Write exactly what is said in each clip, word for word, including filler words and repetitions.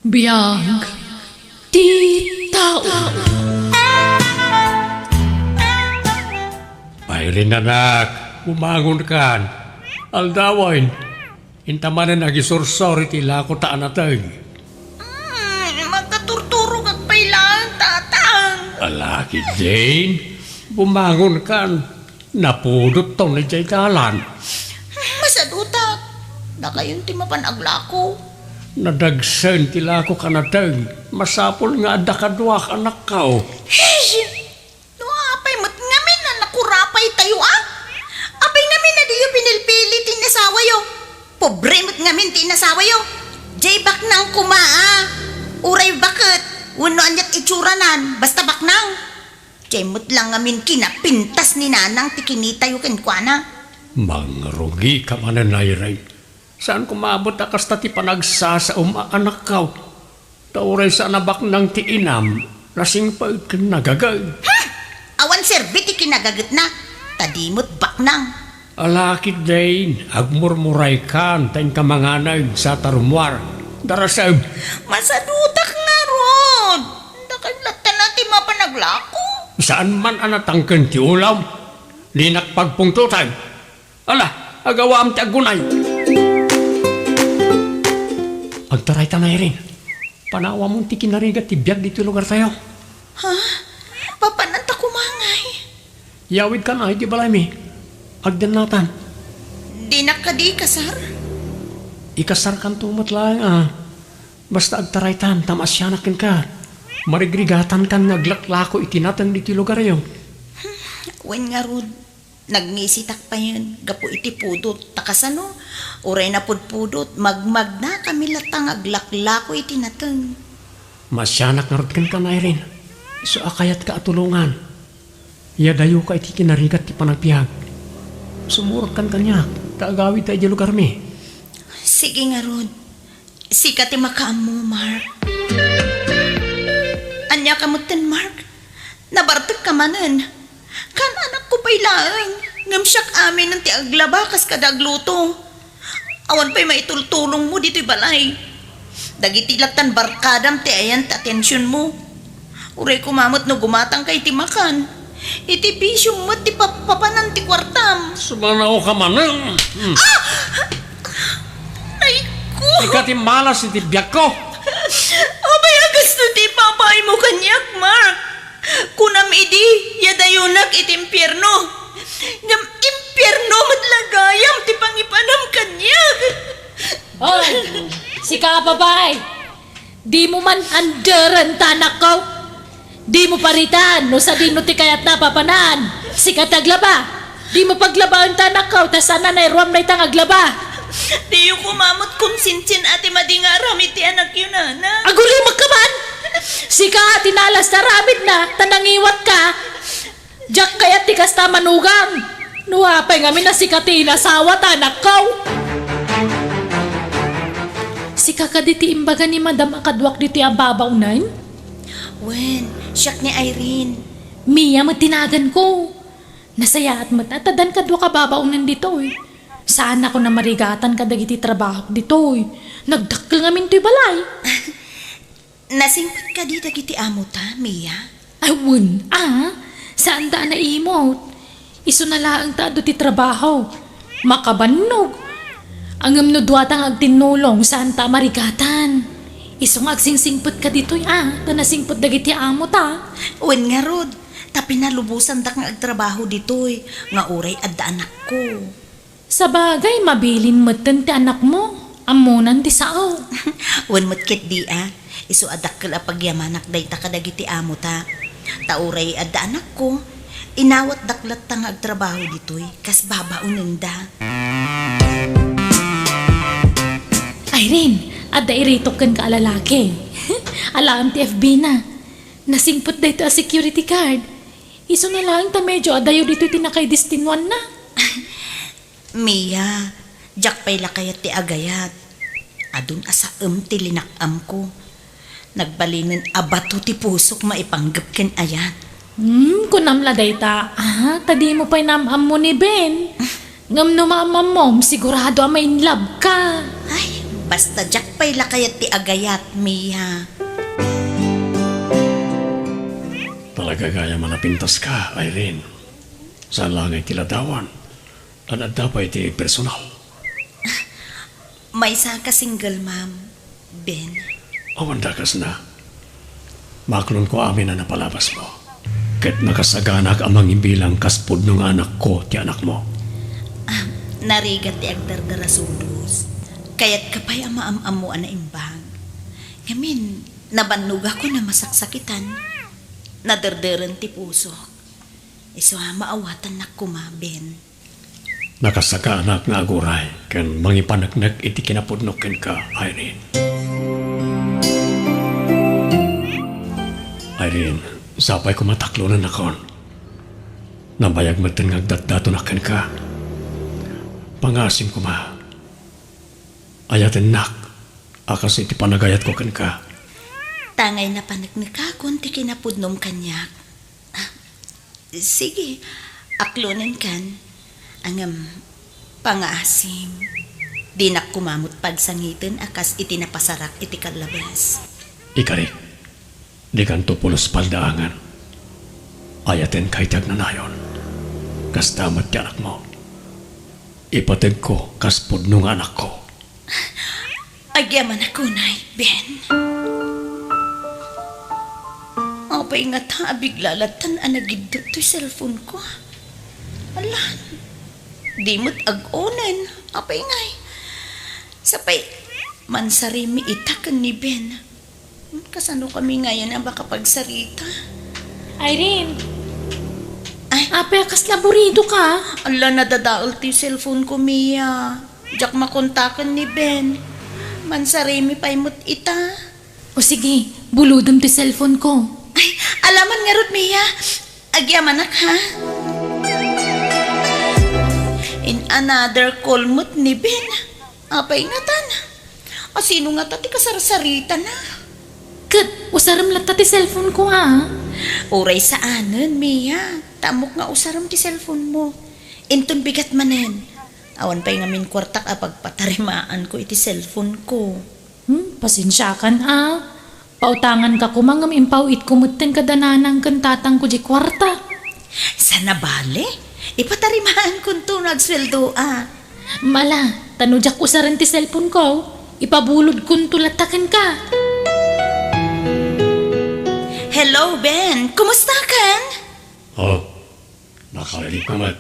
Biag ti tao. Irene, anak, bumangonkan. Aldawen, inta manen agisursor iti lako ta a nateng. Mm, makaturturogak pay laeng, Tatang. Ala ketdin, bumangonkan. Napudotton idiay dalan. Masadutak. Dakayon ti mapan aglako. Nadagsen ti lakok a nateng. Masapul nga adda kaduak, anakko. Hey! No apay met ngamin a nakurapaytayo, a? Apay ngamin a diyo pinilpili ti inasawayo? Pobre met ngamin ti inasawayo. Diay baknang koma, a. Uray baket, wenno aniat itsuranan, basta baknang. Diay met la ngamin kinapintas ni Nanang ti kinitayo kenkuana. Mangrugika manen, Irene. Saan koma met a kasta ti panagsasaom a anakko. Ta uray saan a baknang ti inam, nasingpet ken nagaget. Hmm! Awan serbi ti kinagagetna, ta di met baknang. Ala ketdin, agmurmuraykan ta inka manganeg sa ta rummuar. Darasem. Masadutak ngarud. Dakayo latta ti mapan aglako. Saan man a natangken ti ulam, dinak pagpungtoten. Ala, agawam ti aggunay. Agtaraytan, Irene. Panawamon ti kinarigat ti biag ditoy lugartayo. Ha? Papananta koma ngay? Yawidkan iti balaymi. Agdennatan. Dinak kadi ikasar? Ikasarkanto met laeng, a. Basta agtaraytan ta maasianak kenka. Marigrigatankan nga aglaklako iti nateng ditoy lugaryo. Wen ngarud, nagngisitak payen gapu iti pudot. Ta kasano? Uray napudpudot, magmagnakami latta nga aglaklako iti nateng. Maasianak ngarud kenka, Irene. Isu a kayatka a tulongan. Iyadayoka iti kinarigat ti panagbiag. Sumurotkan kaniak, ta agawidta idiay lugarmi. Sige ngarud. Sika ti makaammo, Mark. Ania ka metten, Mark? Nabartekka manen. Kaan-anakko pay laeng, ngem siak aminen ti aglaba kas kada agluto. Awan pay maitultulongmo ditoy balay. Dagiti lattan barkadam ti ayan ti atensionmo. Uray koma met no gumatangka iti makan, iti bisiom met ti pap-, papanan ti kuartam. Sumanaoka manen. Hmm. Ah! Ay ko! Ika ti malas iti biagko. Apay a kastoy ti ipapaaymo kaniak, Mark? Kunam idi, iyadayonak iti impierno. Ngem impierno met la gayam ti pangipanam kaniak. Hoy, sika a babai! Dimo man anderen ta anakko. Dimo paritan no sadino ti kayatna a papanan. Sika ti aglaba. Dimo paglabaen ta anakko ta saan a nairuam dayta nga aglaba. Diyo koma met konsensian a ti madi nga aramid ti anakyo, Nana. Agurimakka man! Sika ti nalas ti aramidna ta nangiwatka. Diak kayat ti kasta a manugang. No apay ngamin a sika ti inasawa ta anakko. Sika kadi ti imbaga ni Madam a kaduak ditoy a babaonen? Wen, siak ni Irene. Mia met ti naganko. Nasayaat met a ta addan kaduak a babaonen ditoy. Saanakon a marigatan kadagiti trabahok ditoy. Nagdakkel ngamin toy balay. Nasingpet kadi dagiti amota, Mia? Ay, wen, a. Saanda a naimot. Isuna laeng ta adu ti trabaho. Makabannog. Ngem no duata nga agtinnulong, saanta a marigatan. Isu nga agsingsingpet ka ditoy, a, ta nasingpet dagiti amota. Wen ngarud, ta pinalubosandak nga agtrabaho ditoy, nga uray adda anakko. Sabagay, mabilin metten ti anakmo. Ammonan ti sao. Wen met ketdi a, isu a dakkel a pagyamanak dayta kadagiti amota. Ta uray adda anakko, inawatdak latta nga agtrabaho ditoy, kas babaonenda. Irene, adda iritok kenka a lalaki. Alaem ti F B na. Nasingpet daytoy a security guard. Isuna laeng ta medio adayo ditoy ti nakaidestinuanna. Mia, diak pay la kayat ti agayat. Adun a saem ti linak-amko. Nagbalinen a bato ti pusok maipanggep ken ayat. Hmm, kunam la dayta, a, ta dimo pay naam-ammo ni Ben. Ngem no maam-ammom, sigurado a ma-in love ka. Ay, Basta diak pay la kayat ti agayat, Mia. Talaga gayam a napintaska, Irene. Saan la ngay ti ladawan. Ad-adda pay ti personal. Maysa ka single mom, Ben. Awan dakasna. Maaklonko amin a napalabasmo. Ket nakasaganak a mangibilang kas pudno nga anakko ti anakmo. Ah, narigat ti agdardarasudos. Kayatka pay a maam-ammo a naimbag. Ngamin, nabannogakon a masaksakitan. Naderderen ti pusok. Isu a maawatannak koma, Ben. Nakasaganak nga aguray ken mangipaneknek iti kinapudno kenka, Irene. Irene, sapay koma ta aklonennakon. Nabayag metten nga agdatdatonak kenka. Pangaasim koma. Ayatennak a kas iti panagayatko kenka. Tangay napaneknekakon ti kinapudnom kaniak. Sige, aklonenkan. Ngem, pangaasim, dinak koma met pagsangiten a kas iti napasarak iti kallabes. Ikarik, dikanto pulos paldaangen. Ayatenka iti agnanayon. Kasta met ti anakmo. Ipategko kas pudno nga anakko. Agyamanak unay, Ben. Apay ngata a bigla lattan a nagiddut toy cellphone ko? Ala, di met ag-onen. Apay ngay? Sapay, mansarimi ita ken ni Ben. Hmm, kasano kami ngayen a makapagsarita? Irene! Ay. Apay a kasla aburidoka? Ala, nadadael ti cellphone ko, Mia. Diak makontaken ni Ben. Mansarimi pay met ita. O sige, bulodem ti cellphone ko. Ay, ala man ngarud, Mia. Agyamanak, ha? In another call met ni Ben. Apay ngatan? A, sino ngata ti kasarsaritana? Ket usarem latta ti cellphone ko, a? Uray saanen, Mia. Ta ammok nga usarem ti cellphone mo. Inton bigat manen. Awan pay ngamin kuartak a pagpatarimaanko iti cellphone ko. Hmm, pasensiakan, a. Pautanganka koma ngem impaw-itko metten kada nanang ken tatangko diay kuarta. Saan a bale? Ipatarimaankonto no agsueldoak. Ala, ta no diak usaren ti cellphone ko, ipabulodkonto latta kenka. Hello, Ben. Kumustakan? Oh, Nakailibka met.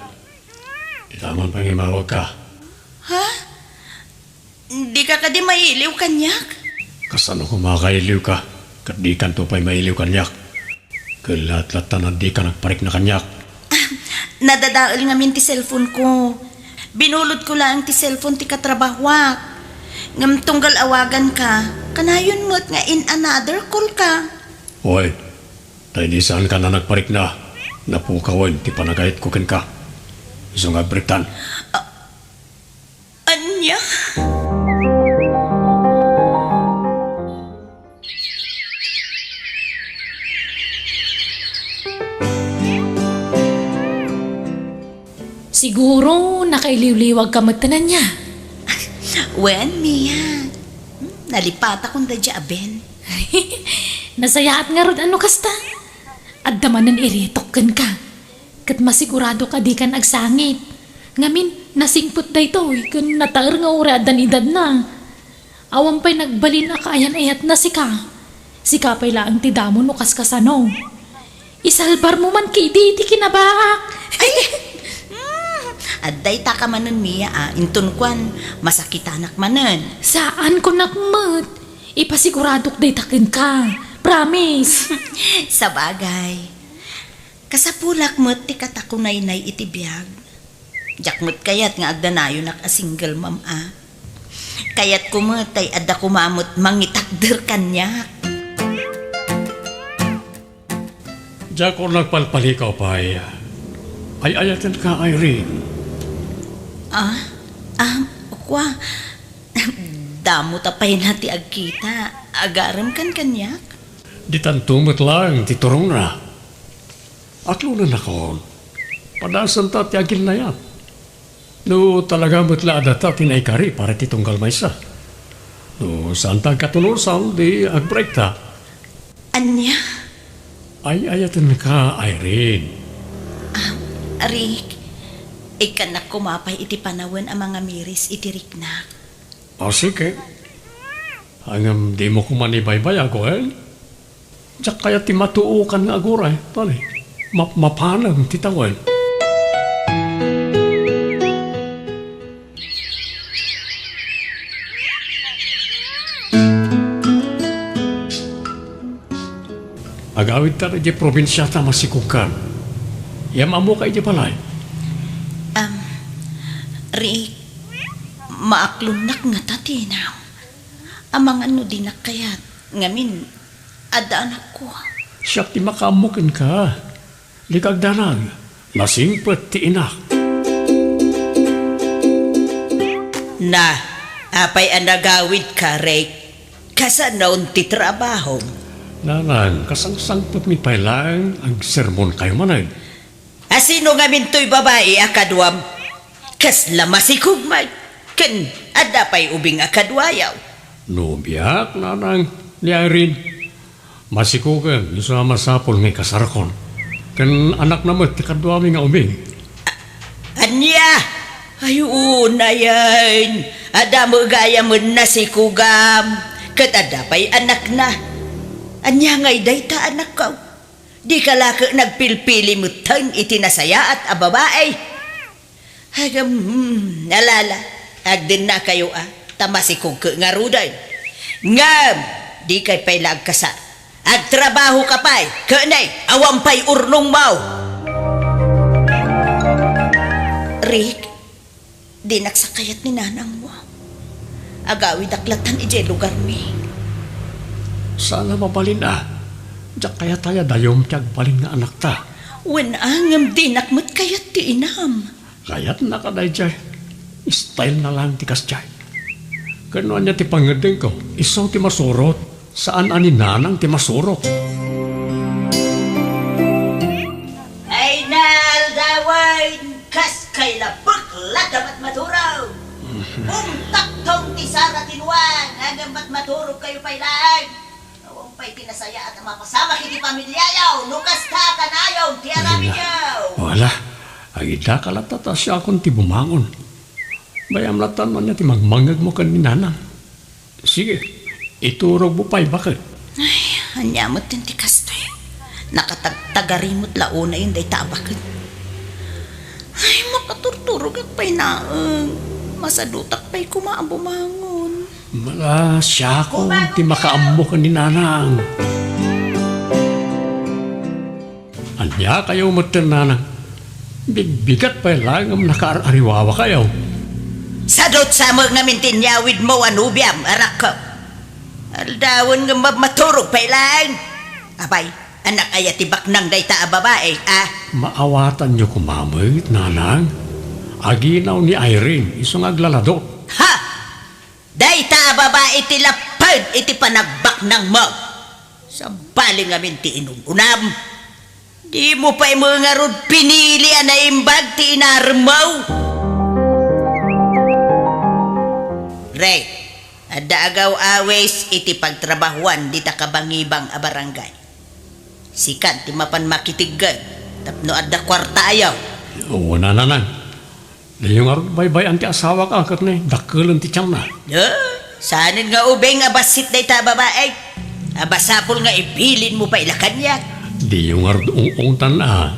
Ita man pangimawagka. Ha? Dika kadi mailiw kaniak? Kasano koma a kailiwka, ket dikanto pay mailiw kaniak? Kellat latta a dika nagparikna kaniak. Ah, nadadael ngamin ti cellphone ko. Binulodko laeng ti cellphone ti katrabahoak. Ngem tunggal awaganka, kanayon met nga in another call ka. Oy, ta idi saankan a nagparikna, napukawen ti panagayatko kenka. Isu nga agbaliktan. A-, ania? Siguro, nakailiwliwagka met, ania? Wen, Mia. Hmm, nalipatakon daydiay a Ben. Nasayaat ngarud a no kasta. Adda manen iretok kenka. Ket masiguradok a dikan agsangit. Ngamin, nasingpet daytoy ken nataer nga uray addan edadna. Awan pay nagbalin a kaayan-ayatna sika. Sika pay laeng ti damo no kaskasano. Isalbarmo man ketdi ti kinabaak. Ay! Mm, adda itaka manen, Mia, a. Inton kuan, masakitanak manen. Saan, kunak met. Ipasiguradok dayta kenka. Promise. Sabagay. Kasapulak met ti katakunaynay iti biag. Diak met kayat nga agdanayonak a single mom a. Kayatko met tay adda koma met mangitakder kaniak. Diak nagpalpalikaw pay. Ay-ayatenka, Irene. Ah? Ah, kua. Damo ta pay na ti agkita. Agaremkan kaniak? Ditanto met laeng ti turongna. Aklonennakon, padasenta ti aginnayat. No talaga met la a data ti naikari para ti tunggal maysa. No saanta agkatunosan, di agbreakta. Ania? Ay-ayatenka, Irene. Ah, Rick, ikkannak koma pay iti panawen a mangamiris iti riknak. O, sige. Ngem dimo koma ibaybayag, wen? Diak kayat ti matuokan nga aguray, tali. Map-, mapanem ti tawen. Agawidka idiay probinsia ta masikogkan. Am-ammoka idiay balay? Am, Rick, maaklonnak ngata ti inam. Amangan no dinak kayat, ngamin, adda anakko. Siak ti makaammo kenka. Dika agdanag, nasingpet ti inak. Na, apay a nagawidka, Rick? Kasanon ti trabahom? Nanang, kasangsangpetmi pay laeng agsermonkayo manen. A sino ngamin toy babai a kaduam? Kasla masikog man, ken adda pay ubing a kaduayo. No biak, nanang, ni Irene, masikogem isu a masapul nga ikasarakon. Ken anakna met ti kaduami nga ubing. Ania? Ay, unayen. Adda met gayamen nasikogam. Ket adda pay anakna. Ania ngay dayta, anakko? Dika la ket nagpilpili metten iti nasayaat a babai? Agam, hmm, alala, agdennakayo a, ta masikogko ngaruden. Ngem, dikay pay la agkasar. Agtrabahoka pay, ket nay, awan pay urnongmo. Rick, dinak sa kayat ni nanangmo. Agawidak latan idiay lugarmi. Saan a mabalin a. Diak kayat a dayom ti agbalin nga anakta. Wen a, ngem dinak met kayat ti inam. Kayatna kadaydiay. Style na lang ti kasdiay. Ken no ania ti pangngeddengko, isu ti masurot. Saan a ni nanang ti masurot. Ay, naaldawen, kas kay labek la dapat maturog. Umtaktong ti sara ti nuan, ngem mat-, maturog kayo pay laeng. Awan pay ti nasayaat a mapasamak iti pamiliayo, no kasta kanayon ti aramidyo. Wala. Agidaka latta ta siakon ti bumangon. Bayam latta no ania ti mangmangngegmo ken ni nanang. Sige, iturogmo pay baket. Ay, ania met ti kastoy? Nakatagtagari met la unayen dayta a baket. Ay, makaturturogak pay laeng. Masadutak pay koma a bumangon. Mala, siakon ti makaammo ken ni nanang. Ania kayo metten, nanang? Bigbigat pay laeng ngem nakaar-ariwawa kayo. Sadut sa met ngamin ti inyawidmo a nobiam, anakko. Aldawen ngem mab-, maturog pay laeng. Apay, anak aya ti baknang dayta a babai, a? Maawatanyo koma met, nanang. Aginaw ni Irene, isu nga aglaladot. Ha! Dayta a babai ti lapped iti panagbaknangmo. Sabali ngamin ti inun-unam. Dimo pay met ngarud pinili a naimbag ti inaremmo. Rey, adda agaw-awis iti pagtrabahuan dita kabangibang a barangay. Sika ti mapan makitegged tapno adda kuarta ayaw. Oo, nanang. Diyo ngarud baybay-an ti asawak a ket ni dakkelen ti tianna. Eh, saanen nga ubing a bassit dayta a babai. A masapul nga ibilinmo pay la kaniak. Diyo ngarud ung-ungtan a.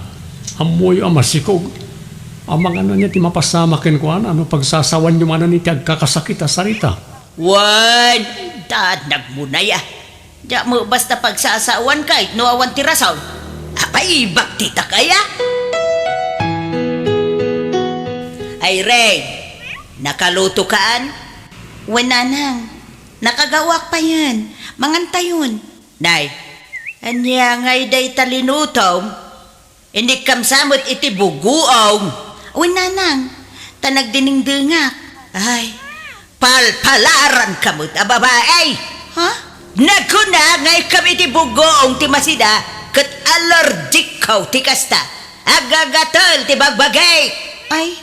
Ammoyo a masikog. Amangan ania ti mapasamak kenkuana no pagsasawanyo manen iti agkakasakit a sarita. Wen, danagmo nay a. Diak met basta pagsasawan ket no awan ti rason. Apay, ibaktitak aya? Ay, Rey, nakalutokaan? Wen, nanang, nakagaoak payen. Mangantayon. Nay, ania ngay dayta linutom? Inikkam sa met iti bugoong. Wen, nanang, ta nagdinengdengak. Ay, palpalaranka met a babai! Ha? Nagkuna nga ikkam iti bugoong ti masida, ket allergic-ko ti kasta. Agagatel ti bagbagik! Ay,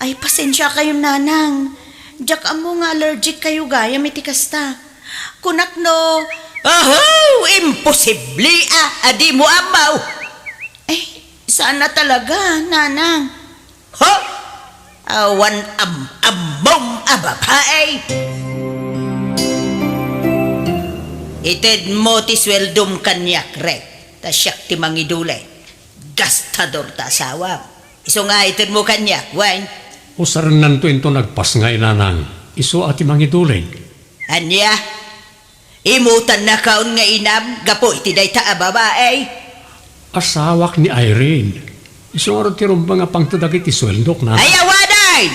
ay, pasensiakayon, nanang. Diak ammo nga allergic kayo gayam iti kasta. Kunak no, Aho! Imposible a, a dimo ammo! Ay, saan a talaga, Nanang. Ha? Awan am-ammom a babae! Itedmo ti sueldom kaniak, Rek, ta siak ti mangiduleng. Gastador ta asawam. Isu nga itedmo kaniak, wen? Usarennanto inton agpasngay, Nanang. Isu a ti mangiduleng. Ania? Imutannakon nga inam gapu iti dayta a babae? Asawak ni Irene. Isu ngarud ti rumbeng a pangted dagiti sueldok, Nanang. Ay, awanen!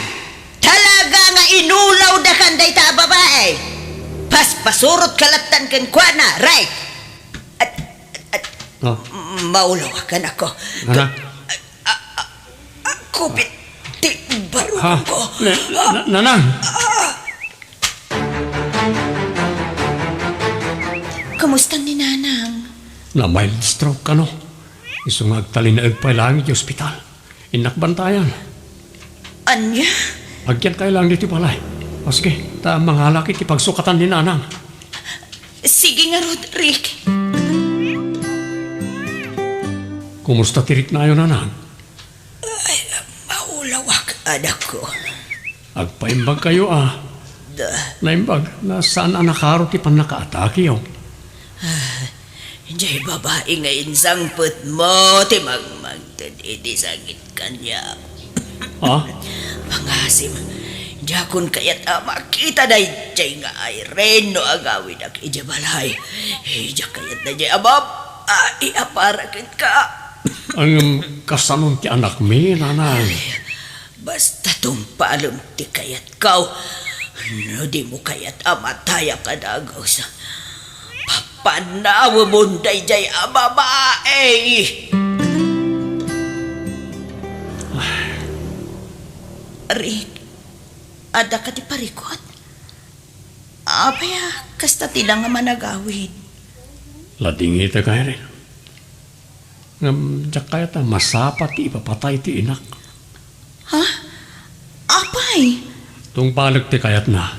Talaga nga inulawdakan dayta a babae! Paspasurotka lattan kenkuana, Rek! At, at, Ah. Maulawak, anakko. Anak. Kupit ti barukongko. Na, na, Nanang! Kumusta ni Nanang? Na-mild stroke kano. Isu nga agtalinaed pay laeng iti ospital. Innak bantayan. Ania? Agyankayo laeng ditoy balay. O sige, ta mangalak iti pagsukatan ni Nanang. Sige ngarud, Rick. Kumusta ti riknayo, Nanang? Ay, maulawak, anakko. Agpaimbagkayo a. Da. Naimbag, na saan a nakaro ti pannakaatakeyo. Ah, jay babai nga insangpetmo ti mangmangted iti sakit kaniak. Ha? Pangasim, diakon kayat a makita dayjay nga Irene no agawidak idiay balay. Diak kayat dayjay a babai a para kenka. Ngem, kasanon ti anakmi, Nanang? Basta tungpalem ti kayatko. No dimo kayat a matayak a dagus, papanawemon dayjay a babai! Rick, adda ka ti parikut? Apay a kasta ti la nga managawid? Ladingitek, Irene. Ngem diak kayat a masapa ti ipapatay ti inak. Ha? Apay? Tungpalek ti kayatna.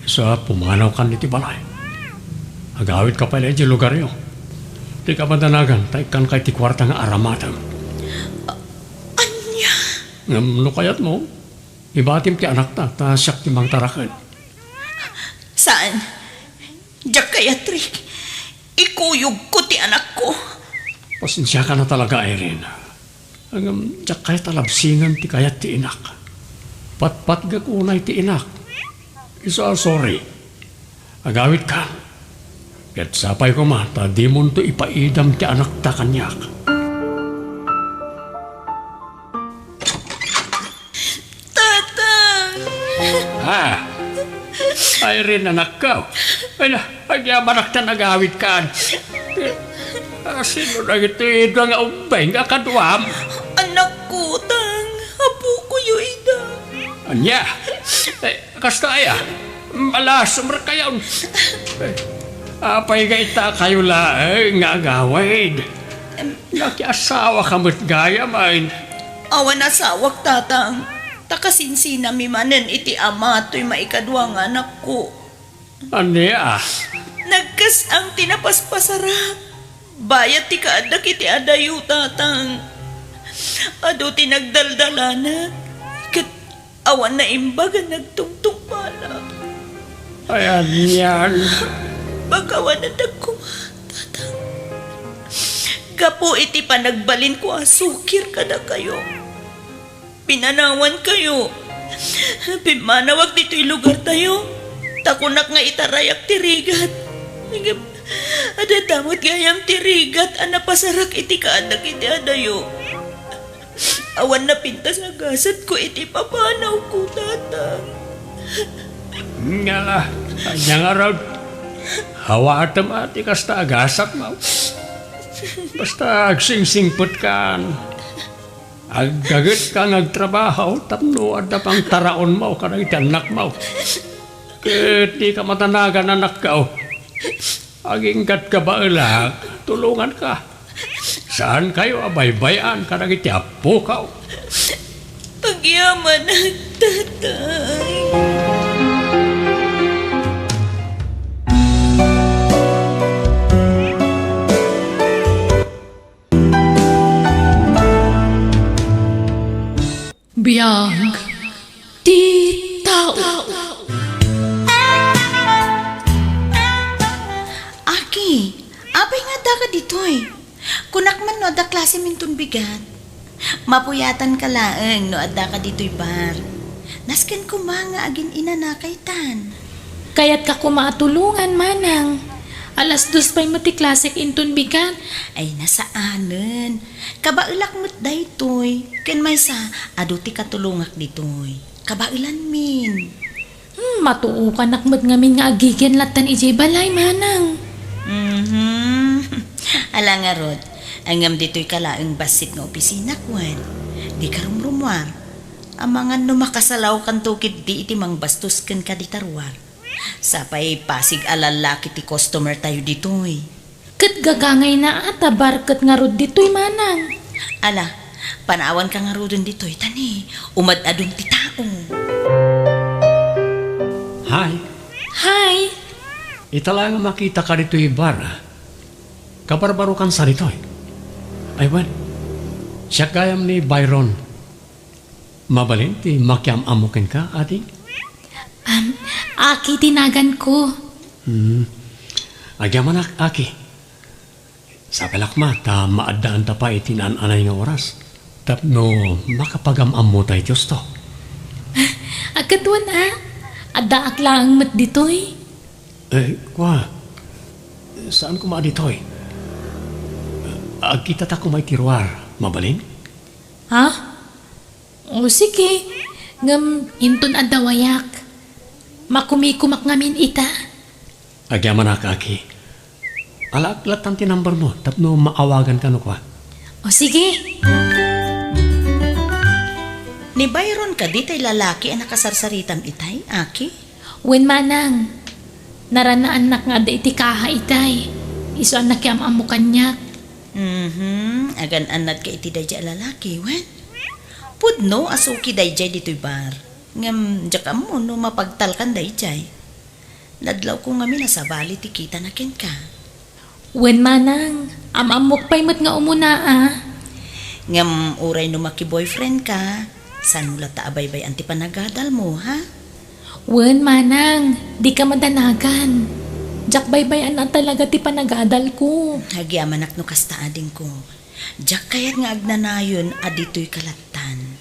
Isu a pumanawkan iti balay. Agawidka pay la idiay lugaryo. Dika madanagan ta ikkanka iti kuarta nga aramatem. A-, ania? Ngem no kayatmo, ibatim ti anakta ta siak ti mangtaraken. Saan? Diak kayat, Rick. Ikuyogko ti anakko. Pasensiakan a talaga, Irene. Ngem diak kayat a labsingen ti kayat ti inak. Patpatgek unay ti inak. Isu a sorry. Agawidkan. Ket sapay koma ta dimonto ipaidam ti anakta kaniak. Tatang! Ha? Irene, anakko. Ay na, agyamanak ta nagawidkan. Ah, sino dagitoy dua nga ubbing a kaduam? Anakko, Tang. Apokoyo ida. Ania? Eh, kasta aya? Malasumrek kayon. Eh, apay nga itakayo laeng nga agawid? Em, Nakiasawaka met gayam, ay. Awan asawak, Tatang. Ta kasinsinami manen iti ama toy maikadua nga anakko. Ania? Nagkas-ang ti napaspasarak. Bayat ti kaaddak iti adayo, Tatang. Adu ti nagdaldalanak. Ket awan naimbag a nagtungtungpalak. Ay, anian? Pakawanendak koma, Tatang. Gapu iti panagbalinko a sukir kadakayo, pinanawankayo. Pimmanawak ditoy lugartayo, ta kunak nga itarayak ti rigat. Ngem adda met gayam ti rigat a napasarak iti kaaddak iti adayo. Awan napintas a gasatko iti papanawko, Tatang. Ngala, ania ngarud? Awatem a ti kasta a gasatmo. Basta agsingsingpetkan. Agdagetka nga agtrabaho tapno adda pangtaraonmo kadagiti annakmo. Ket dika madanagan, anakko. Aginggatka baelak, tulonganka. Saankayo a baybay-an kadagiti appokaw. Agyamanak, Tatay. Ki, apay nga addaka ditoy? Kunak man no adda klasem inton bigat. Mapuyatanka laeng no addaka ditoy bar. Nasken koma nga agin-inanaka itan. Kayatka koma a tulongan, manang. Alas dos pay met ti klasek inton bigat. Ay, nasaanen. Kabaelak met daytoy. Ken maysa, adu ti katulongak ditoy. Kabaelanmin. Hmm, matuokanak met ngamin nga agigen lattan idiay balay, manang. Mhm. Ala ngarud, ngem ditoyka laeng bassit nga opisina, kuan. Dika rumrumuar. Amangan no makasalawkanto ketdi iti mangbastos kenka dita ruar. Sapay pasig a lallaki ti customer tayo ditoy. Ket gagangayna a ta bar ket ngarud ditoy, manang. Ala, panawanka ngaruden ditoy, ta ni, umad-adun ti tao. Hi. Hi. Ita la nga makitaka ditoy bar. Kabarbarokan sa ditoy. Ay, wen. Siak gayam ni Byron. Mabalin ti makiam-ammo kenka, ading? Am, Aki ti naganko. Hmm. Agyamanak, Aki. Sapay la koma ta maaddaanta pay iti naan-anay nga oras tapno makapagam-ammota iti husto. Agkatwan a, addaak laeng met ditoy. Eh, kua, saan koma a ditoy? Agkitata koma iti ruar, mabalin? Ha? O, sige. Ngem inton adda wayak, makumikomak ngamin ita. Agyamanak, Aki. Alaak lattan ti number mo tapno maawaganka no kua. O, sige. Ni Byron kadi tay lalaki a nakasarsaritam itay, Aki? Wen, manang. Naranaannak nga adda iti kaha itay. Isu a nakiam-ammo kaniak. Mhm. Agan-annadka iti daydiay a lalaki, wen? Pudno a suki daydiay ditoy bar. Ngem diak ammo no mapagtalkan daydiay. Nadlawko ngamin a sabali ti kitana kenka. Wen, manang, am-ammok pay met nga umuna a. Ngem uray no maki-boyfriend ka, saan mo latta a baybay-an ti panagadalmo, ha? Wen, manang, dika madanagan. Diak baybay-an a talaga ti panagadalko. Agyamanak no kasta, adingko. Diak kayat nga agnanayon a ditoyka lattan.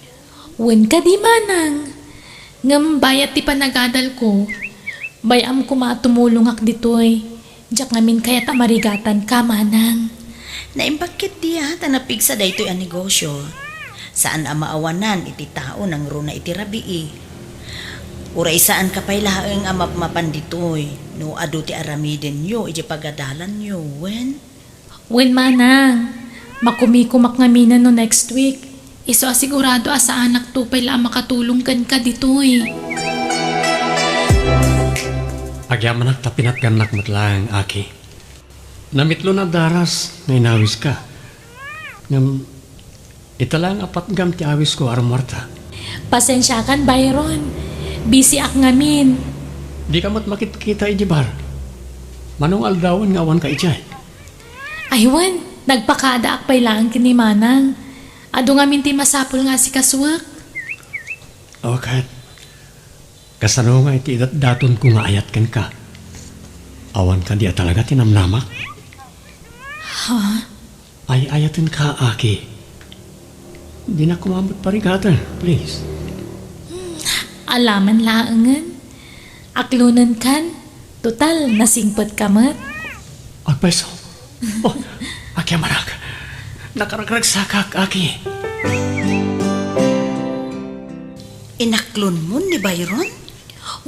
Wen kadi, manang. Ngem bayat ti panagadalko, bay-am koma a tumulongak ditoy. Diak ngamin kayat a marigatanka, manang. Naimbag ketdi a ta napigsa daytoy a negosio. Saan a maawanan iti tao nangruna iti rabii. Uray saanka pay laeng a mapmapan ditoy no adu ti aramidenyo iti pagadalanyo, wen? Wen, manang, makumikomak ngamin no next week. Isu a sigurado a saanakto pay la a makatulong kenka ditoy. Agyamanak ta pinatgannak met laeng, Aki. Namitlo a daras nga inawiska. Ngem ita laeng a patgam ti awisko a rummuarta. Pasensiakan, Byron. Busyak ngamin. Dika met makitkita idiay bar. Mano nga aldawen nga awanka idiay? Ay, wen, nagpakadaak pay laeng ken ni manang. Adu ngamin ti masapul nga asikasuek. O ket, kasano nga iti idatdatonko nga ayat kenka? Awan kadi a talaga ti namnamak? Ha? Ay-ayatenka, Aki. Dinak koma met parigaten, please. Alaman laengen. Aklonenkan. Total, nasingpetka met. Agpayso. Oh, Aki a manak. Nakaragragsakak, Aki. Inaklonmo ni Byron?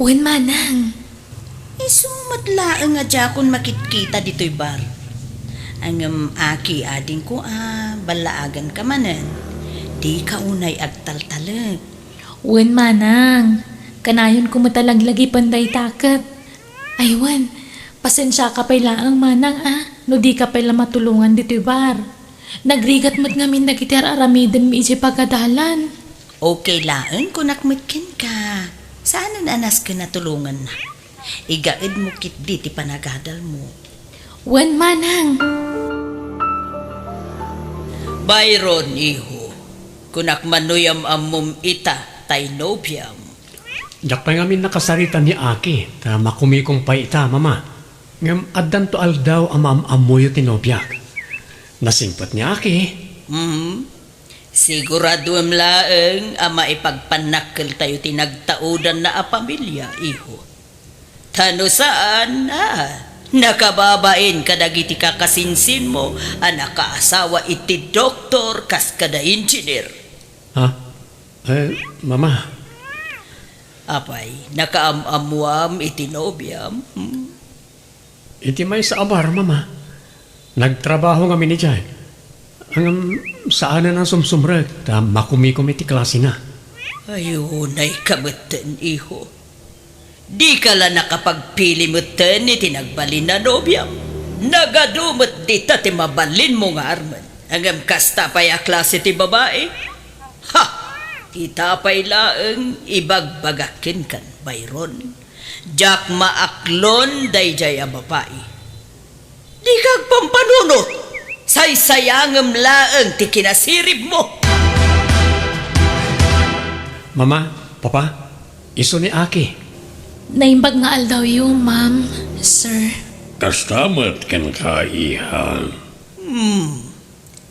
Wen, manang. Isu met laeng a diakon makitkita ditoy bar. Ngem, Aki, adingko a, ballaaganka manen. Dika unay agtaltalek. Wen, manang. Kanayonko met a laglagipen dayta ket. Ay, wen, pasensiaka pay laeng, manang, a, no dika pay la matulongan ditoy bar. Nagrigat met ngamin dagiti ar-aramidenmi idiay pagadalan. Okay laeng, kunak met kenka. Saanen a nasken a tulonganna. Igaedmo ketdi ti panagadalmo. Wen, manang. Byron, iho, kunak man no yam-ammom ita tay nobiam. Diak pay ngamin nakasarita ni Aki, ta makumikong pay ita, Mama. Ngem addanto aldaw a maam-ammoyo ti nobiak. Nasingpet ni Aki. Mhm. Siguraduem laeng a maipagpannakkeltayo ti nagtaudanna a pamilia, iho. Ta no saan, a, nakababain kadagiti kakasinsinmo a nakaasawa iti doktor kas kada engineer. Ha? Eh, Mama. Apay, nakaam-ammuam iti nobiam? Hmm? Iti maysa a bar, Mama. Nagtrabaho ngamin idiay. Ngem saanen a sumsumrek ta makumikom iti klasena. Ay, unay ka metten, iho. Dika la nakapagpili metten iti nagbalin a nobiam. Nagadu met dita ti mabalinmo nga armen. Ngem kasta pay a klase ti babai? Ha! Ita pay laeng ibagbagak kenkan, Byron. Diak maaklon daydiay a babai. Dika agpampanunot! Saysayangem laeng ti kinasiribmo! Mama, Papa, isu ni Aki. Naimbag nga aldawyo, Ma'am, Sir. Kasta met kenka, iha. Hmm.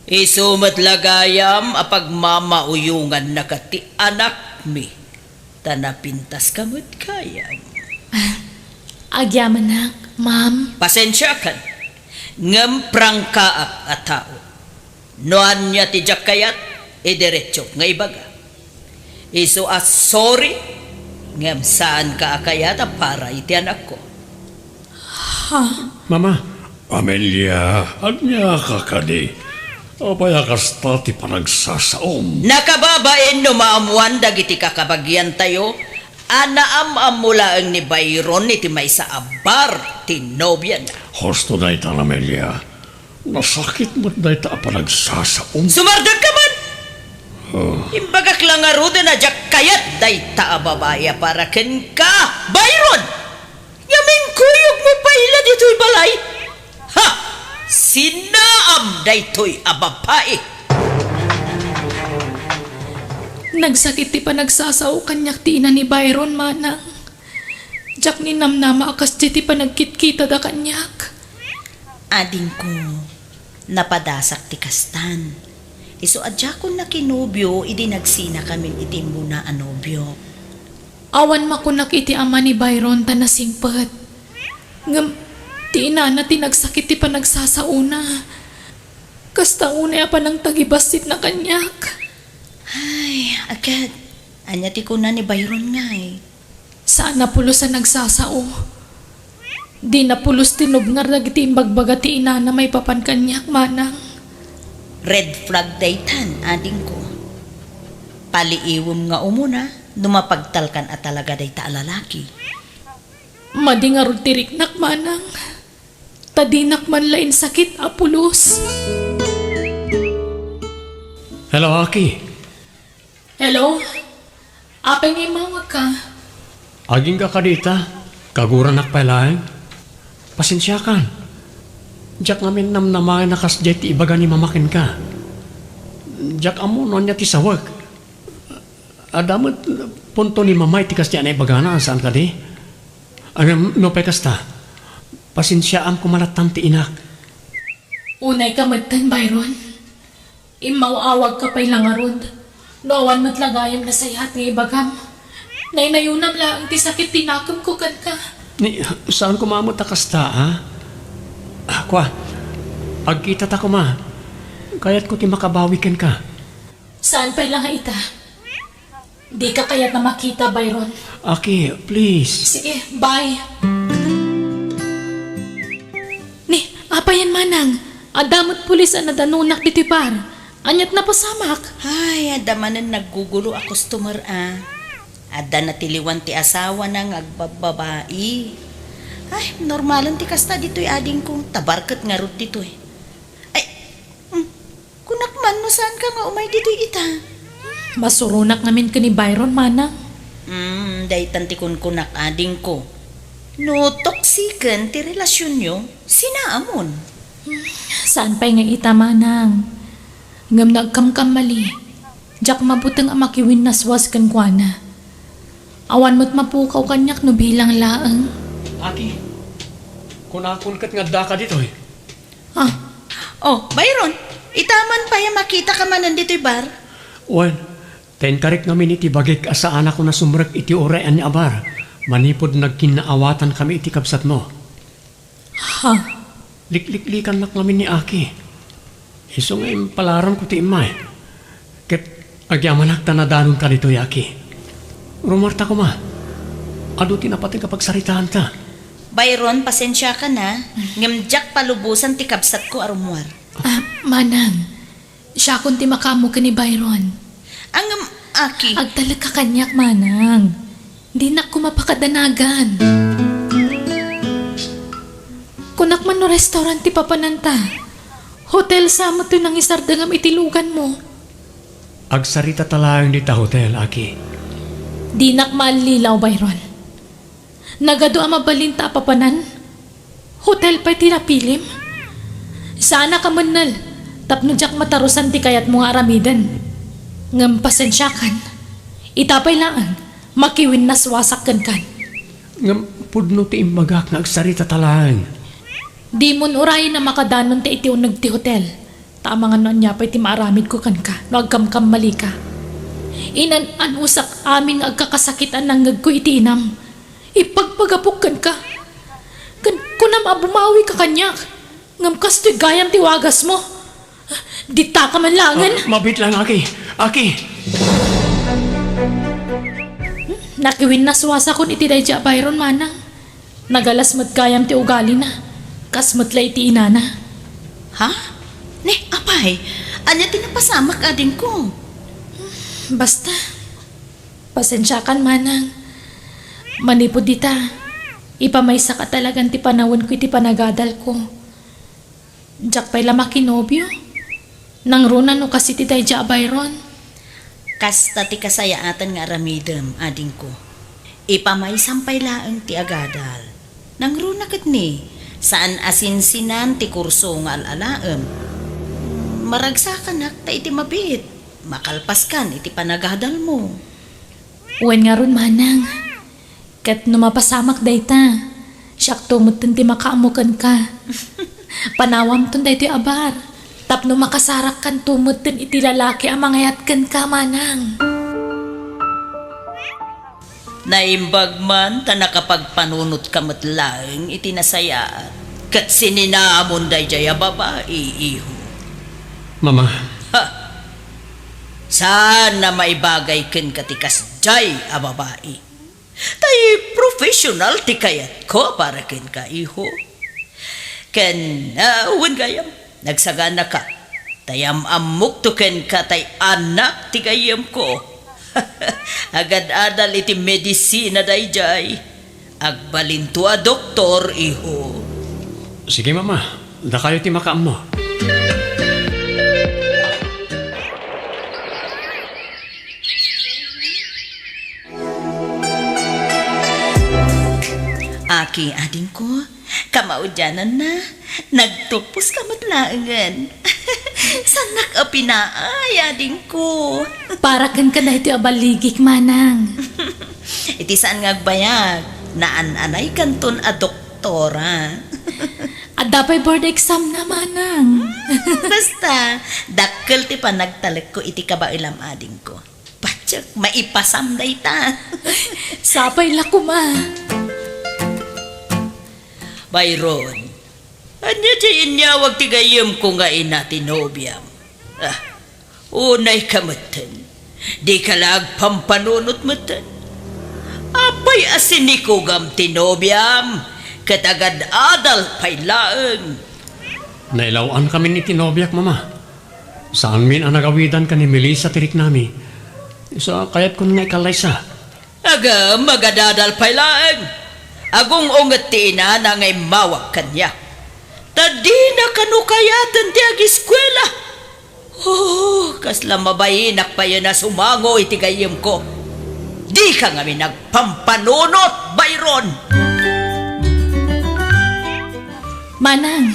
Isu met la gayam a pagmamauyongannaka ti anakmi, ta napintaska met gayam. Agyamanak, ma'am. Pasensiakan, ngem prangkaak a tao. No ania ti diak kayat, idiretsok nga ibaga. Isu a sorry, ngem saanka a kayat a para iti anakko. Ha? Mama. Amelia, ania ka kadi? Apay a kasta ti panagsasaom? Nakababain no maammuan dagiti kakabagiantayo a naam-ammo laeng ni Byron iti maysa a bar ti nobiana. Husto dayta, Amelia. Nasakit met dayta a panagsasaom. Sumardengka man! Oh. Imbagak la ngaruden a diak kayat dayta a babai a para kenka, Byron! Ngem inkuyogmo pay la ditoy balay? Ha! Sinaam daytoy a babai! Nagsakit ti panagsasao kaniak ti ina ni Byron, manang. Diak ninamnama a kasdiay ti panagkitkitada kaniak. Adingko, napadasak ti kastan. Isu a diakon nakinobio idi nagsinakamin iti immuna a nobio. Awan makunak iti ama ni Byron ta nasingpet. Ngem ti inana ti nagsakit ti panagsasaona. Kasta unay a panangtagibassitna kaniak. Ay, aged, ania ti kuna ni Byron ngay? Saan a pulos a nagsasao. Di na pulos tinubngar dagiti imbagbaga ti inana maipapan kaniak, manang. Red flag daytan, adingko. Paliiwem nga umuna no mapagtalkan a talaga dayta a lalaki. Madi ngarud ti riknak, manang. Ta dinak man la insakit a pulos. Hello, Aki. Hello? Apay nga immawagka? Agingga kadita, kaguranak pay laeng. Pasensiakan. Diak ngamin namnamaen a kasdiay ti ibaga ni Mama kenka. Diak ammo no ania ti sawek. Adda met punto ni Mama iti kasdiay a naibagana, saan kadi? Ngem nupay kasta, pasensiaam koma latta ti inak. Unayka metten, Byron. Immaw-awagka pay la ngarud. No awan met la gayam nasayaat nga ibagam. Naynayonam laeng ti sakit ti nakemko kenka. Ni, saan koma met a kasta, a? Ah, kua, agkitata koma. Kayatko ti makabawi kenka. Saan pay la nga ita? Dika kayat a makita, Byron. Aki, please. Sige, bye. Ni, apayen manang? Adda met pulis a nadanonak ditoy bar. Aniat napasamak? Ay, adda manen naggugulo a customer a. Adda natiliwan ti asawana nga agbabbabai. Ay, normalen ti kasta ditoy adingko. Ta bar ket ngarud ditoy. Ay, mm, Kunak man no saanka nga umay ditoy ita. Masuronak ngamin ken ni Byron, manang. Mm, daytan ti kunkunak, adingko. No toxiken ti relasionyo, sinaamon. Saan pay nga ita, manang. Ngem no agkamkammali, diak mabuteng a makiwinnaswas kenkuana. Awan met mapukaw kaniak no bilang laeng. Aki, Kunakon ket nga addaka ditoy. Ah. Oh, Byron, ita man pay a makitaka manen ditoy bar? Wen, ta inkarik ngamin iti bagik a saanakon a sumrek iti uray ania a bar, manipud nagkinnaawatankami iti kabsatmo. Ha? Likliklikannak ngamin ni Aki. Isu nga impalaramko ti immay. Ket agyamanak ta nadanonka ditoy, Aki. Rummuarta koma. Adu ti napateg a pagsaritaanta. Byron, pasensiakan a, ngem diak palubosan ti kabsatko a rummuar. Ah, manang, siakon ti makaammo ken ni Byron. Ngem, Aki. Agtalekka kaniak, manang. Dinak koma pakadanagan. Kunak man no restaurant ti papananta. Hotel sa met toy nangisardengam iti luganmo. Agsaritata laeng dita hotel, Aki. Dinak maallilaw, Byron. Nagadu a mabalinta a papanan? Hotel pay ti napilim? Saanak a mennel tapno diak matarusan ti kayatmo nga aramiden. Ngem pasensiakan. Ita pay laeng, makiwinnaswasak kenkan. Ngem pudno ti imbagak nga agsaritata laeng. Dimon urayen a makadanon ta iti uneg ti hotel. Ta amangan no ania pay ti maaramidko kenka no agkamkammalika. Inan-anusak amin nga agkakasakit a nangngegko iti inam. Ipagpagapok kenka. Ken kunam a bumawika kaniak. Ngem kastoy gayam ti wagasmo. Ditaka man laengen. Ah, mabiit lang, Aki. Aki! Nakiwinnaswasakon iti daydi a Byron, manang. Nagalas met gayam ti ugalina. Kas met la iti inana. Ha? Ne, apay, ania ti napasamak, adingko? Basta, pasensiakan, manang. Manipud dita, ipamaysaka talagan ti panawenko iti panagadalko. Diak pay la makinobio. Nangruna no kas iti daydi a Byron. Kasta ti kasayaatan nga aramidem, adingko. Ipamaysam pay laeng ti agadal. Nangruna ket ni, saan a sinsinan ti kurso nga al-alaem. Maragsakanak ta iti mabiit, makalpaskan iti panagadalmo. Wen ngarud, manang. Ket no mapasamak dayta, siakto metten ti makaammo kenka. Panawamton daytoy a bar, tapno makasarakkanto metten iti lalaki a mangayat kenka, manang. Naimbag man ta nakapagpanunotka met laeng iti nasayaat, ket sininamon daydiay a babai, iho. Mama. Ha! Saan a maibagay kenka ti kasdiay a babai. Tay professional ti kayatko para kenka, iho. Ken, ah, wen gayam, nagsaganaka. Tay am-ammokto kenka tay anak ti gayyemko. Agad-adal iti medisina daydiay. Agbalinto a doktor, iho. Sige, Mama. Dakayo ti makaammo. Aki, adingko, kamaudiananna, nagtupposka met laengen. Saannak a pinaay, adingko. Para kenka daytoy a balligik, manang. Iti saan nga agbayag, naan-anaykanton a doktora. Adda pay board exam na, manang. Hmm, basta, dakkel ti panagtalekko iti kabaelam, adingko. Patiek, maipasam dayta. Sapay la koma. Byron, ania ti inyawag ti gayyemko nga ina ti nobiam? Ah, unayka metten. Dika la agpampanunot metten. Apay a sinikugam ti nobiam, ket agad-adal pay laeng. Nailaw-ankamin iti nobiak, Mama. Saanmin a nagawidan ken ni Melissa ti riknami. Isu a kayatkon nga ikallaysa. Agem, agad-adal pay laeng. Agung-unget ti inana nga immawag kaniak. Ta dina kano kayaten ti agiskuela. Oh, kasla mabainak payen a sumango iti gayyemko. Dika ngamin agpampanunot, Byron! Manang,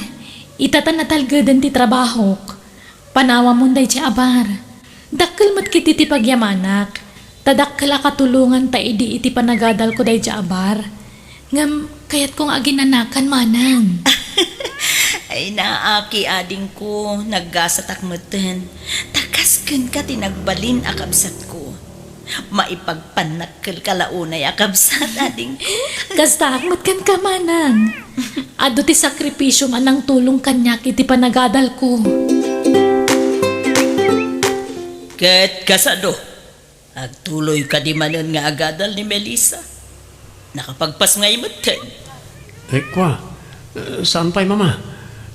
ita ta natalgeden ti trabahok. Panawamon daydi a bar. Dakkel met ketdi ti pagyamanak, ta dakkel a katulonganta idi iti panagadalko daydi a bar. Ngem kayatko nga aginanakan, Manang. Ay, naaki, adingko, naggasatak metten. Ta kas kenka ti nagbalin a kabsatko. Maipagpannakkelka la unay a kabsat, adingko. Kastaak met kenka, Manang. Adu ti sakripisiom a nangtulong kaniak iti panagadalko. Ket kasano? Agtuloy kadi manen nga agadal ni Melissa? Nakapagpasngay metten. Eh, kua, eh, saan pay, Mama?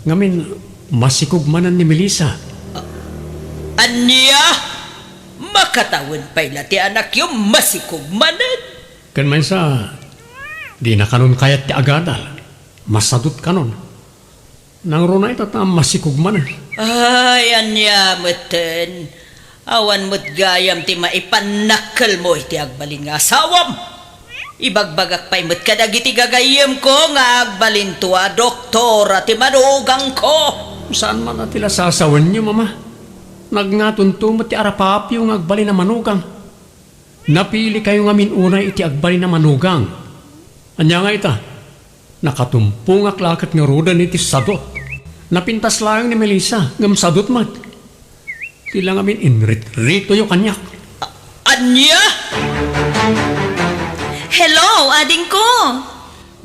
Ngamin, masikog manen ni Melissa. Ania? Makatawen pay la ti anakyo masikog manen? Ken maysa, dina kanon kayat ti agadal. Masadot kanon. Nangruna ita ta masikog manen. Ay, ania metten. Awan met gayam ti maipannakkelmo iti agbalin nga asawam. Ibagbagak pay met kadagiti gagayyemko nga agbalinto a doktora ti manugangko. Saan man a ti la sasawenyo, Mama? Nagngatonto met ti arapaapyo nga agbalin a manugang. Napilikayo ngamin unay iti agbalin a manugang. Ania nga ita? Nakatumpongak la ket ngaruden iti sadot. Napintas laeng ni Melissa, ngem sadot met. Ti la ngamin inritritoyo kaniak. Ania? Hello, adingko!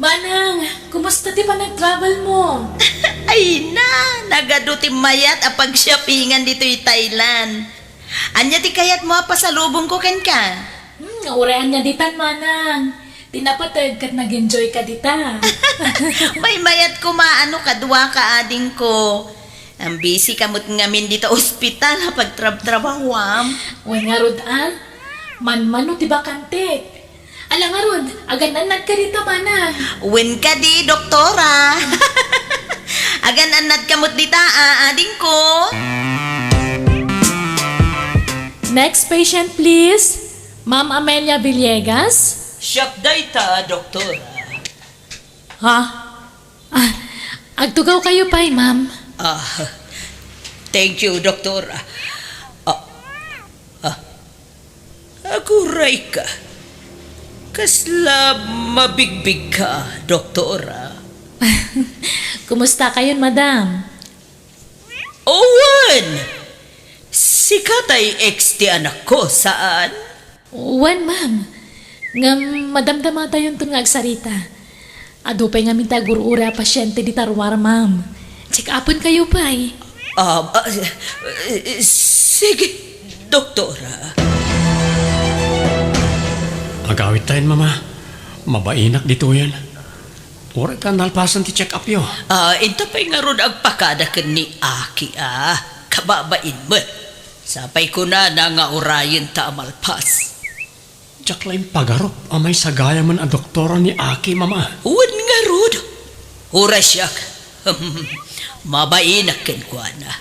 Manang, kumusta ti panagtravel mo? Ay na, nagadu ti mayat a pagsiapingan ditoy Thailand. Ania ti kayatmo a pasalubongko kenka? Hmm, uray ania ditan, Manang. Ti napateg ket nag-enjoy ka dita. Maymayat koma no kaduaka, adingko. Ang busy ka met ngamin dita ospital a pagtrabtrabahuam. Wen ngarud, a? Manmano ti bakantek. Ala ngarud, agan-annad ka dita, Manang. Wen kadi, doktora. Agan-annad ka met dita, a, adingko. Next patient, please. Ma'am Amelia Villegas? Siak dayta, doktora. Ha? Ah, agtugaw kayo pay, ma'am. Ah, thank you, doktora. Ah, ah, aguray ka. Kasla mabigbig ka, doktora. Kumusta kayon, madam? Owen! Sika tay ex ti anakko, saan? Wen, ma'am. Ngem madamdamatayonton nga agsarita. Adu pay ngamin ti agur-uray a pasiente dita ruar, ma'am. Check-upen kayo pay. Ah, ah, sige, doktora. Agawidtayon, mama. Mabainak ditoyen. Uray ta nalpasen ti check-upyo. Ah, inta pay ngarud agpakada ken ni Aki, a. Kababain met. Sapay kunana nga urayenta a malpas. Diak la impagarup a maysa gayamen a doktora ni Aki, mama. Wen ngarud. Uray siak. Mabainak kenkuana.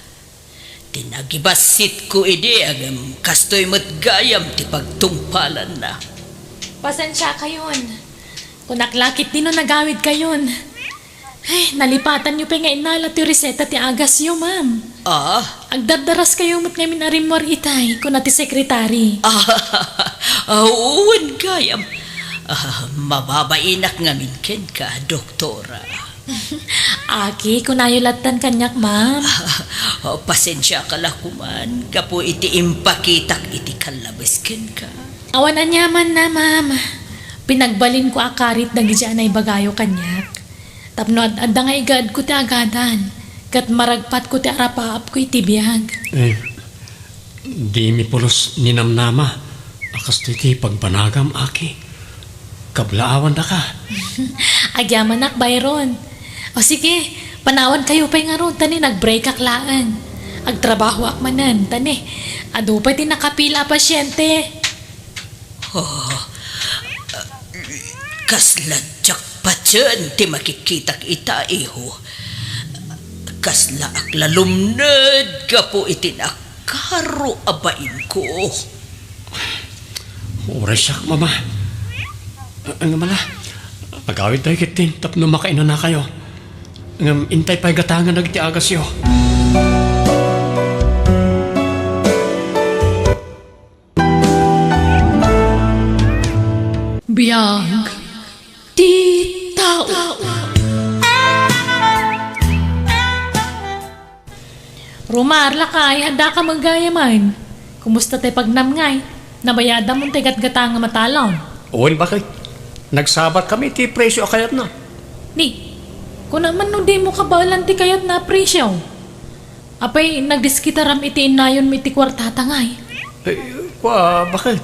Ti nagibassitko idi, ngem kastoy met gayam ti pagtungpalanna. Pasensiakayon. Kunak la ketdi no nagawidkayon. Ay, nalipatanyo pay nga innala ti reseta ti agasyo, ma'am. Ah? Agdardaraskayo met ngamin a rimmuar itay, kuna ti sekretari. Ah, wen gayam. Ah, mababainak ngamin kenka, doktora. Aki, kunayo lattan kaniak, ma'am. Ah, pasensiaka la koman gapu iti impakitak iti kallabes kenka. Awan aniamanna, ma'am. Pinagbalinko a karit dagiti a naibagayo kaniak. Tapno ad-adda nga igaedko ti agadan, ket maragpatko ti arapaapko iti biag. Eh, dimi pulos ninamnama a kastoy ti pagbanagam, Aki. Kablaawandaka. Agyamanak, Byron. O sige, panawankayo pay ngarud, ta ni nagbreakak laeng. Agtrabahoak manen, ta ni adu pay ti nakapila a pasiente. Oh, kasla diak patien ti makikitak ita, iho. Kasla ak la lumned gapu iti nakaro a bainko. Uray siak, mama. Ngem ala, agawidtayo ketdin tapno makainanakayo. Ngem intay pay gatangen dagiti agasyo. Biag ti Rumar, lakay, adda ka met gayamen. Kumusta tay pagnamngay? Nabayadam tay gatgatangam a talon? Wen, baket. Nagsabat kami ti presyo a kayatna. Ni, kuna man no dimo kabaelan ti kayatna a presyo? Apay, nagdiskitaram iti innayonmi iti kuartata ngay? Eh, kua, baket.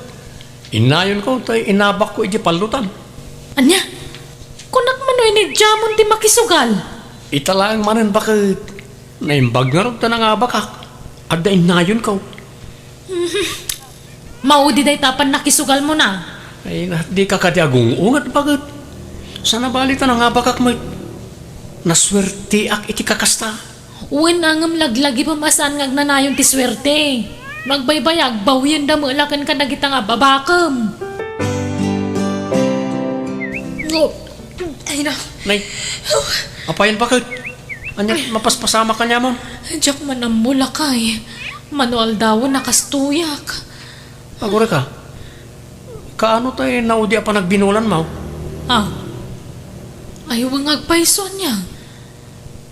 Innayonko tay inabakko iti pallotan. Ania? Kunak man no inidiamon ti makisugal? Ita laeng manen, baket. Naimbag ngarud ta nangabakak. Adda innayonko. Maudi dayta pannakisugalmona. Ay, na, dika kadi agung-unget, baket. Saan a bali ta nangabakak met. Nasuerteak iti kakasta. Wen, ngem laglagipem a saan nga agnanayon ti suerte. No agbaybayag, bawienda met la ken kadagita nga ababakem. Oh, ay na. Nay, apayen, baket? Ania, mapaspasamak kaniamon? Diak man ammo, lakay. Mano aldawen a kastoyak. Agurayka, kaano tay naudi a panagbinolanmo? Ah. Ay, wen, agpayso ania.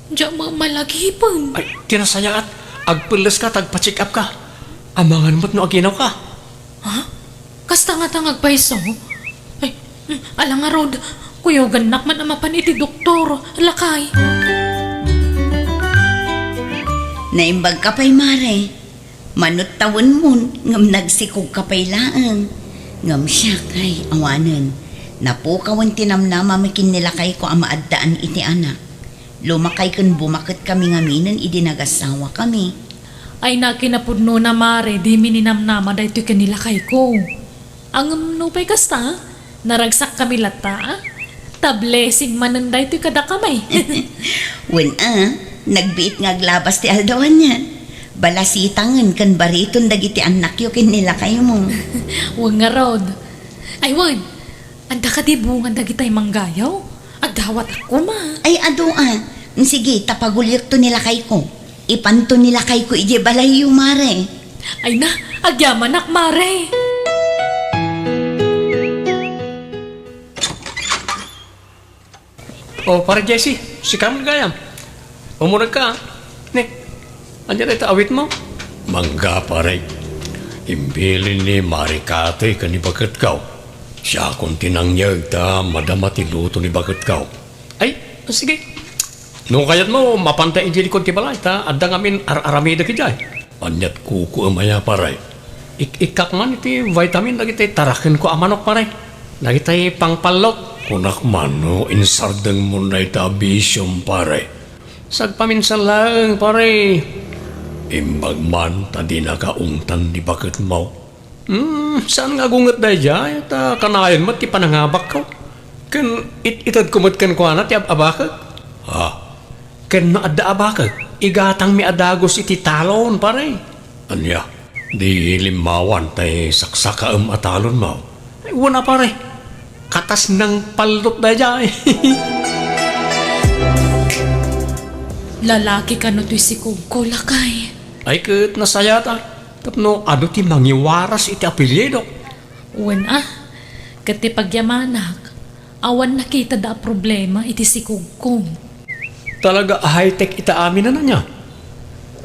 Diak met malagipen. Ay, ti nasayaat, agpelleska ta agpa-check up ka. Amangan met no aginawka. Ha? Kasta ngata nga agpayso? Ay, mm, ala ngarud, kuyogannak man a mapan iti doktor, lakay. Naimbagka pay, Mare. Mano tawenmon, ngem nagsikogka pay laeng. Ngem siak, ay, awanen. Napukawen ti namnamami ken ni lakayko a maaddaan iti anak. Lumakay ken bumaketkami ngaminen idi nagasawakami. Ay, na kinapudnona, Mare, dimi ninamnama daytoy ken ni lakayko. Ngem nupay kasta, naragsakkami latta, a? Ta blessing manen daytoy kadakami. Wen a, nagbiit nga aglabas ti aldaw ania. Balasitangen ken bariton dagiti annakyo ken ni lakaymo. Wen ngarud. Ay wen, adda kadi bunga dagitay manggayaw? Agdawatak koma. Ay, adu a. Sige, ta paguliekto ni lakayko. Ipanto ni lakayko idiay balayyo, Mare. Ay na, agyamanak, Mare. O, Pare Jesse, sika met gayam. Umuragka, a. Ne, ania dayta awitmo? Mangga, pare. Imbilin ni Mare Katoy ken ni baketko. Siakon ti nangyeg ta madama ti luto ni baketko. Ay, sige. No kayatmo, mapanta idiay likod ti balay, ta adda ngamin ar-aramidek idiay. Aniat kukuem aya, pare? Ik-ikkak man iti vitamin dagiti tarakenko a manok, pare. Dagiti pangpallot. Kunak man no insardengmon dayta a bisiom, pare. Sagpaminsan laeng, pare. Imbag man ta dinaka ungtan ni baketmo. Hmm, saan nga agunget daydiay, ta kanayon met ti panangabakko. Ken it-itedko met kenkuana ti ab-abakek. Ha? Ken no adda abakek, igatangmi a dagus iti talon, pare. Ania? Di limmawan tay saksakaem a talonmo? Ay, wen a, pare. Katas nang pallot daydiay. Lalaki kano toy sikogko, lakay? Ay, ket nasayaat a. Tapno adu ti mangiwaras iti apelyidok. Wen a, ket ti pagyamanak, awan nakitada a problema iti sikogko. Talaga a high-tech ita amin a ania?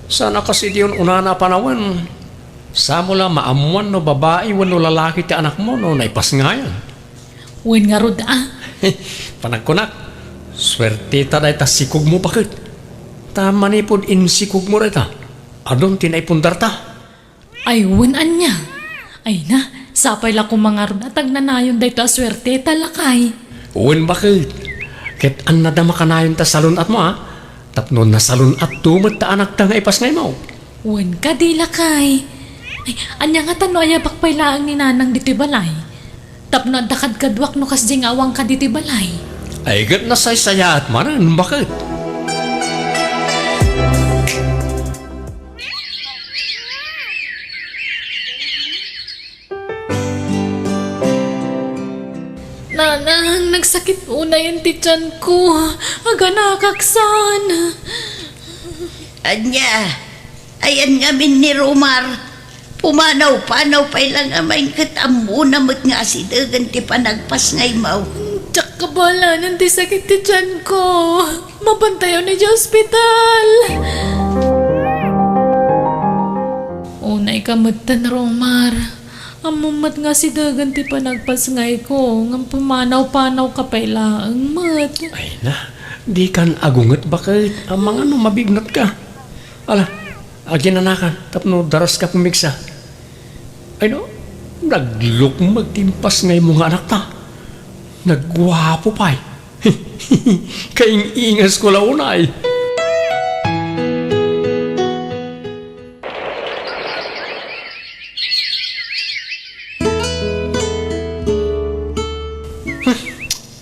Saan a kas idi un-unana a panawen, samo la maammuan no babai wenno lalaki ti anakmo no naipasngayan. Wen ngarud a. Panagkunak, suerteta dayta sikogmo, baket. Ta manipud insikogmo dayta, adun ti naipundarta. Ay, wen ania? Ay na, sapay la koma ngarud a tagnanayon daytoy a suerteta, lakay. Wen, baket. Ket annada makanayon ta salun-atmo, a? Tapno nasalun-atto met ta anakta nga ipasngaymo. Wen kadi, lakay. Ay, ania ngata no ayabak pay laeng ni nanang ditoy balay? Tapno adda kadkaduak no kasdiay nga awanka ditoy balay. Ay, ket nasaysayaat manen, baket. Nanang, nagsakit unayen ti tianko. Aganakak saan. Ania? Ayan ngamin ni Romar. Pumanaw-panaw pay la ngamin ket ammona met nga asidegen ti panagpasngaymo. Diak Kabalanen ti sakit ti tianko. Mapantayon idiay ospital. Unay ka metten, Romar. Ammom met nga asidegen ti panagpasngayko, ngem pumanaw-panaw ka pay laeng met. Ay na, dikan agunget baket. Amangan no mabignat ka. Ala, aginanakan tapno daras ka pumigsa. Ay no, naglukmeg ti impasngaymo nga anakta. Nagguapo pay. Kaing-ingas ko la unay.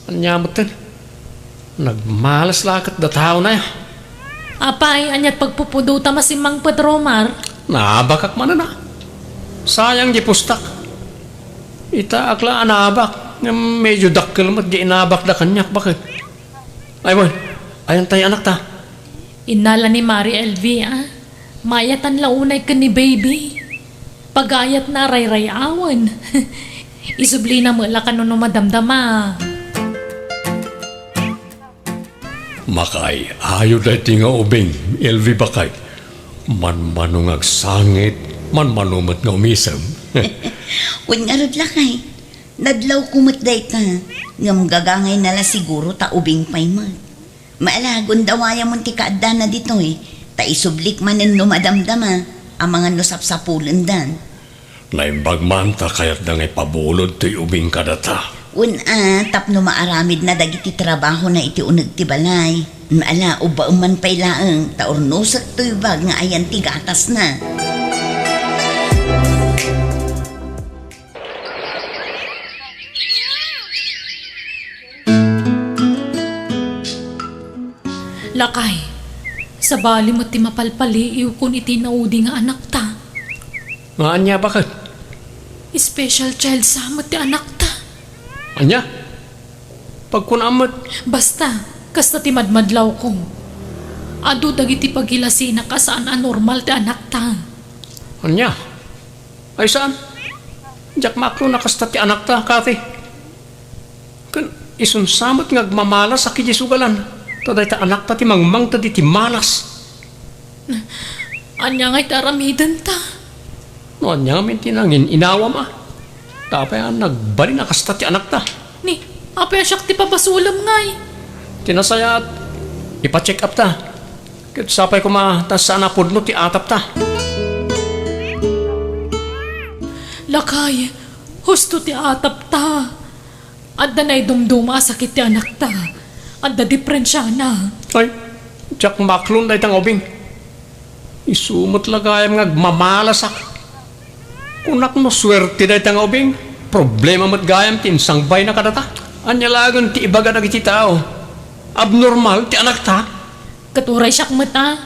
Ania metten? Nagmalas la ket datayo na. Apay, aniat pagpupudota masimmangpet, Romar? Naabakak manen a. Sayang di pustak. Itaak la a naabak, ngem medyo dakkel met di inabakda kaniak, baket. Ay wen, ayan tay anakta? Innala ni Mari Elvie a, maayatan la unay ken ni Baby. Pagayatna a rayrayawen. Isublina met la kano no madamdama. Makaay-ayo daytoy nga ubing, Elvie, baket. Manmano nga agsangit, manmano met nga umisem. Wen ngarud, lakay. Nadlawko met dayta, ngem gagangayna la siguro ta ubing pay met. Ala, gundawayamon ti kaaddana ditoy, ta isublik manen no madamdama, amangan no sapsapulendan. Naimbag man ta kayatda nga ipabulod toy ubing kadata. Wen a, tapno maaramidna dagiti trabahona iti uneg ti balay. Ala, ubbaem man pay laeng, ta urnosek toy bag nga ayan ti gatasna. Lakay, sabali met ti mapalpaliiwkon iti naudi nga anakta. Nga ania, baket? Special child sa met ti anakta. Ania? Pagkunam met. Basta, kasta ti madmadlawko. Adu dagiti pagilasinak a saan a normal ti anakta. Ania? Ay saan? Diak maaklon a kasta ti anakta, Kathy. Ken isunsa met nga agmamalasak idiay sugalan, ta dayta anakta ti mangmangted iti malas. Ania ngay ti aramidenta? No ania ngamin ti nangin-inawam a? Ta apay a nagbalin a kasta ti anakta? Ni, apay a siak ti pabasolem ngay? Ti nasayaat, ipa-check up ta. Ket sapay koma ta saan a pudno ti atapta. Lakay, husto ti atapta. Adda naidumduma a sakit ti anakta. Adda diperensiana. Ay, diak maaklon dayta nga ubing. Isu met la gayam nga agmamalasak. Kunak no suerte dayta nga ubing, problema met gayam ti insangbayna kadata. Ania laengen ti ibaga dagiti tao? Abnormal ti anakta? Ket uray siak met a,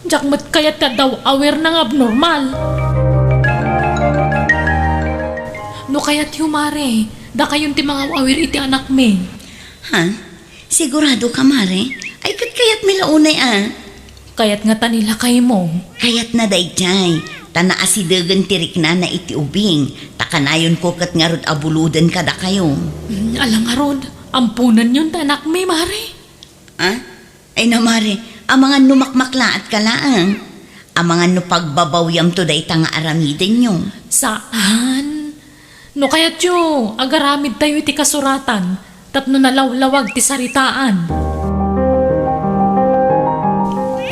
diak met kayat ti adda aw-awirna nga abnormal. No kayatyo, Mare, dakayon ti mangaw-awir iti anakmi. Ha? Sigurado ka, Mare? Ay, ket kayatmi la unay a. Kayat ngata ni lakaymo. Kayatna daydiay, ta naasidegen ti riknana iti ubing, ta kanayonko ket ngarud a buloden kadakayo. Mm, ala ngarud, amponenyon ti anakmi, Mare. Ah? Ay na, Mare, amangan no makmaklaat ka laeng. Amangan no pagbabawyamto dayta nga aramidenyo. Saan? No kayatyo, agaramidtayo iti kasuratan tapno nalawlawag ti saritaan.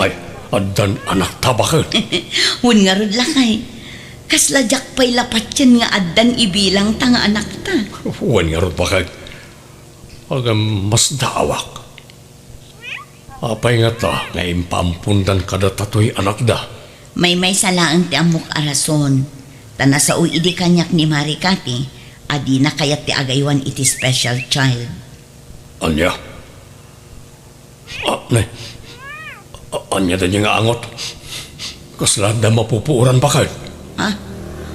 Ay, addan anakta baket? Wen ngarud, lakay. Kasla diak pay la patien nga addan ibilangta nga anakta. Wen ngarud, baket. Agmasdaawak. Apay ngata nga impaampondan kadata toy anakda? Maymaysa laeng ti ammok a rason, ta nasao idi kaniak ni Mare Cathy a dina kayat ti agaywan iti special child. Ania? Ah, ne. A-, ania daydiay nga angot? Kasla adda mapupuoran baket? Ha?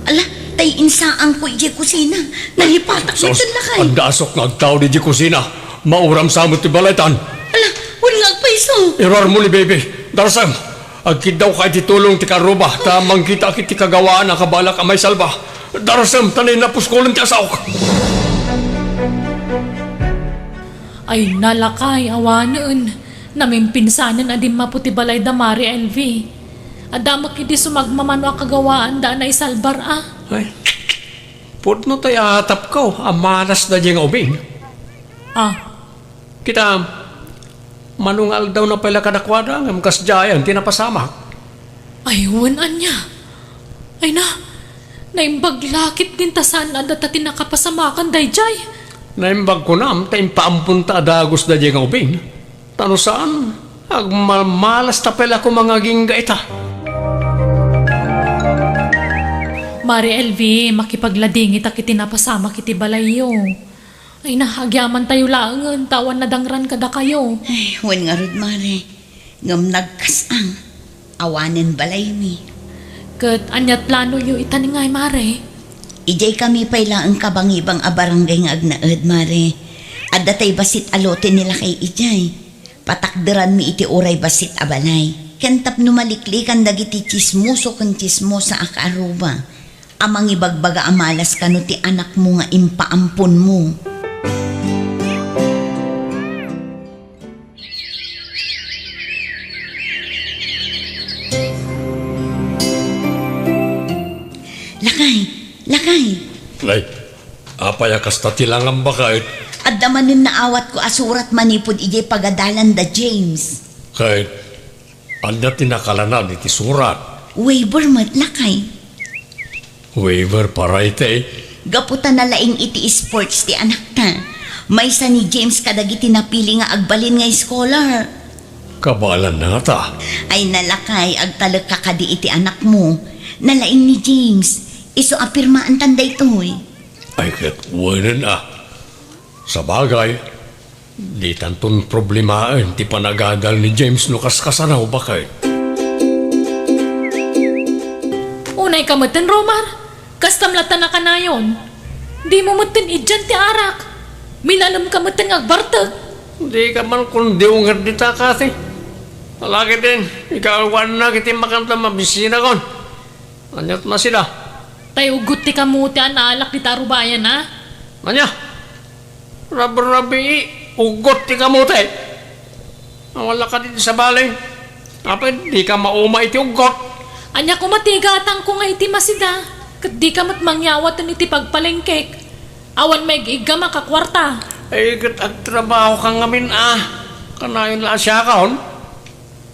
Ala, tay insaangko idiay kusina. Nalipatak. Sus, met, lakay. Adda asok nga agtaud idiay kusina. Mauram sa met ti balaytan. Ala, wen nga agpayso. Iruarmo ni Baby. Darasem. Agkiddawka iti tulong ti karruba, ta mangkitaak iti kagawaan a kabalak a maisalba. Darasem, ta nainna puskulen ti asaok. Ay, nalakay, awanen. Namimpinsanen a dimmapo ti balay da Mari Elvi. Adda met idi sumagmamano a kagawaanda a naisalbar a. Ay, pudno tay atapko a malas daydiay nga ubing. Ah. Kita, mano nga aldawna pay la kadakuada, ngem kasdiayen ti napasamak. Ay, wen ania? Ay na, naimbag la ketdin ta saan a data ti nakapasamakan daydiay. Naimbag kunam ta impaamponta a dagus daydiay nga ubing. Ta no saan, agmalmalas ta pay la koma nga agingga ita. Mari Elvi, makipagladingit ta iti napasamak iti balayyo. Ay na, agyamantayo laengen, ta awan nadangran kadakayo. Ay, wen ngarud, Mare. Ngem nagkas-ang, awanen balaymi. Ket ania ti planoyo ita ngay, Mare? Idiay kami pay laeng kabangibang a barangay nga agnaed, Mare. Adda tay bassit a lote ni lakay idiay. Patakderanmi iti uray bassit a balay. Ken tapno maliklikan dagiti tsismoso ken tsismosa a kaaruba a mangibagbaga a malas kano ti anakmo nga impaamponmo. Lakay, lakay. Nay, apay a kasta ti langam, baket? Adda manen naawatko a surat manipud idiay pagadalan da James. Ket ania ti nakalanad iti surat? Waiver met, lakay. Waiver para iti? Gapu ta nalaing iti sports ti anakta. Maysa ni James kadagiti napili nga agbalin nga scholar. Kabaelanna ngata? Ay, nalakay, agtalekka kadi iti anakmo. Nalaing ni James. Isu a pirmaantan daytoy. Ay, ket wenen a. Sabagay, ditanton problemaen ti panagadal ni James no kaskasano, baket. Unayka metten, Romar. Kastam latta nakanayon. Dimo metten idian ti arak. Minalemka metten nga agbartek. Dika man kundiw ngerdita, Kathy. Alagiden, ikaw awannak iti makanta mabisinakon. Aniat masida? Tay uggot ti kamote a naalak dita arubayan, a? Ania? Rabrabii, uggot ti kamote? Awan la kadi ti sabali. Apay, dika mauma iti uggot? Ania koma ti igatangko nga iti masida, ket dika met mangyawaten iti pagpalengkek? Awan maig-iggam a kakuarta. Ay, ket agtrabahoka ngamin a. Kanayon la a siakon.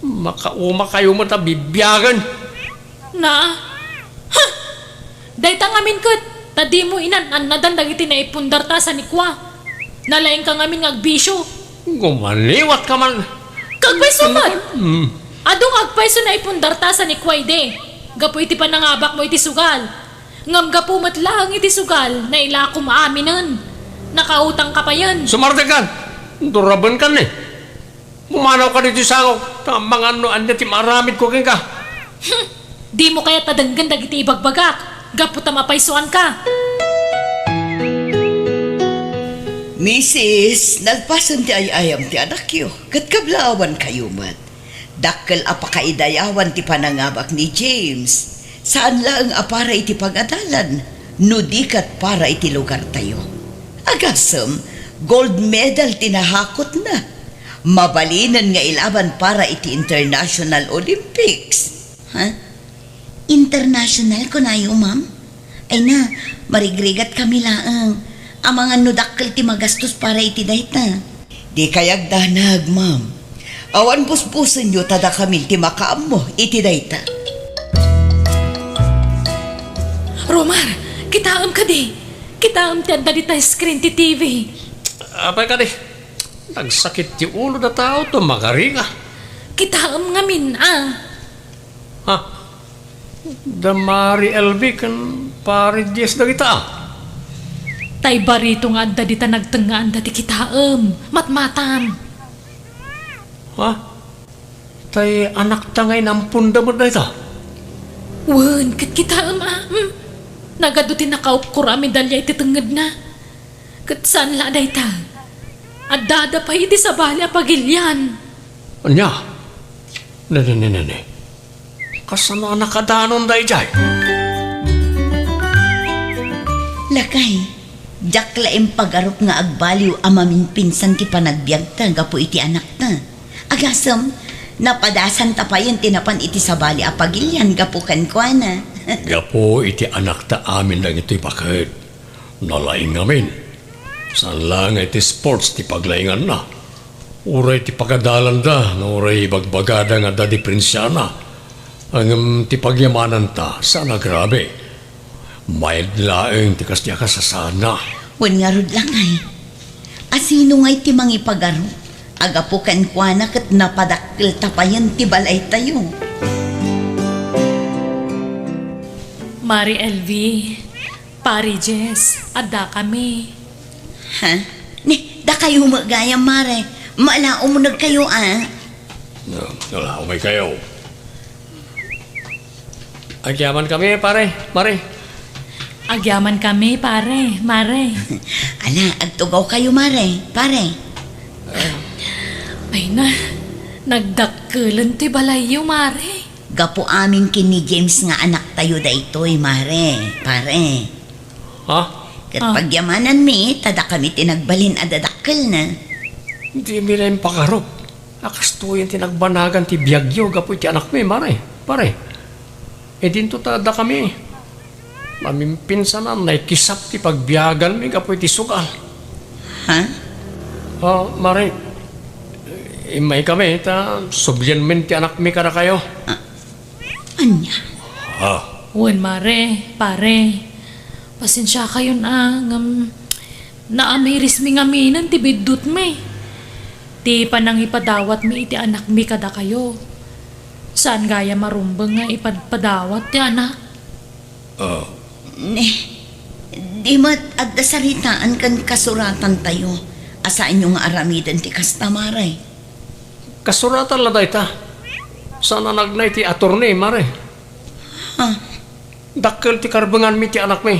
Makaumakayo met a bibiagen. Na? Ha! Dayta ngamin ket, ta dimo inan-annadan dagiti naipundarta sa ni Kua. Nalaingka ngamin nga agbisio. Gumaliwatka man. Kagpayso met! Hmm. Adu nga agpayso naipundarta sa ni Kua idi, gapu iti panangabakmo iti sugal. Ngem gapu met laeng iti sugal, nailakom aminen. Nakautangka payen. Sumartekan! Durabenkan ni. Pumanawka ditoy sangok, ta amangan no ania ti maaramidko kenka. Hmm. Dimo kayat a denggen dagiti ibagbagak, gapu ta mapaysoanka. Misis, nalpasen ti ay-ayam ti anakyo, ket kablaawankayo met. Dakkel a pakaidayawan ti panangabak ni James. Saan laeng a para iti pagadalan, no di ket para iti lugartayo. Agasem, gold medal ti nahakotna. Mabalinen nga ilaban para iti International Olympics. Ha? International, kunayo, ma'am? Ay na, marigrigat kami laeng. Amangan no dakkel ti magastos para iti dayta. Dikay agdanag, ma'am. Awan busbusenyo ta dakami ti makaammo iti dayta. Romar, kitaem kadi. Kitaem ti adda dita screen ti T V. Apay kadi? Nagsakit ti ulo da tao to magaringa. Kitaem ngamin a. Ha? Da Mari Elvi ken Pari Diaz dagita a. Tay barito nga adda dita nagtengngaanda ti kitaem. Matmatam. Ha? Tay anakta nga inamponda met dayta? Wen, ket kitaem a. Hmm. Nagadu ti nakaukor a medalya iti tengngedna. Ket saan la a dayta. Addada pay iti sabali a pagilian. Ania? Nene, nene, nene. Kasano a nakadanon daydiay? Lakay, Diak la impagarup nga agbaliw a maminpinsan ti panagbiagta gapu iti anakta. Agasem, napadasanta payen ti napan iti sabali a pagilian gapu kenkuana. Gapu iti anakta amin dagitoy baket. Nalaing ngamin. Saan la nga iti sports ti paglainganna. Uray ti pagadalanda, no uray ibagbagada nga adda diperensiana. Ngem ti pagyamananta, saan a grabe. Mayat laeng ti kasdi a kasasaadna. Wen ngarud, lakay, asino ngay ti mangipagarup? Agapu kenkuana ket napadakkelta payen ti balaytayo. Mare Elvie, Pare Jess, addakami. Ha? Ni, dakayo met gayam, Mare. Mala, umunegkayo, a. No, wala, umay kayo. Agyamankami, pare, mare. Agyamankami, pare, mare. Ala, agtugawkayo, Mare, pare. Ay na, nagdakkelen ti balayyo, Mare. Gapu amin ken ni James nga anaktayo daytoy, Mare, pare. Ha? Ket Ah. pagyamananmi, ta dakami ti nagbalin a dadakkelna. Dimi la impagarup a kastoyen ti nagbanagan ti biagyo gapu iti anakmi, Mare, pare. Idinto ta dakami. Maminpinsanan, naikisap ti pagbiaganmi gapu iti sugal. Ha? Ah, Mare, immaykami ta sublianmin ti anakmi kadakayo. Ah, ania? Ah. Wen, Mare, pare. Pasensiakayon a, ngem naamirismi ngaminen ti biddutmi. Ti panangipadawatmi iti anakmi kadakayo. Saan gayam a rumbeng nga ipadpadawat ti anak. Ah. Ni, di met adda saritaan ken kasuratantayo a saanyo nga aramiden ti kasta, Mare. Kasuratan la dayta. Saan a nagna iti attorney, Mare. Ah. Dakkel ti karbenganmi ti anakmi.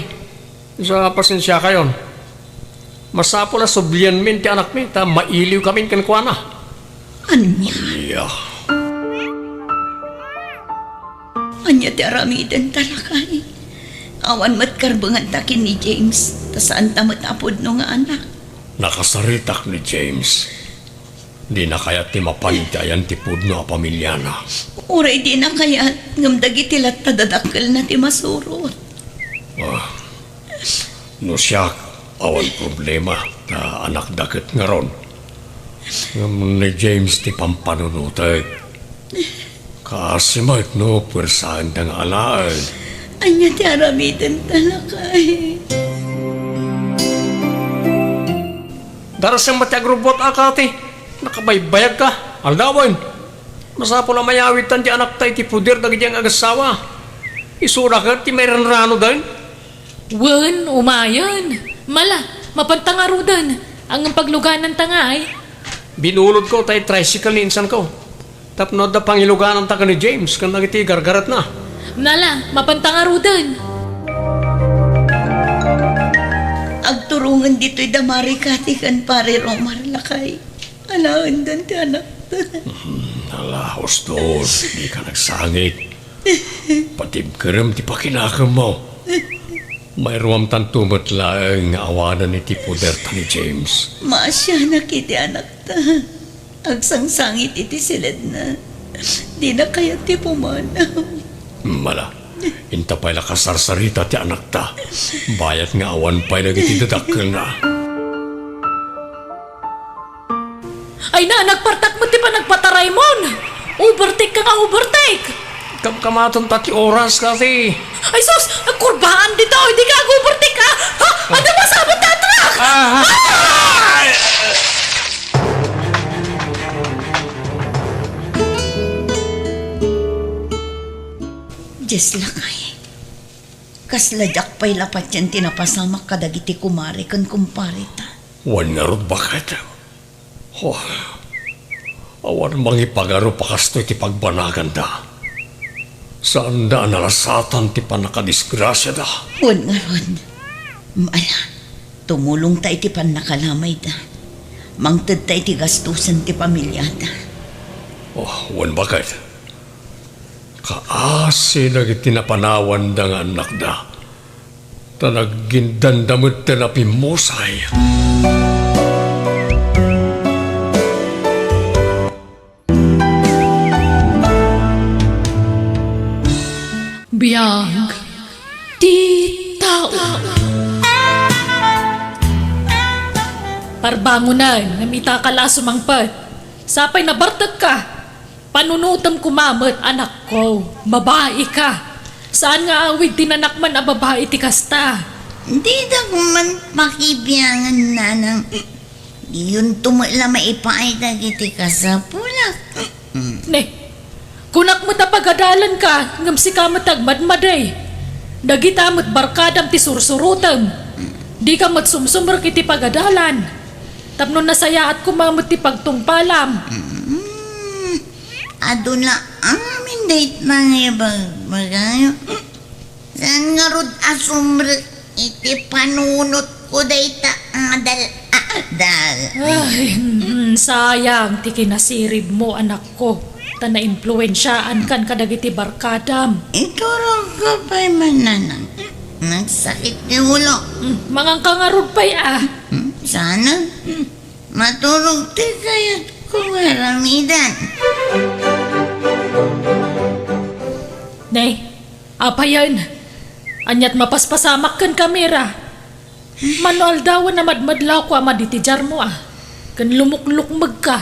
Sa pasensiakayon. Masapul a sublianmin ti anakmi ta mailiwkamin kenkuana. Ania? Ania? Ania ti aramidenta, lakay? Awan met karbenganta ken ni James, ta saanta met a pudno nga anak. Nakasaritak ni James. Dina kayat ti mapan iti ayan ti pudno a pamiliana. Uray dina kayat, ngem dagiti latta dadakkelna ti masurot. Ah, no siak, awan problema, ta anakda ket ngarud. Ngem ni James ti pampanunotek. Kaasi met no puersaenda nga alaen. Ania ti aramidenta, lakay? Darasem met ti agrubbuat a, Kati. Nakabaybayagka. Aldawen. Masapul a mayawidtan ti anakta iti poder dagiti agassawa. Isuda ket ti mairanranoden. Wen, umayen. Mala, mapanta ngaruden. Ngem paglugananta ngay. Binulodko tay tricycle ni insanko. Tapno adda pangilugananta ken ni James ken dagiti gargaretna. Mala, mapanta ngaruden. Agturongen ditoy da Mare Kati ken Pare Romar, lakay. Alaenden ti anakta. Hmm, ala, uston, dika nagsangit. Patibkerem ti pakinakemmo. Mairuamtanto met laeng nga awanen iti poderta ni James. Maasianak iti anakta. Agsangsangit iti siledna. Dina kayat ti pumanaw. Mala, inta pay la kasarsarita ti anakta. Bayat nga awan pay dagiti dadakkelna. Ay na, nagpartak met ti panagpataraymon! Overtake ka nga overtake! Kamkamatenta ti oras, Kati. Ay sus! Nagkurbaan ditoy! Di ka ag-overtake, ah! Ha? Ano ba sabot na truck? Ah! Ah! Dios, lakay. Kasla diak pay la patien ti napasamak kadagiti kumare ken kumpareta. Wen ngarud, baket. Oh, awan mangipagarup a kastoy ti pagbanaganda. Saanda a nalasatan ti pannakadisgrasiada. Wen ngarud, ala, tumulongta iti pannakalamayda. Mangtedta iti gastusen ti pamiliada. Oh, wen, baket. Kaasi dagiti napanawanda nga annakda. Ta naggindan da met ti napimmusay. Biag ti tao. Parbangonen, ngem ita ka la a sumangpet. Sapay nabartekka. Panunotem koma met, anakko. Babaika. Saan nga awid ti nanakman a babai ti kasta. Didak man pakibiangan, nanang. Diyonto met la maipaay dagiti kasapulak. Ne, kunak met a pagadalanka, ngem sika met ti agmadmadi. Dagita met barkadam ti sursurotem. Dika met sumsumrek iti pagadalan. Tapno nasayaat koma met ti pagtungpalam. Mm. Adu la amin dayta nga ibagbagayo. Saan ngarud a sumrek iti panunotko dayta adal-adal? Ay, mm, sayang ti kinasiribmo, anakko, ta naimpluensiaankan kadagiti barkadam. Iturogko pay man, nanang. Nagsakit ti ulo. Mm, manganka ngarud pay, a. Mm, sana. Mm. Maturog ti kayatko nga aramiden. Nay, apayen, ania't mapaspasamak kenka, Mira? Mano aldawen a madmadlawko a madi ti diarmo, a, ken lumuklukmegka.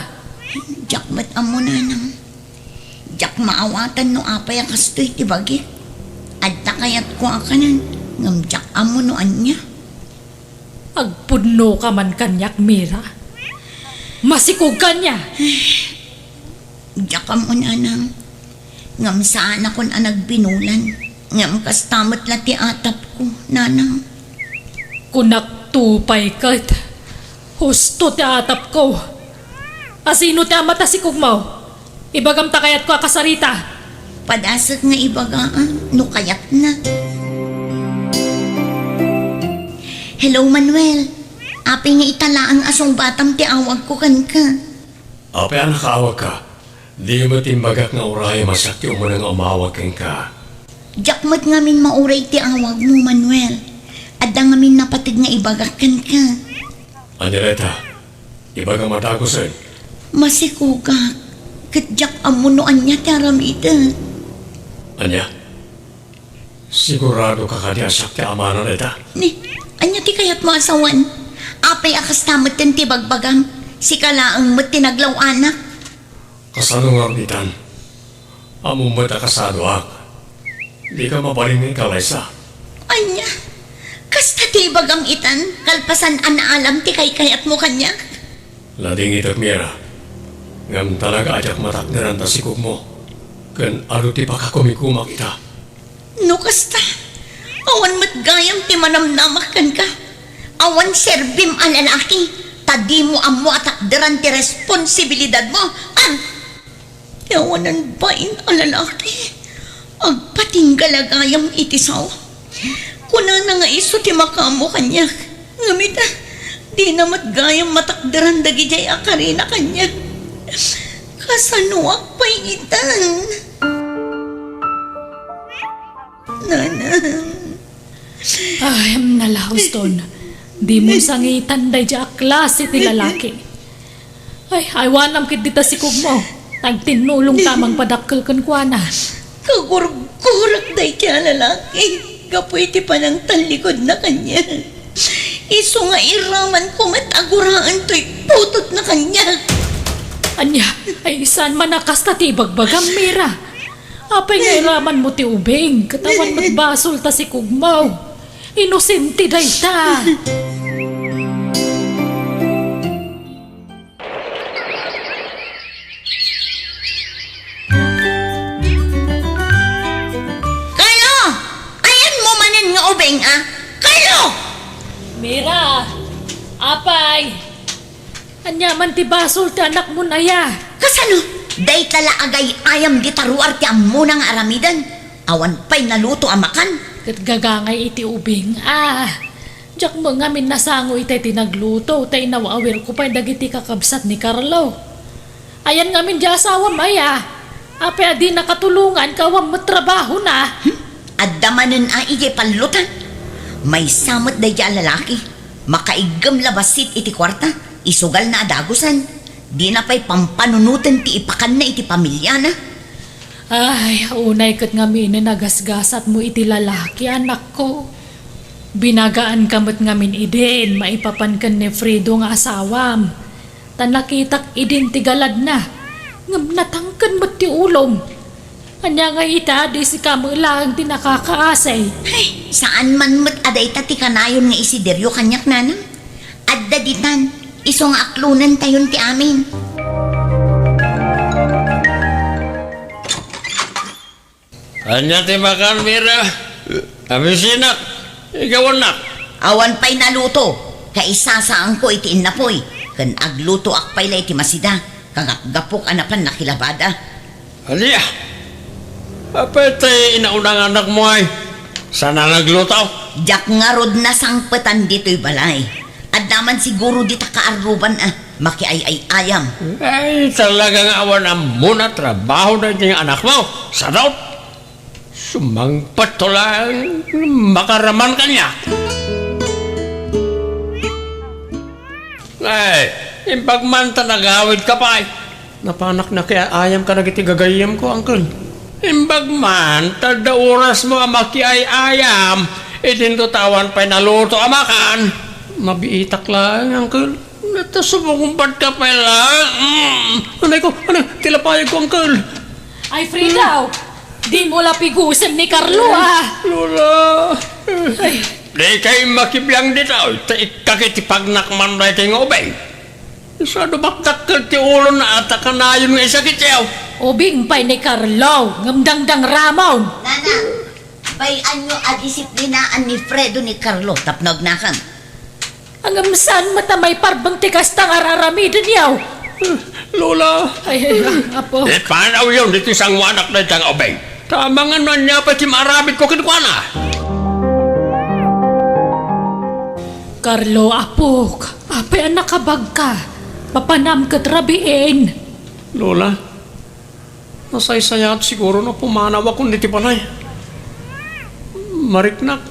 Diak met ammo, nanang. Diak maawatan no apay a kastoy ti bagik. Adda kayatko a kanen, ngem diak ammo no ania. Agpudnoka man kaniak, Mira. Masikogka ania? Diak ammo, nanang. Ngem saanakon a nagbinulan. Ngem kasta met la ti atapko, nanang. Kunak to pay ket, husto ti atapko. A, sino ti ama ta sikogmo? Ibagam ta kayatko a kasarita. Padasek nga ibaga, a, no kayatna. Hello, Manuel. Apay nga ita laeng a sungbatam ti awagko kenka? Apay a nakaawagka? Di met imbagak nga urayem a siak ti umuna nga umawag kenka. Diak met ngamin mauray ti awagmo, Manuel. Adda ngamin napateg nga ibagak kenka. Ania dayta? Ibagam a dagusen. Masikogak, ket diak ammo no ania ti aramidek. Ania? Siguradoka kadi a siak ti amana dayta? Ni, ania ti kayatmo a sawen? Apay a kasta metten ti bagbagam? Sika laeng met ti naglaw-anak. Kasano ngarud itan? Ammom met a kasadoak. Dika mabalin nga ikalaysa. Ania? Kasta ti ibagam itan, kalpasan a naalam ti kaykayatmo kaniak? Nadingitek, Mira. Ngem talaga a diak matakderan ta sikogmo, ken adu ti pakakumikumak ita. No kasta, awan met gayam ti manamnamak kenka. Awan serbim a lalaki, ta dimo ammo a takderan ti responsibilidadmo. Ah! Ti awanan bain a lalaki, agpatingga la gayam iti sao. Kunana nga isu ti makaammo kaniak. Ngem ita, dina met gayam matakderan dagidiay a karina kaniak. Kasanoak pay itan? Nanang. Ay, nalauston. Dimon sangitan daydiay a klase ti lalaki. Ay, aywanam ket dita sikogmo. Agtinnulongta a mangpadakkel kenkuana. Kagurgurak daydiay a lalaki gapu iti panangtallikudna kaniak. Isu nga iramanko met a guraen toy putotna kaniak. Ania, ay saan man a kasta ti ibagbagam, Mira? Apay nga iramanmo ti ubing, ket awan met basol ta sikogmo. Inosente dayta. Carlo! Ayanmo manen nga ubing, a? Carlo! Mira, apay, ania man ti basol ti anakmon aya? Kasano? Dayta la agay-ayam dita ruar ti ammona nga aramiden. Awan pay naluto a makan. Ket gagangay iti ubing, a. Diak met ngamin nasango itay ti nagluto, ta inaw-awirko pay dagiti kakabsat ni Carlo. Ayan ngamin di asawam aya? Apay a di nakatulongan, ket awan met trabahona? Hmm? Adda manen a idiay pallutan? Maysa met daydiay a lalaki, makaiggem la bassit iti kuarta, isugalna a dagusen. Dina pay pampanunoten ti ipakanna iti pamiliana. Ay, unay ket ngamin a nagasgasatmo iti lalaki, anakko. Binagaanka met ngamin idin maipapan ken ni Fredo nga asawam. Ta nakitak idin ti galadna, ngem natangken met ti ulom. Ania nga ita, di sika met laeng ti nakakaasi? Ay, saan man met a dayta ti kanayon nga isiderio kaniak, nanang. Adda ditan, isu nga aklonentayon ti amin. Ania ti makan, Mira? Amisinak, igawannak. Awan pay naluto, kaisasaanko iti innapoy, ken aglutoak pay la iti masida, kagapgapok a napan nakilabada. Ania? Apay ti inauna nga anakmo ay saan a nagluto? Diak ngarud nasangpetan ditoy balay. Adda man siguro dita kaarruban a makiay-ay-ayam. Ay, talaga nga awan ammona trabaho daytoy nga anakmo. Sadot! Sumangpet to laeng makaraman kaniak. Ay, imbag man ta nagawidka pay. Napanak nakiay-ayam kadagiti gagayyemko, Uncle. Imbag man ta adda orasmo a makiay-ayam, idinto ta awan pay naluto a makan. Mabiitak laeng, Uncle. Nata sumungbatka pay laeng. Mm. Anay ko, anay, ti lapayagko, Uncle. Ay, Frida, dimo la pigusen ni Carlo, ah. Lola. Ay. Dikay makibiang ditoy, ta ikkak iti pagnakman daytoy nga ubing. Isu a dumakdakkel ti ulona, ta kanayon nga isakityo. Ubing pay ni Carlo, ngem dangdangramon. Nana, bay-anyo a disiplinaan ni Fredo ni Carlo tapno agnakan. Ngem saan met a maiparbeng ti kasta nga ar-aramidenyo? Lola. Ay, ay, Apo. Ipanawyon ditoy sangoanak dayta nga ubing. Ta amangan no ania pay ti maaramidko kenkuana. Carlo, apok, apay a nakabagka? Papanam ket rabiin. Lola, nasaysayaat siguro no pumanawakon ditoy balay. Mariknak,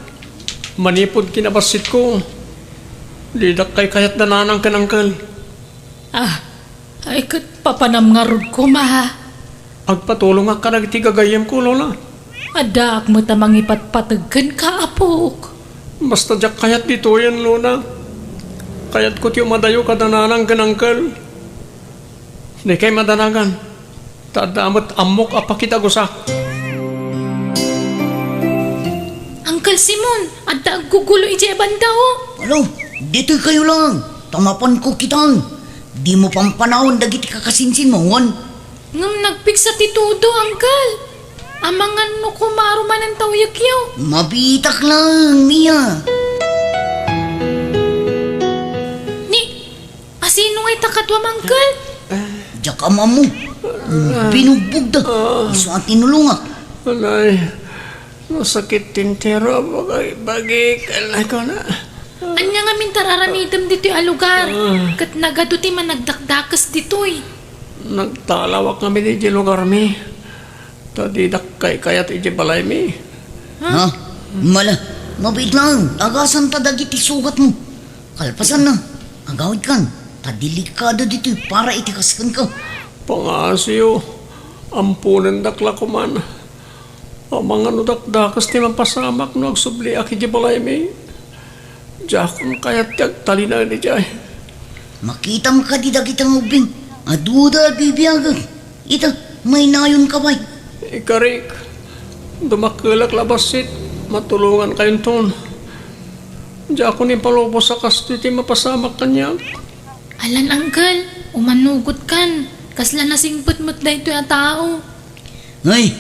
manipud kinabassitko, didak kaykayat da nanang ken angkel. Ah, ay ket papanam ngarud koma. Agpatulongak kadagiti gagayyemko, Lola. Addaak met a mangipatpateg kenka, apok. Basta diak kayat ditoyen, Lola. Kayatko ti umadayo kada nanang ken angkel. Dikay madanagan, ta adda met ammok a pakidagusak. Uncle Simon, adda aggugulo idiay banda, o. Alo, ditoy kayo lang. Ta mapanko kitaen. Dimo pampanawan dagiti kakasinsinmo, wen? Ngem nagpigsa ti tudo, Uncle. Amangan no kumaro manen tawyekyo. Mabitak lang, Mia. Ni, asino ngay ta kaduam, Uncle? Diak ammo. Binugbog da. Isu a tinulongak. Anay, nasakit ti entero a bagibagi, ken kuna. Ania ngamin ti ar-aramidem ditoy a lugar? Ah. Ket nagadu ti managdakdakes ditoy. Nagtalawak ngamin idiay lugarmi. Ta didak kaykayat idiay balaymi. Ha? Ha? Mala, mabiit laeng, agasanta dagiti sugatmo. Kalpasanna, agawidkan, ta delikado ditoy para iti kas kenka. Pangaasiyo, amponendak la koman. Amangan no dakdakes ti mapasamak no agsubliak idiay balaymi. Diakon kayat ti agtalinaed idiay. Makitam kadi dagita nga ubbing? Aduda a bibiagek. Ita, maynayonka pay. Ikarik, dumakkelak la bassit, matulongankayonton. Diakon ipalubos a kastoy ti mapasamak kaniak. Alan, Uncle, umanugotkan. Kasla nasingpet met daytoy a tao. Ay,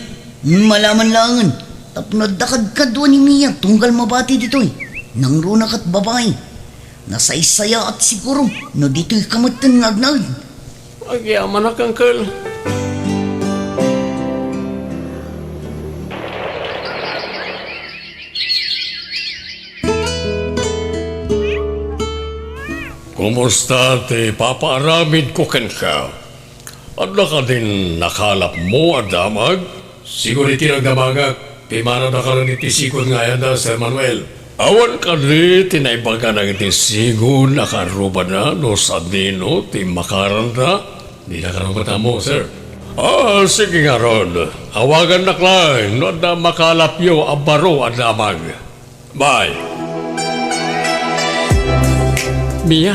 malaman laengen, tapno adda kadkadua ni Mia tunggal mabati ditoy, nangruna ket babai. Nasaysayaat siguro no ditoy ka metten nga agnaed. Agyamanak, Uncle. Kumusta ti papaaramidko kenka? Adda kadin nakalapmo a damag? Siguro iti nagdamagak, pimanadakalen iti sikod nga ayanda, Sir Manuel. Awan kadi ti naibaga dagiti sigun a karrubana no sadino ti makaranda? Dina kano met ammo, sir. Ah, sige ngarud. Awagannak laeng no adda makalapyo a baro a damag. Bye. Mia,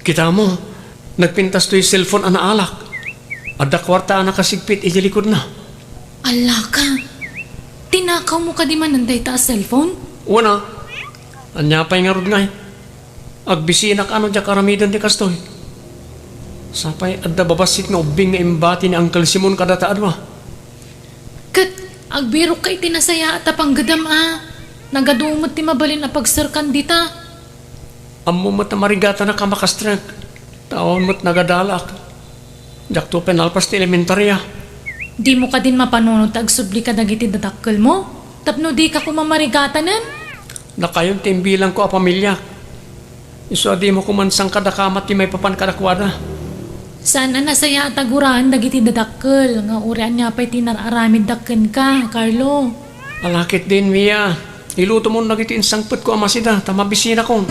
kitamo, nagpintas toy cellphone a naalak. Adda kuarta a nakasigpit iti likudna. Allaka, tinakawmo kadi manen dayta a cellphone? Wen a, ania pay ngarud ngay? Agbisinak a no diak aramiden ti kastoy. Sapay adda babassit nga ubbing nga imbati ni Uncle Simon kadata a dua. Ket agbirokka iti nasayaat a panggedam a nagadu met ti mabalin a pagserkan dita. Ammom met a marigatanak a makastrek, ta awan met nagadalak. Diakto pay nalpas ti elementaria. Dimo kadin mapanunot ti agsubli kadagiti dadakkelmo tapno dika koma marigatanen? Nakayon ti imbilangko a pamiliak. Isu a dimo koma sangkadakama ti maipapan kadakuada. Saan a nasayaat a guraen dagiti dadakkel nga uray ania pay ti nar-aramidda kenka, Carlo. Ala ketdin, Mia. Ilutomon dagiti insangpetko a masida ta mabisinakon.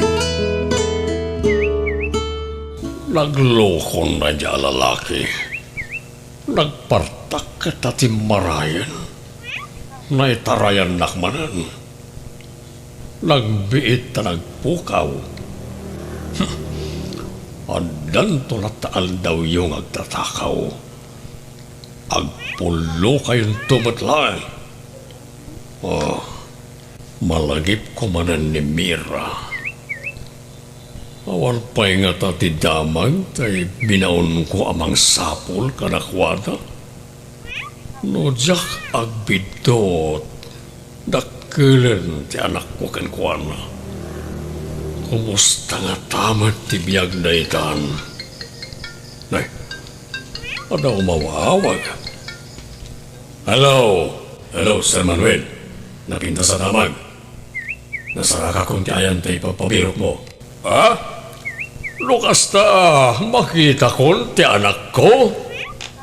Naglokon daydiay a lalaki. Nagpartak ket ta timmarayen. Naitarayannak manen. Nagbiit ta nagpukaw. Addanto latta aldawyo nga agtatakaw. Agpullokayonto met laeng. Oh, malagipko manen ni Mira. Awan pay ngata ti damag ti binaonko a mangsapul kadakuada. No diak agbiddut, dakkelen ti anakko kenkuana. Kumusta ngata met ti biag daytan? Nay, adda umawawag. Hello! Hello, Sir Manuel. Napintas a damag. Nasarakakon ti ayan ta ipapabirokmo. Ha? No kasta, makitakon ti anakko?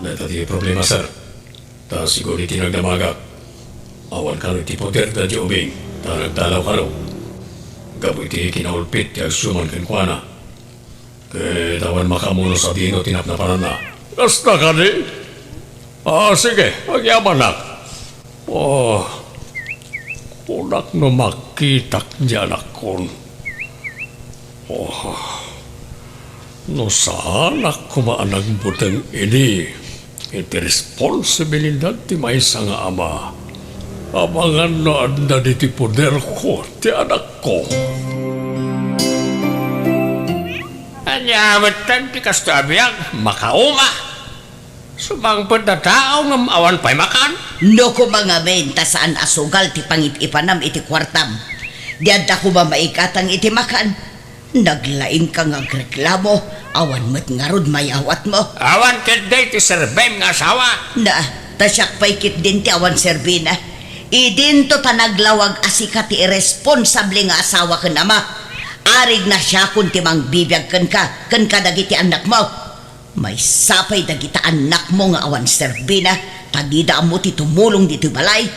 Dayta ti problema, sir. Ta siguro iti nagdamagak, awan kano iti poder daydiay ubing, ta nagdalaw kano. Gapu iti kinaulpit ti agsuman kenkuana. Ket awan makaammo no sadino ti napnapananna. Kasta kadi? Ah, sige, agyamanak. Oh, kunak no makitak diay anakkon. Oh, no saanak koma a nagbuteng idi iti responsibilidad ti maysa nga ama, amangan no adda ditoy poderko ti anakko. Ania metten ti kastoy a biag? Makauma. Sumangpet a tao ngem awan pay makan. No koma ngamin ta saan a sugal ti pangip-ipanam iti kuartam, di adda koma maigatang iti makan. Naglaingka nga agreklamo, awan met ngarud mayawatmo. Awan ketdi ti serbim nga asawa. Na, ta siak pay ketdin ti awan serbina. Idinto ta naglawag a sika ti irresponsable nga asawa ken ama. Arigna siakon ti mangbibiag kenka, ken kadagiti annakmo. Maysa pay dagiti annakmo nga awan serbina, ta dida ammo ti tumulong ditoy balay.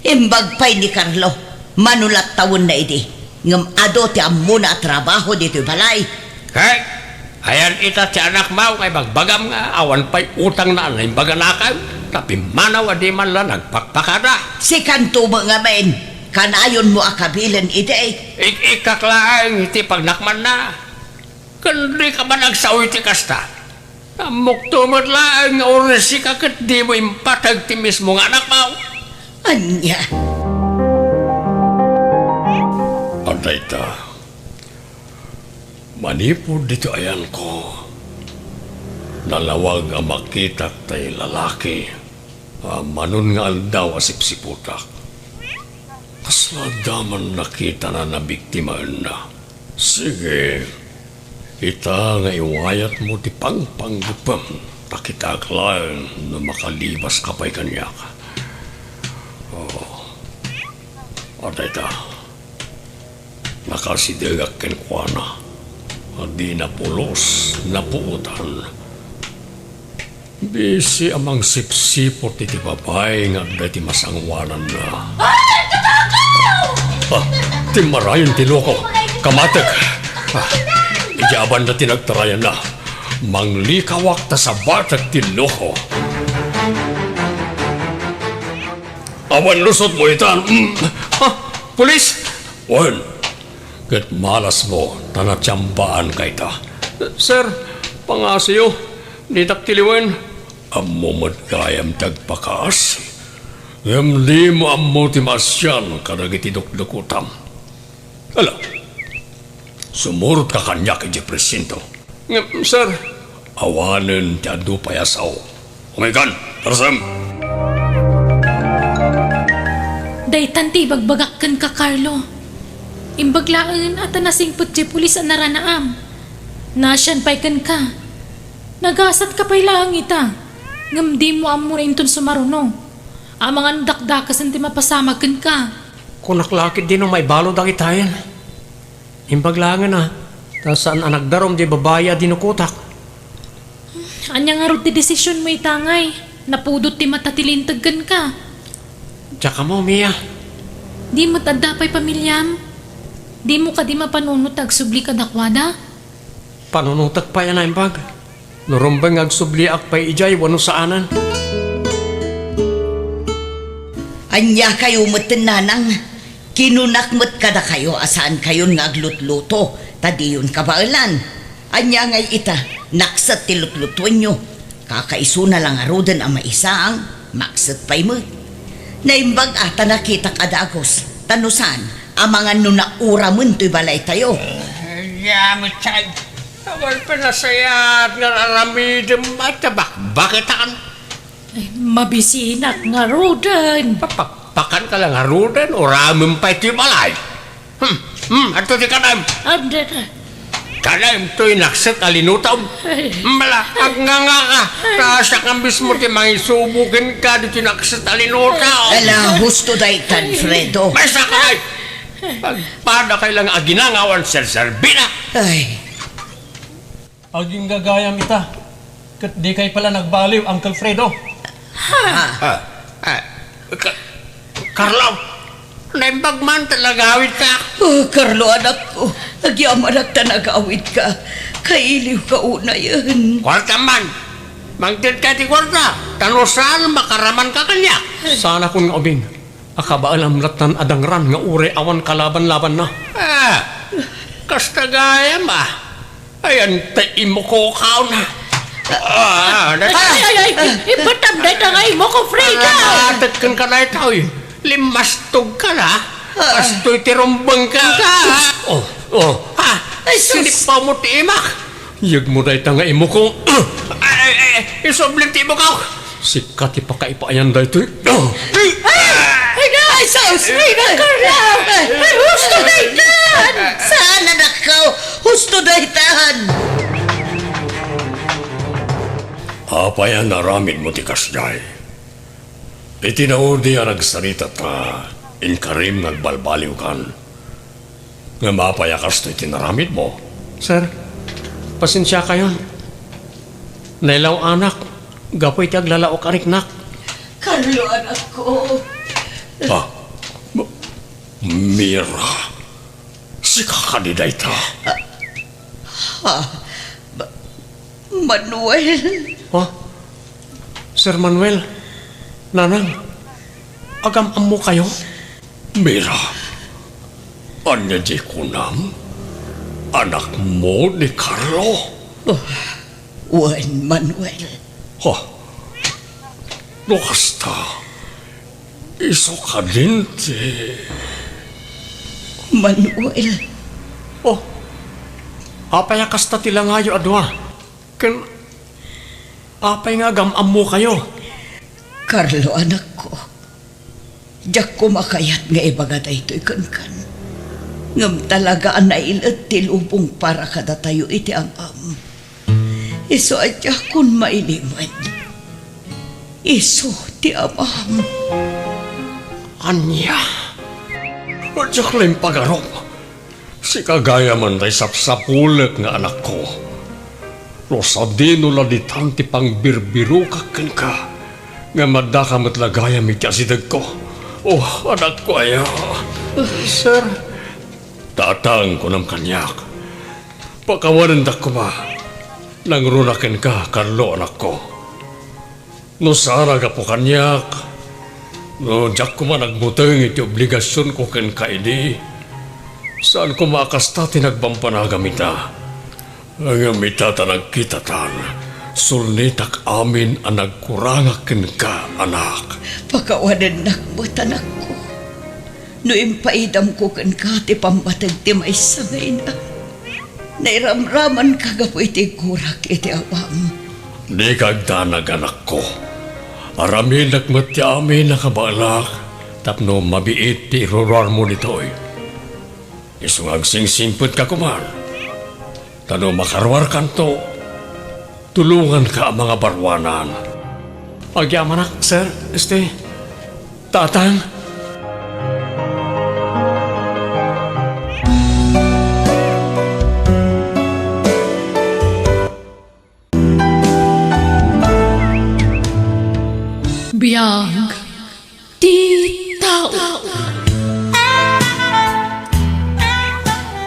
Imbag pay ni Carlo, mano latta wenna idi, ngem adu ti ammona a trabaho ditoy balay. Ket, ayan ita ti anakmo nga ibagbagam nga awan pay utangna a naimbag a nakayam, ta pimmanaw a di man la nagpakpakada. Sikanto met ngamin, kanayonmo a kabilen idi. Ik-ikkak laeng iti pagnakmanna. Ken dika man agsao iti kasta. Ammokto met laeng nga uray sika ket dimo impateg ti mismo nga anakmo. Ania? Adda ita. Manipud ditoy ayanko, nalawag a makitak tay lalaki. Ammanon nga aldaw a sipsiputak. Kasla adda man nakitana a nabiktimaenna. Sige, ita nga iwayatmo ti pangpanggepem, ta kitaek laeng no makalibaska pay kaniak. Oh, adda ita. Nakasidegak kenkuana a dina pulos napuotan. Bisi a mangsipsipot iti babai nga adda iti masangoananna. Ay, katakaw! Ah, Timmarayen ti loko. Kamatek. Ah, idiay banda ti nagtarayanna. Manglikawak ta sabatek ti loko. Awan lusotmo itan. Mm. Ah, pulis! Wen, ket malasmo ta natiambaanka ita. Sir, pangasiyo, ditak tiliwen. Ammo met gayam ti agpakaasi. Ngem dimo ammo ti maasian kadagiti dukdukutam. Ala, sumurotka kaniak idiay presinto. Ngem, sir. Awanen ti adu pay a sao. Umaykan, tarsem! Daytan ti ibagbagak kenka, Carlo. Imbag laeng a ta nasingpet ti pulis a naranaam. Naasian pay kenka. Nagasatka pay laeng ita. Ngem dimo ammo inton sumaruno. Amangan dakdakesen ti mapasamak kenka. Kunak la ketdi no maibalo dagitayen. Imbag laengen a, ta saan a nagdarum diay babai a dinukotak. Ania ngarud ti desisionmo ita ngay? Napudot ti mata ti linteg kenka. Diak ammo, Mia. Di met adda pay pamiliam? Dimo kadi mapanunot ti agsubli kadakuada? Panunotek pay a naimbag. No rumbeng nga agsubliak pay idiay wenno saanen. Ania kayo metten, nanang? Kinunak met kadakayo a saankayon nga aglutluto, ta diyon kabaelan. Ania ngay ita, nakset ti lutlutuenyo. Kakaisuna la ngaruden a maisang, makset pay met. Naimbag a ta nakitak a dagus, ta no saan, amangan no nauramen toy balaytayo. Ania met, ay, awan panasayaat nga aramidem, ay, ta bakbaketan. Ay, mabisinak ngaruden. Papakpakanka la ngaruden, uramem pay ti balay. Hmm, hmm, adto ti kanaem. Adda. Kanaem toy nakset a linutom. Ay. Mala, agngangaka. Ay. Ta siak nga mismo ti mangisubo kenka ditoy nakset a linutom. Ala, husto daytan, Fredo. Maysa ka, ay! Agpadakay la nga aginanga awan serserbina. Ay. Agingga gayam ita, ket dikay pay la nagbaliw, Uncle Fredo. Ah, ah, Ka-, Carlo, naimbag man ta nagawidka. Oh, Carlo, anakko, agyamanak ta nagawidka. Kailiwka unayen. Kuarta man. Mangtedka ti kuarta, ta no saan, makaramanka kaniak. Saanakon nga ubing. A kabaelam lattan a dangran nga uray awan kalaban-labanna. Ah, kasta gayam, ah. Ayan ta imuko kauna. Ah, dayta. Ay, ay, ay, ay, ipatam dayta nga imuko, Frida. Ah, tekkenka dayta, oy. Limmastogka la. Ah. Kastoy ti rumbengka. Oh, oh. Ah, ay, sus. Sinipawmo ti imak. Yegmo dayta nga imuko. Ay, ay, ay, isublim ti imuko. Sika ti pakaipaayan daytoy. Ay! Ay, ay, sus! Ay, Carla! Ay, husto daytan! Saan, anakko? Husto daytan! Apay a naaramidmo ti kasdiay? Iti naudi a nagsarita ta, inkarim nga agbalbaliwkan. Ngem apay a kastoy ti naramidmo? Sir, pasensiakayon. Nailaw-anak gapu iti aglalaok a riknak. Carlo, anakko. Ah, Ma-, Mira, sika kadi dayta? Ah, Ma-, Manuel. Oh, Sir Manuel, Nanang, agam-ammokayo? Mira, ania diay kunam? Anakmo ni Carlo? Oh, wen, Manuel. Ha? No kasta, isu kadin ti Manuel. Oh, apay a kasta ti langayo a dua? Ken apay nga agam-ammokayo? Carlo, anakko, diak koma kayat nga ibaga daytoy kenkan. Ngem talaga a nailet ti lubong para kadatayo iti am-am. Isu a diakon mailimed. Isu ti amam. Ania? Diak la impagarup. Sika gayam ti sapsapulek nga anakko. No sadino la ditan ti pangbirbirokak kenka, ngem addaka met la gayam iti asidegko. Oh, anakko aya. Sir, Tatang, kunam kaniak, pakawanendak koma. Nangruna kenka, Carlo, anakko. No saan a gapu kaniak, no diak koma nagbuteng iti obligasionko kenka idi, saan koma a kasta ti nagbambanagam ita. Ngem ita ta nagkitatan, sulnitak amin a nagkurangak kenka, anak. Pakawanennak met, anakko. No impaidamko kenka ti pammateg ti maysa nga ina, nairamramanka gapu iti gurak iti awam. Dika agdanag, anakko. Aramidek met ti amin a kabaelak tapno mabiit ti iruruarmo ditoy. Isu nga agsingsingpetka koman. Ta no makaruarkanto, tulonganka a mangabaruanan. Agyamanak, sir, este, tatang. Biag ti tao.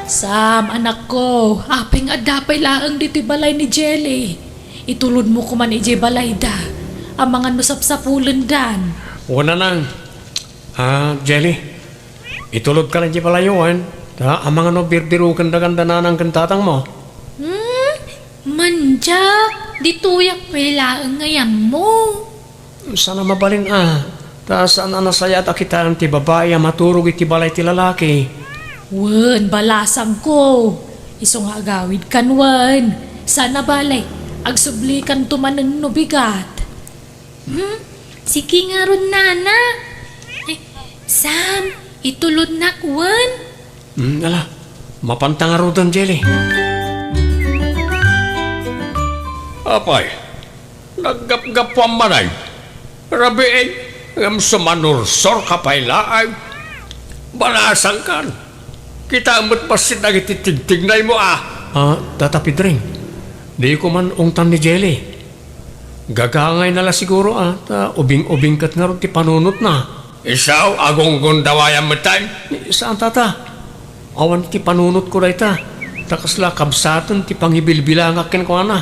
Sam, anakko, apay nga adda pay laeng ditoy balay ni Jelly? Itulodmo koman idiay balayda. Amangan no sapsapulendan. Wen, nanang. Ah, Jelly, itulodka la idiay balayyo, wen? Ta amangan no birbiroken da ganda nanang ken tatangmo. Hmm? Mandiak, ditoyak pay laeng nga ammo. Saan a mabalin a, ta saan a nasayaat a kitaem ti babai a maturog iti balay ti lalaki. Wen, balasangko. Isu nga agawidkan wen. Saan a bale, agsublikanto manen no bigat. Hmm? Sige ngarud, nana. Ay, Sam, itulodnak wen. Hmm, ala, mapanta ngaruden, Jelly. Apay, naggapgapuam manen? Rabii, ngem sumanursorka pay laeng. Balasangkan. Kitaem met bassit dagiti tigtignaymo a. Ah, Tata Pedring, di ko man ungtan ni Jelly. Gagangayna la siguro a, ta ubing-ubing ket ngarud ti panunotna. Isu, agunggundawayam metten? Saan, Tata. Awan ti panunotko dayta, ta kasla kabsaten ti pangibilbilangak kenkuana.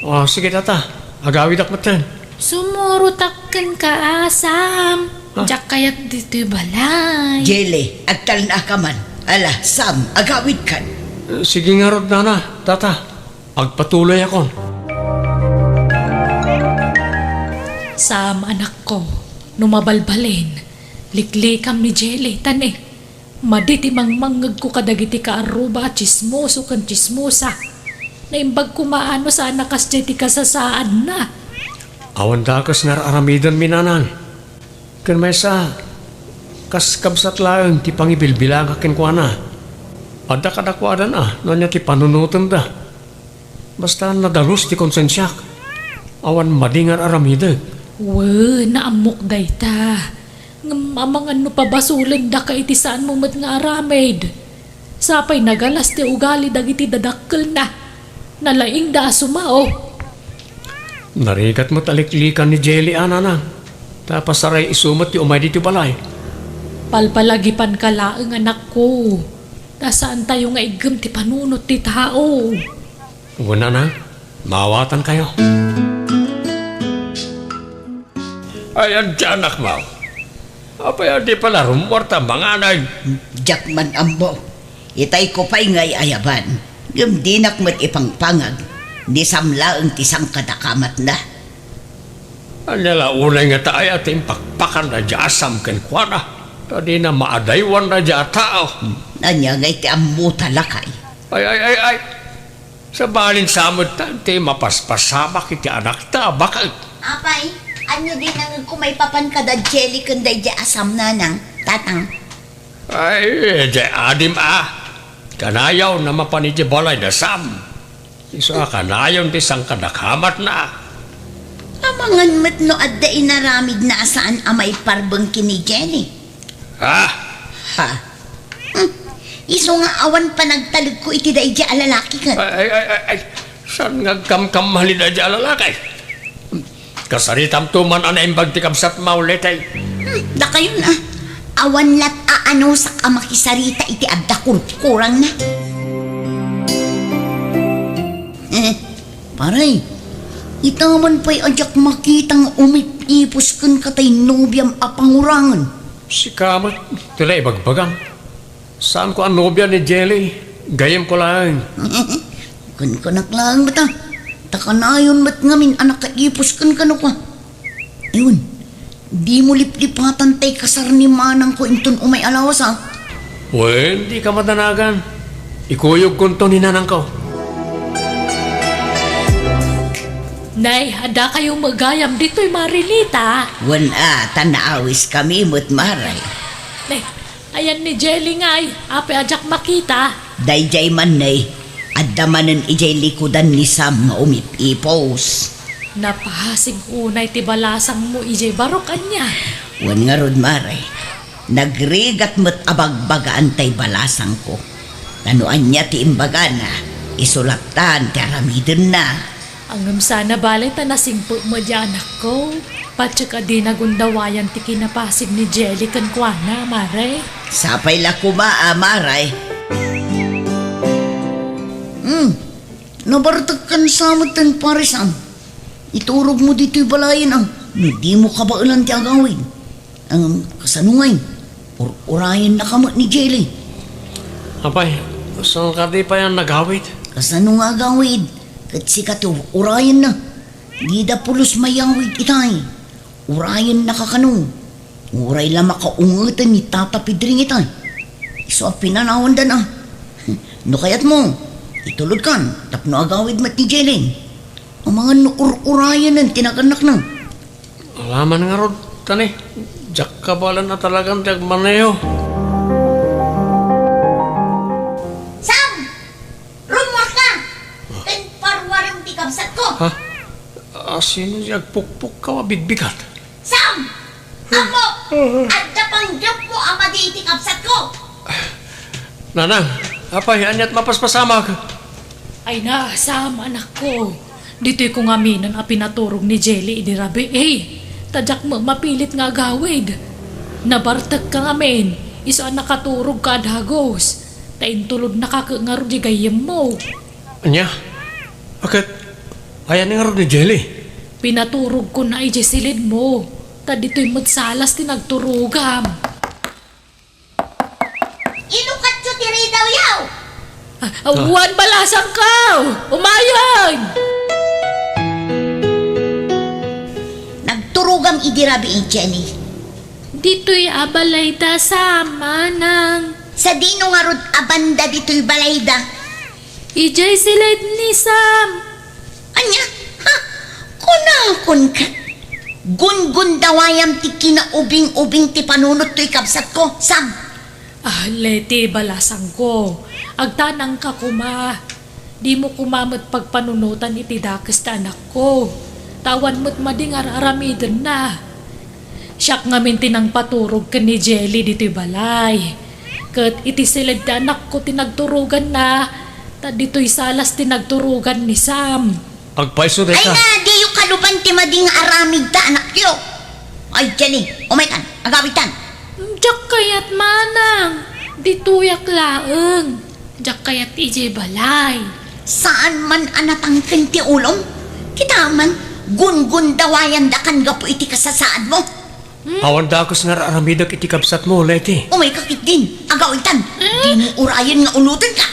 Ah, sige, Tata. Agawidak metten. Sumurotak kenka, Sam. Ah? Diak kayat ditoy balay. Jelly, agtalnaka man. Ala, Sam, agawidkan. Sige ngarud, nana, Tata. Agpatuloyakon. Sam, anakko, no mabalbalin, liklikam ni Jelly, ta ne, madi ti mangmangngegko kadagiti kaarruba a tsismoso ken tsismosa. Naimbag koma a no saan a kasdiay ti kasasaadna. Awan dakes nga ar-aramidenmi, nanang. Ken maysa, kas kabsat laeng ti pangibilbilangak kenkuana. Adda kadakuadan a no ania ti panunotenda. Basta nadalus ti konsensiak. Awan madi nga ar-aramidek. Wen, naammok dayta. Ngem amangan no pabasolendaka iti saanmo met nga aramid. Sapay nagalas ti ugali dagiti dadakkelna. Nalaingda a sumao. Narigat met a liklikan ni Jelly a, nanang, ta pasaray isu met ti umay ditoy balay. Palpalagipanka laeng, anakko, ta saantayo nga iggem ti panunot ti tao. Wen, nanang, maawatankayo. Ay, adda anakmo. Apay a di pala rummuar ta manganay? Diak man ammo. Itayko pay nga ay-ayaban, ngem dinak met ipangpangag. Ni Sam laeng ti sangkadakamatna. Ania la unay ngata aya ti impakpakan daydiay a Sam kenkuana? Ta dina maadaywan daydiay a tao. Ania ngay ti ammota, lakay? Ay, ay, ay, ay. Sabali sa met ta ti mapaspasamak iti anakta a baket. Apay, ania di nangegko maipapan kada Jelly ken daydiay a Sam, nanang, tatang? Ay, daydiay adim a. Kanayon a mapan iti balay da Sam. Isu a kanayon ti sangkadakamatna. Amangan met no adda inaramidna a saan a maiparbeng ken ni Jelly. Ha? Ha? Hmm. Isu nga awan panagtalekko iti daydiay a lalaki ket. Ay, ay, ay, ay, ay. Saan nga agkamkamali daydiay a lalaki? Kasaritamto man a naimbag ti kabsatmo, Letay. Hmm, dakayon a. A Awan lat a anusak a makisarita iti adda kurkurangna. Eh, pare, ita man pay a diak makita nga umip-ipus kenka tay nobiam a pangurangen. Sika met ti la ibagbagam. Saanko a nobia ni Jelly. Gayyemko laeng. Kunkunak laeng met a. Ta kanayon met ngamin a nakaipus kenka no kua. Ayun, dimo liplipatan tay kasar ni manangko inton umay a lawas, a. Wen, dika madanagan. Ikuyogkonto ni nanangko. Nay, adda kayo met gayam ditoy, Marilita? Wen a, ta naawiskami met, Mare. Nay, ayan ni Jelly ngay, apay a diak makita? Daydiay man, Nay, adda manen idiay likudan ni Sam nga umip-ipus. Napasig unay ti balasangmo idiay barok, ania? Wen ngarud, Mare, nagrigat met a bagbagaan tay balasangko. Ta no ania ti imbagana, isu lattan ti aramidenna. Ngem saan a bale ta nasingpet met diay anakko. Patiek a dina gundawayan ti kinapasig ni Jelly kenkuana, Mare. Sapay la koma a, Mare. Hmm, nabartekkan sa met ten, Pare Sam. Iturogmo ditoy balayen a, no dimo kabaelan ti agawid. Ngem kasano ngay? Ur-urayennaka met ni Jelly. Apay, saan kadi pay a nagawid? Kasano nga agawid? Ket sika ti ur-urayenna. Dida pulos mayawid itay. Urayennaka kano. Uray la makaungeten ni Tata Pedring itay. Isu a pinanawanda na. No kayatmo, itulodkan tapno agawid met ni Jelly. Amangan no ur-urayenen ti nagannakna. Alaman ngarud, tani, diak kabaelan a talagan ti agmaneho. Sam! Rummuarka! Ken paruarem ti kabsatko! Ha? A, sino ti agpukpukkaw a bigbigat? Sam! Ammok! Adda panggepmo a madi iti kabsatko! Nanang, apay, aniat mapaspasamak? Ay na, Sam, anakko. Ditoyko ngaminen a pinaturog ni Jelly idi rabii. Ta diak met mapilit nga agawid. Nabartekka ngamin, isu a nakaturogka a dagus. Ta intulodnaka ket ngarud di gayyemmo. Ania? Aket, ayan ngarud ni Jelly? Pinaturogkona idiay silidmo. Ta ditoy met salas ti nagturogam. Inukatyo ti ridawyo! Ah, awan balasangko! Umayon! Nagturogam idi rabii, Jenny. Ditoy a balayda sa manang. Sadino ngarud a banda ditoy balayda? Idiay silid ni Sam. Ania? Ha? Kunakon ket, gungundawayam ti kinaubing-ubing ti panunot toy kabsatko, Sam. Ah, Leti, balasangko, agtanangka koma. Dimo koma met pagpanunotan iti dakes ti anakko. Ta awan met madi nga ar-aramidenna. Siak ngamin ti nangpaturog ken ni Jelly ditoy balay. Ket iti siled ti anakko ti nagturoganna, ta ditoy salas ti nagturogan ni Sam. Agpayso dayta. Ay na, diyo kaluban ti madi nga aramid ta anakyo. Ay, Jenny, umaykan, agawidtan. Diak kayat, manang. Ditoyak laeng. Diak kayat idiay balay. Saan man a natangken ti ulom? Kita man, gungundawayandakan gapu iti kasasaadmo. Hmm? Awan dakes nga ar-aramidek iti kabsatmo, Leti. Umayka ketdin, agawidtan. Hmm? Dimo urayen nga ulotenka.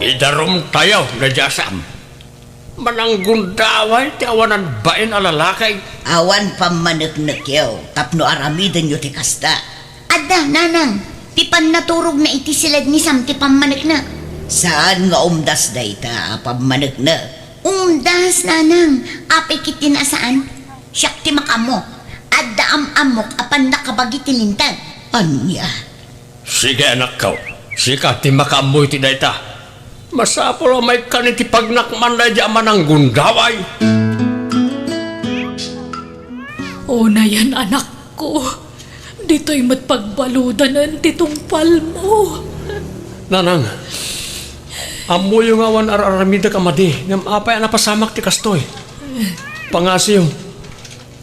Idarumtayo, Sam. Mananggundaway ti awanan bain a lalaki. Awan pammaneknekyo tapno aramidenyo ti kasta. Adda, nanang, ti pannaturogna iti siled ni Sam ti pammanekna. Saan nga umdas dayta a pammanekna? Umdas, nanang. Apay ketdin a saan? Siak ti makaammo. Adda am-ammok a pannakabagi ti linteg. Ania? Sige, anakko. Sika ti makaammo iti dayta. Masapul a maikkan iti pagnakman daydi a mananggundaway. Unayen, anakko. Ditoy met pagbaludanen ti tungpalmo. Nanang, ammoyo nga awan ar-aramidek a madi, ngem apay a napasamak ti kastoy? Pangasiyo,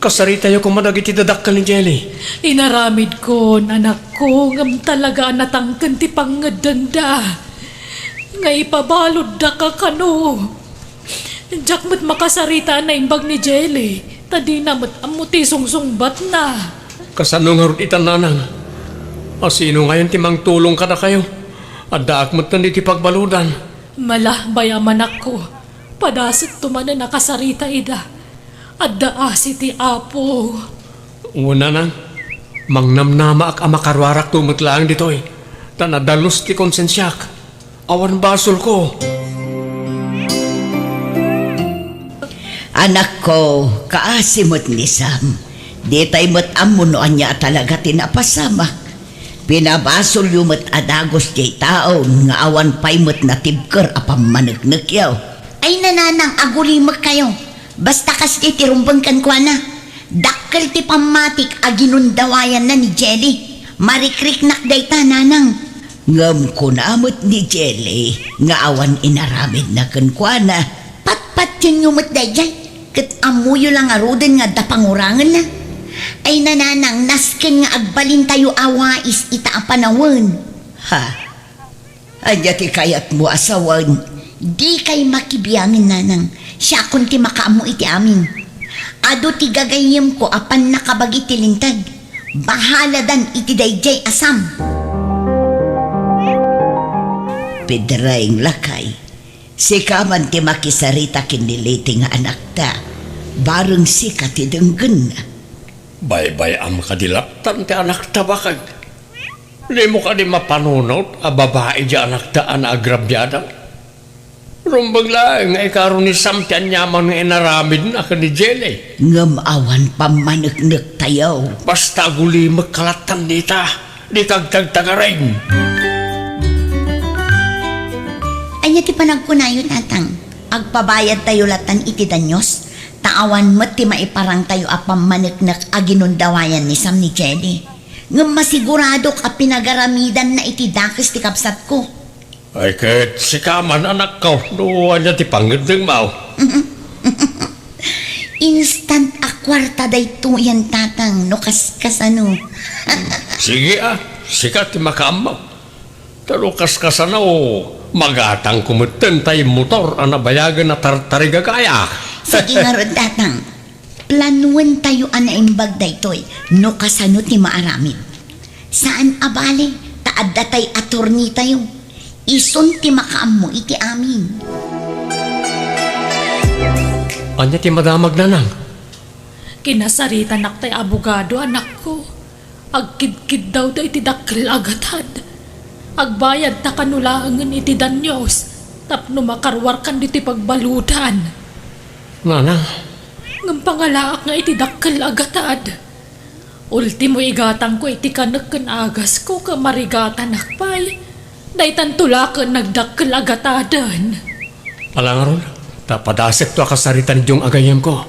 Kasaritayo koma dagiti dadakkel ni Jelly. Inaramidkon, anakko, ngem talaga a natangken ti pangngeddengda nga ipabaloddaka kano. Diak met makasarita a naimbag ni Jelly, ta dina met ammo ti sungsungbatna. Kasano ngarud ita, nanang? A sino ngayon ti mangtulong kadakayo? Addaak metten iti pagbalodan. Malakbay a manakko, padasekto manen a kasarita ida. Adda asi ti Apo. Wen, nanang, mangnamnamaak a makaruarakto met laeng ditoy, ta nadalus ti konsensiak. Awan basolko. Anakko, kaasi met ni Sam. Ditay met ammo no ania a talaga ti napasamak. Pinabasolyo met a dagus diay taon nga awan pay met natibker a pammaneknekyo. Ay, nanang, agulimekkayo. Basta kasdi ti rumbeng kenkuana. Dakkel ti pammatik a ginundawayanna ni Jelly. Marikriknak dayta, nanang. Ngem kuna met ni Jelly nga awan inaramidna kenkuana. Patpationyo met daydiay, ket ammoyo la ngaruden nga adda pangurangenna. Ay, nanang, nasken nga agbalintayo a wais ita a panawen. Ha? Ania ti kayatmo a sawen? Dikay makibiangen, nanang. Siakon ti makaammo iti amin. Adu ti gagayyemko a pannakabagi ti linteg. Bahaladan iti daydiay a Sam. Pedring, lakay, sika man ti makisarita ken ni Leti nga anakta. Bareng sika ti denggenna. Baybay-am kadi lattan ti anakta, bakag. Dimo kadi mapanunot a babai diay anakta a naagrabiada? Rumbeng laeng nga ikaro ni Sam ti aniaman nga inaramidna ken ni Jelly. Ngem awan pammaneknektayo. Basta agulimekka lattan dita, dika agtagtagaring. Ania ti panagkunayo, tatang? Agpabayadtayo lattan iti danyos, ta awan met ti maiparangtayo a pammaneknek a ginundawayan ni Sam ni Jelly. Ngem masiguradok a pinagaramidanna iti dakes ti kabsatko. Ay, ket sika man, anakko, no ania ti pangngeddengmo? Instant a kuarta daytoyen, tatang, no kaskasano. Sige, a, sika ti makaammo. Ta no kaskasano, magatangko metten ta immotor a nabayagen a tartarigagayak. Sige ngarud, tatang. Planuentayo a naimbag daytoy no kasano ti maaramid. Saan a bale ta adda tay attorneytayo. Isun ti makaammo iti amin. Ania ti madamag, nanang? Kinasaritanak tay abogado, anakko. Agkidkiddawda iti dakkel a gatad. Agbayadta kano laengen iti danyos tapno makaruarkan ditoy pagbaludan. Nanang. Ngem pangalaak nga iti dakkel a gatad. Ultimo igatangko iti kanek ken agasko ket marigatanak pay. Daytanto la ket nagdakkel a gataden. Ala ngarud, ta padasekto a kasarita ni Jong a gayyemko.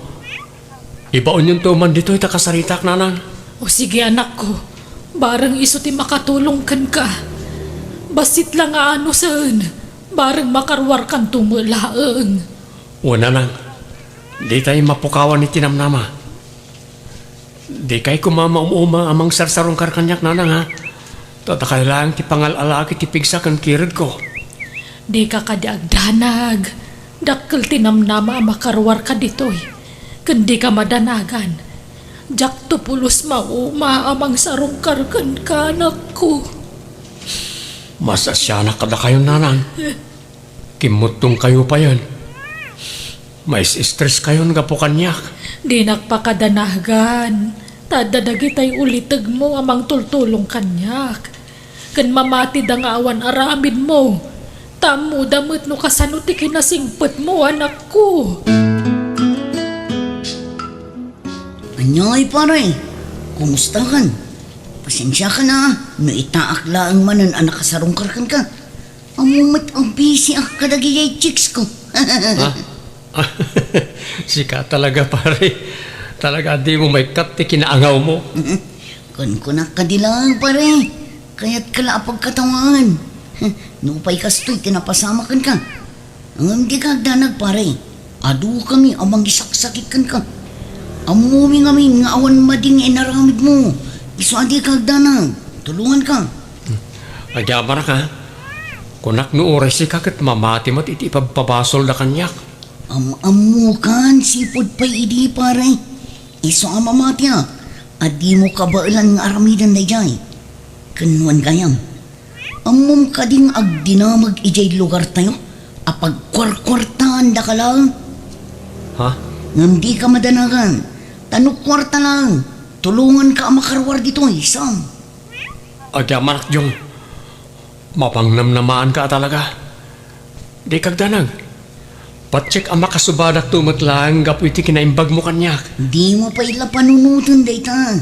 Ibaonyonto man ditoy ta kasaritak, nanang. O sige, anakko. Bareng isu ti makatulong kenka. Bassit la nga anusen, bareng makaruarkanto met laeng. Wen, nanang. Ditay mapukawan iti namnama. Dikay koma maum-uma a mangsarsarungkar kaniak, nanang, ha? Ta dakay laeng ti pangal-alaak iti pigsa ken kiredko. Dika kadi agdanag. Dakkel ti namnama a makaruarka ditoy. Ken dika madanagan. Diakto pulos mauma a mangsarungkar kenka, anakko. Masasianak kadakayon, nanang. Kimmuttongkayo payen. Mais-stress kayon gapu kaniak. Dinak pakadanagan, ta adda dagitay ulitegmo a mangtultulong kaniak. Ken mamatida nga awan aramidmo, ta ammoda met no kasano ti kinasingpetmo, anakko. Aniay, pare? Kumustakan? Pasensiakan a, no itaak laeng manen a nakasarungkar kenka. Ammom met a bisiak kadagiti chicks ko. Ha? Sika talaga, pare. Talaga, dimo maikkat ti kinaangawmo. Kunkunak kadi laeng, pare. Kayatka la a pagkatawaan. Nupay kastoy ti napasamak kenka. Ngem dika agdanag, pare. Adukami a mangisaksakit kenka. Ammomi ngamin nga awan madi nga inaramidmo. Isu a dika agdanag. Tulonganka. Agyamanak, a. Kunak no uray sika ket mamati met iti ipabpabasolda kaniak. Am-ammokan, sipud pay idi, pare. Isu a mamatiak, a dimo kabaelan nga aramiden daydiay. Ken wen gayam, ammom kadi nga agdinamag idiay lugartayo a pagkuarkuartaandaka laeng? Ha? Ngem dika madanagan, ta no kuarta laeng, tulonganka a makaruar ditoy, Sam. Agyamanak, Jong. Mapangnamnamaanka a talaga. Dika agdanag. Patiek a makasubadakto met laeng gapu iti kinaimbagmo kaniak. Dimo pay la panunoten dayta.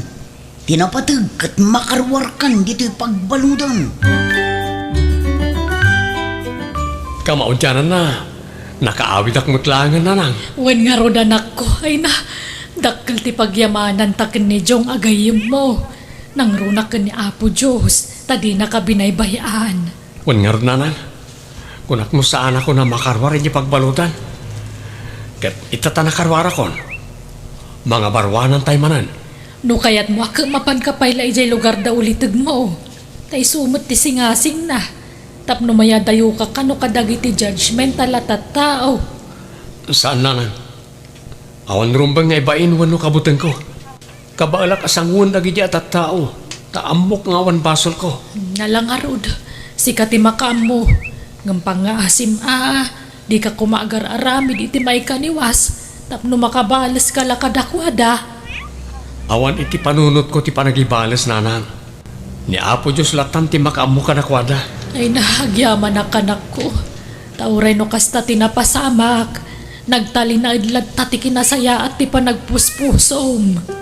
Ti napateg ket makaruarkan ditoy pagbaludan. Kamaudiananna, nakaawidak met laengen, nanang. Wen ngarud, anakko, ay na, dakkel ti pagyamananta ken ni Jong a gayyemmo. Nangrunak ken ni Apo Dios, ta dinaka binaybay-an. Wen ngarud, nanang, kunak no saanakon a makaruar idiay pagbaludan. Ket ita ta nakaruarakon, mangabaruanantay manen. No kayatmo a ket mapanka pay la idiay lugar da ulitegmo, ta isu met ti singasingna, tapno mayadayoka kano kadagiti judgment a la tattao. Saan, nanang. Awan rumbeng nga ibain wenno kabutengko. Kabaelak a sangoen dagidi a tattao, ta ammok nga awan basolko. Ala ngarud, sika ti makaammo. Ngem pangngaasim a, dika koma agar-aramid iti maikaniwas tapno makabaleska la kadakuada. Awan iti panunotko ti panagibales, nanang. Ni Apo Dios lattan ti makaammo kadakuada. Ay, naagyaman a kanakko. Ta uray no kasta ti napasamak, nagtalinaed latta ti kinasayaat ti panagpuspusom.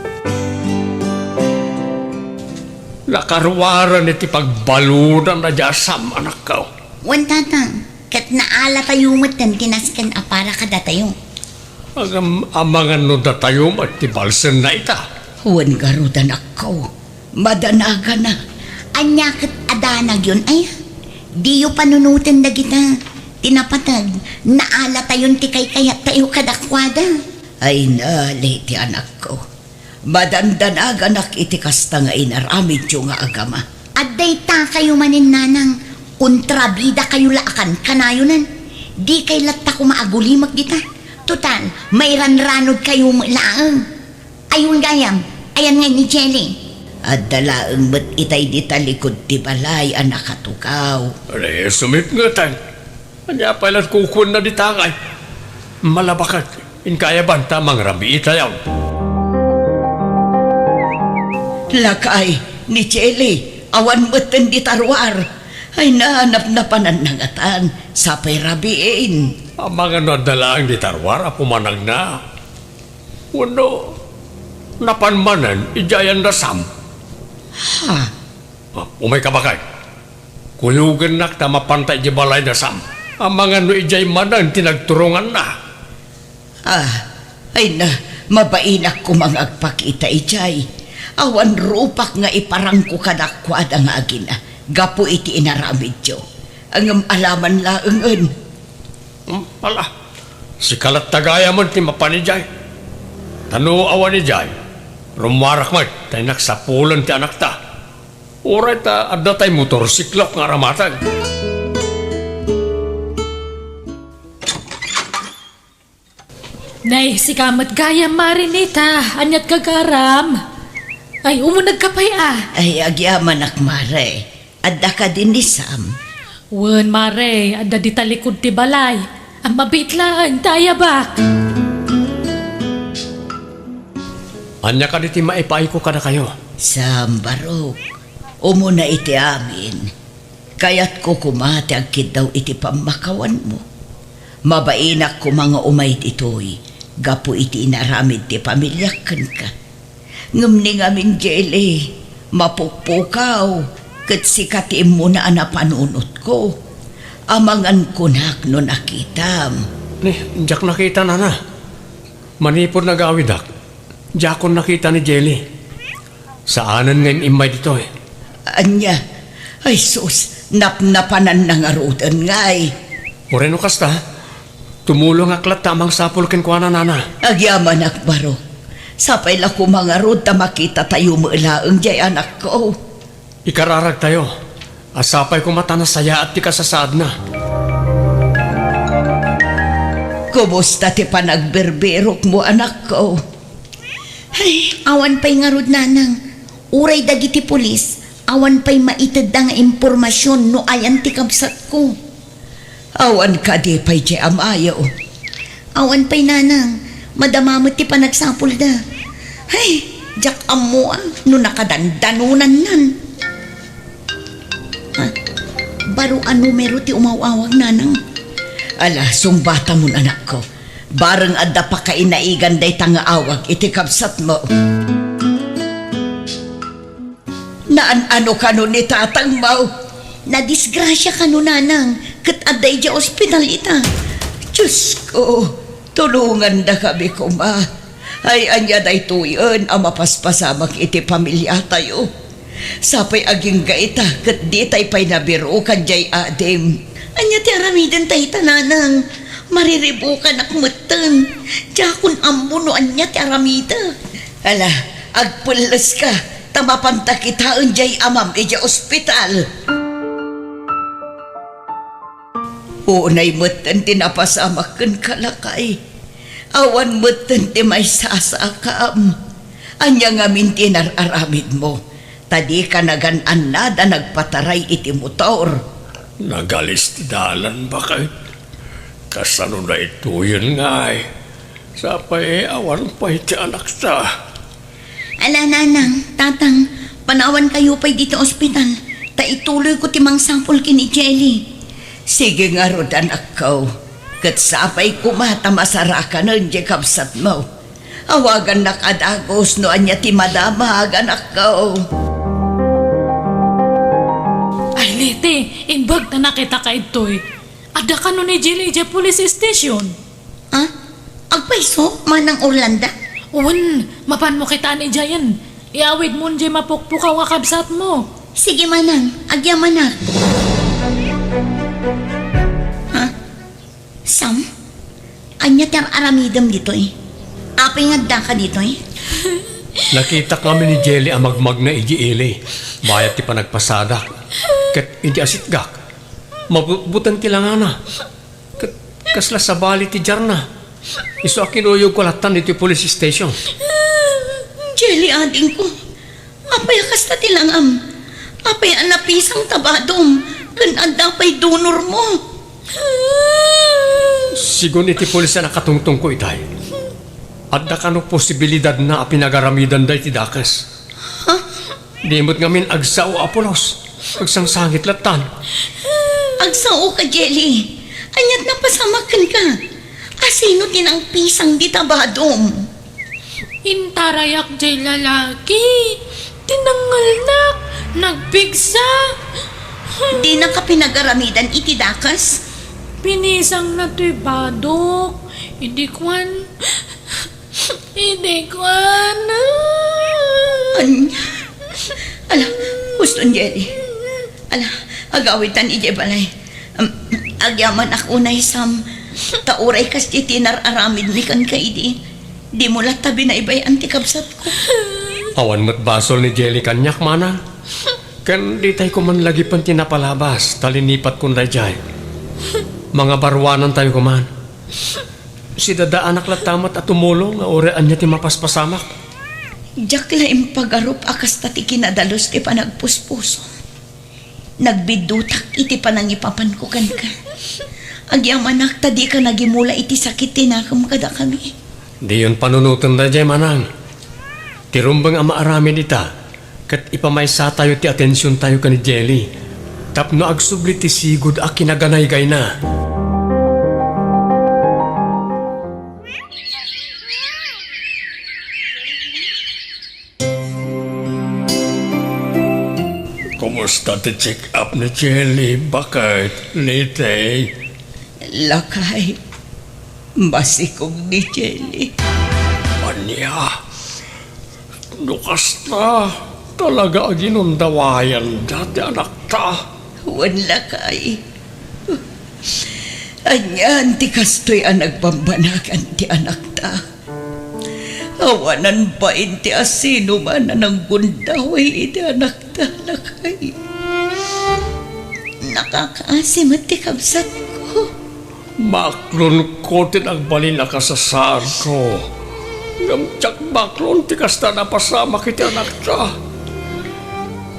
Nakaruaren iti pagbaludan a diasam, anakko. Wen, tatang, ket naalatayo metten ti nasken a para kadatayo. Agam-, amangan no datayo met ti balsenna ita. Wen ngarud, anakko, madanagana. Ania ket a danagyon, aya? Diyo panunoten dagita. Ti napateg, naalatayon ti kaykayattayo kadakuada. Ay, nali ti anakko. Madandanaganak iti kasta nga inaramidyo nga agama. Adda itakayo manen, nanang, kontrabidakayo la a kankanayonen. Dikay latta koma agulimek dita. Total, mairanranodkayo met laeng. Ayon gayam, ayan ngay ni Jelly? Adda laeng met itay dita likud ti balay a nakatugaw. Ay, sumipngetan. Ania pay la kukuenna dita ngay? Malabaket, inka aya banta mangrabii tayo. Lakay, ni Jelly, awan metten dita ruar. Ay, nanapnapananna ngatan, sapay rabiin. Amangan no adda laeng dita ruar a pumanagna. Wenno, napan manen idiay ayan da Sam? Ha? Ah, umayka, baket. Kuyogennak ta mapanta idiay balay da Sam. Amangan no idiay manen ti nagturonganna. Ah, ay na, mabainak koma nga agpakita idiay. Awan rupak nga iparangko kadakuada nga agina, gapu iti inaramidyo. Ngem alaman laengen. Hmm, ala, sika latta gayamen ti mapan idiay. Ta no awan idiay, rummuarak met ta innak sapulen ti anakta. Uray ta adda tay motorsiklok nga aramateng. Nay, sika met gayam, Mare Nita. Aniat gagaram? Ay, umunegka pay a. Ay, agyamanak, Mare. Adda kadi ni Sam? Wen, Mare, adda dita likud ti balay. Ammabiit laeng ta ayabak. Ania kadi ti maipaayko kadakayo? Sam, Barok, umuna iti amin. Kayatko koma ti agkiddaw iti pammakawanmo. Mabainak koma nga umay ditoy gapu iti inaramid ti pamiliak kenka. Ngem ni ngamin, Jelly, mapukpukaw, ket sika ti immuna a napanunotko. Amangan kunak no nakitam. Ni, diak nakita, nana. Manipud nagawidak, diakon nakita ni Jelly. Saanen nga im-immay ditoy. Ania? Ay sus, napnapananna ngaruden ngay. Uray no kasta, tumulongak latta a mangsapul kenkuana, nana. Agyamanak, Barok. Sapay la koma ngarud ta makitatayo met laeng jay anakko. Ikararagtayo. Sapay koma ta nasayaat ti kasasaadna. Kumusta ti panagbirbirokmo, anakko? Ay, awan pay ngarud, nanang. Uray dagiti pulis, awan pay maitedda nga impormasion no ayan ti kabsatko. Awan kadi pay ti amayo? Awan pay, nanang. Madama met ti panagsapulda. Ay, diak ammo a no nakadandanonannan. Ah, baro a numero ti umaw-awag, nanang? Ala, sungbatamon, anakko. Bareng adda pakainaigan dayta nga awag iti kabsatmo. Naan-ano kano ni tatangmo? Nadisgrasia kano, nanang, ket adda idiay ospital ita. Diosko, tulongandakami koma. Ay, ania daytoyen a mapaspasamak iti pamiliatayo? Sapay agingga ita ket ditay pay nabirukan jay adim. Ania ti aramidenta ita, nanang? Mariribukanak metten. Diakon ammo no ania ti aramidek. Ala, agpelleska, ta mapanta kitaen jay amam idiay ospital. Unay metten ti napasamak kenka, lakay. Awan metten ti maisasakam. Ania ngamin ti inar-aramidmo? Ta dika nagan-annad a nagpataray iti motor. Nagalis ti dalan, baket. Kasano daytoyen ngay? Sapay awan pay ti anakta. Ala, nanang, tatang, panawankayo pay ditoy ospital, ta ituloyko ti mangsapul ken ni Jelly. Sige ngarud, anakko, ket sapay koma ta masarakanen ti kabsatmo. Awagannak a dagus no ania ti madamag, anakko. Ay, Leti, imbag ta nakitaka ditoy. Adda kano ni Jelly idiay police station? Ah? Agpayso, Manang Orlando? Wen, mapanmo kitaen idiayen. Iawidmon diay mapukpukaw nga kabsatmo. Sige, Manang. Agyamanak. Ha? Sam? Ania ti ar-aramidem ditoy? Apay nga addaka ditoy? Nakitak ngamin ni Jelly a magmagna idiay ili, bayat ti panagpasadak. Ket idi asitgak, mabutbuten ti langana. Ket kasla sabali ti diarna. Isu a kinuyogko lattan iti police station. Jelly, adingko, apay a kasta ti langam? Apay a napisang ta badom ken adda pay donormo? Sigun iti pulis a nakatungtongko itay, adda kano posibilidadna a pinagaramidanda iti dakes. Ha? Di met ngamin agsao a pulos. Agsangsangit lattan. Agsaoka, Jelly. Ania't napasamak kenka? Asino ti nangpisang dita badom? Intarayak jay lalaki. Tinangelnak. Nagpigsa. Dinaka pinagaramidan iti dakes? Pinisangna toy badok. Idi kuan, Idi kuan. Ania? Ala, huston, Jelly. Ala, agawidtan idiay balay. Em, agyamanak unay, Sam. Ta uray kas iti inar-aramidmi kenka idi, dimo latta binaybay-an ti kabsatko. Awan met basol ni Jelly kaniak, manang. Ken ditay koman lagipen ti napalabas, ta linipatkon daydiay. Mangabaruanantayo koman. Sidadaanak latta met a tumulong nga uray ania ti mapaspasamak. Diak la impagarup a kasta ti kinadalus ti panagpuspusom. Nagbiddutak iti panangipapanko kenka. Agyamanak ta dika nagimula iti sakit ti nakem kadakami. Diyon panunoten daydiay, manang. Ti rumbeng a maaramid ita, ket ipamaysatayo ti atensiontayo ken ni Jelly tapno agsubli ti sigud a kinaganaygayna. Kumusta ti check-up ni Jelly, baket, Liti? Lakay, masikog ni Jelly. Ania? No kasta, talaga a ginundawayanda ti anakta? Wen, lakay. Anian ti kastoy a nagbambanagan ti anakta? Awanan bain ti asinoman a nanggundaway iti anakta, lakay. Nakakaasi met ti kabsatko. Baklonko ti nagbalin a kasasaadko. Ngem diak baklon ti kasta a napasamak iti anakta.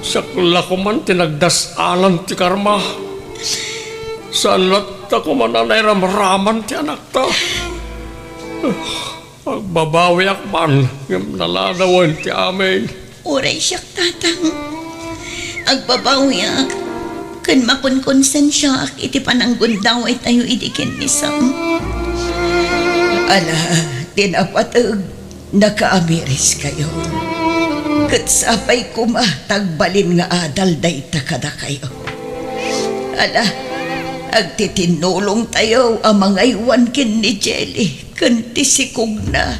Siak la koman ti nagdas-alan ti karma. Saan latta koman a nairamraman ti anakta. Agbabawiak man, ngem naladawen ti amin. Uray siak, Tatang. Agbabawiak ken makonkonsensiaak iti pananggundawaytayo idi ken ni Sam. Ala, ti napateg, nakaamiriskayo. Ket sapay koma ta agbalin nga adal dayta kadakayo. Ala, agtitinnulongtayo a mangaywan ken ni Jelly ken ti sikogna.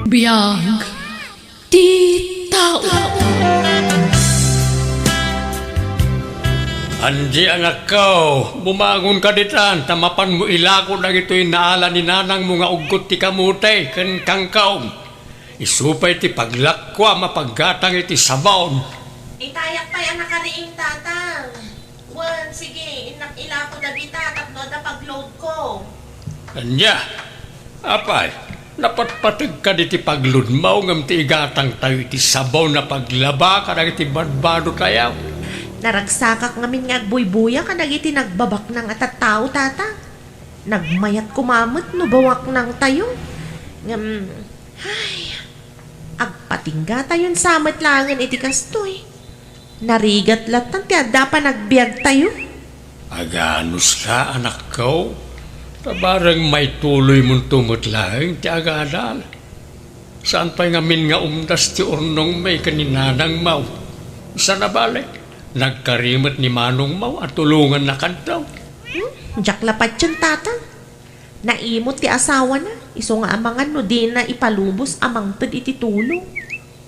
Biag ti tao. Angie, anakko, bumangonka ditan ta mapanmo ilako dagitoy naala ni nanangmo nga uggot ti kamote ken kangkong. Isu pay ti paglakkuam a paggatang iti sabon. Itayak pay a nakariing, Tatang. Wen, sige, innak ilako dagita tapno adda pag-load ko. Ania? Apay, napatpateg kadi ti pag-load mo ngem ti igatangtayo iti sabon a paglaba kadagiti badbadotayo? Naragsakak ngamin nga agbuybuya kadagiti nagbabaknang a tattao, Tatang. Nagmayat koma met no bawaknangtayo. Ngem, ay, agpatinggatayon sa met laengen iti kastoy. Narigat lattan ti adda a panagbiagtayo. Aganuska, anakko, ta bareng maituloymonto met laeng ti agadal. Saan pay ngamin nga umdas ti urnongmi ken ni nanangmo. Sana bale, nagkari met ni manongmo a tulongannakanto. Hmm? Diak la patien, Tatang. Naimut ti asawana, isu nga amangan no dina ipalubos a mangted iti tulong.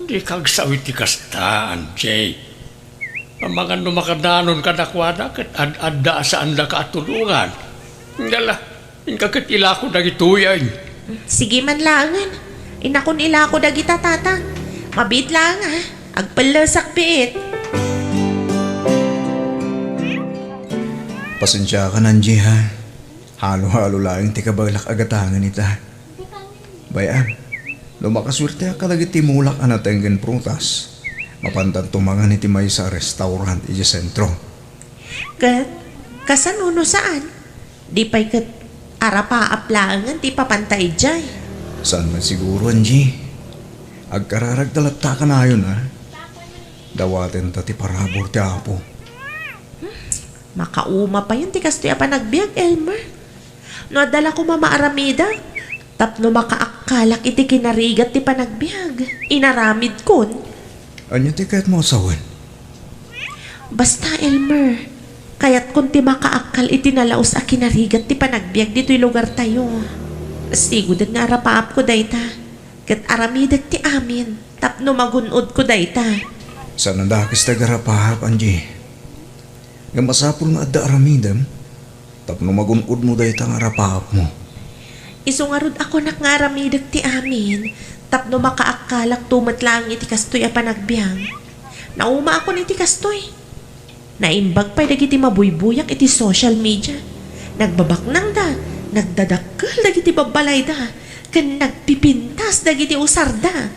Dika agsao iti kasta, Angie. Amangan no makadanon kadakuada ket ad-adda a saandaka a tulongan. Ngala, inka ket ilako dagitoyen. Sige man laengen. Innakon ilako dagita, Tatang. Mabiit laeng, ha? Agpellesak biit. Pasensiakan, Angie, ha? Halo-halo laeng ti kabaelak a gatangen ita. Bay-am, no makasuerteak kadagiti mulak a nateng ken prutas, mapantanto mangan iti maysa a restaurant idiay sentro. Ket, kasano no saan? Di pay ket arapaap laengen ti ipapanta idiay. Saan met siguro, Angie? Agkararagta latta kanayon, a? Dawatenta ti parabur ti Apo. Makauma payen ti kastoy a panagbiag, Elmer. No adda la koma maaramidak, tapno makaakkalak iti kinarigat ti panagbiag, inaramidkon. Ania ti kayatmo a sawen? Basta, Elmer, kayatkon ti makaakkal iti nalaus a kinarigat ti panagbiag ditoy lugartayo. Sigudek nga arapaapko dayta, ket aramidek ti amin tapno magun-odko dayta. Saan a dakes ti agarapaap, Angie. Ngem masapul nga adda aramidem tapno magun-odmo dayta nga arapaapmo. Isu ngarud a kunak nga aramidek ti amin tapno makaakkalakto met laeng iti kastoy a panagbiag. Naumaakon iti kastoy. Naimbag pay dagiti mabuybuyak iti social media. Nagbabaknangda, nagdadakkel dagiti babbalayda, ken nagpipintas dagiti usarda.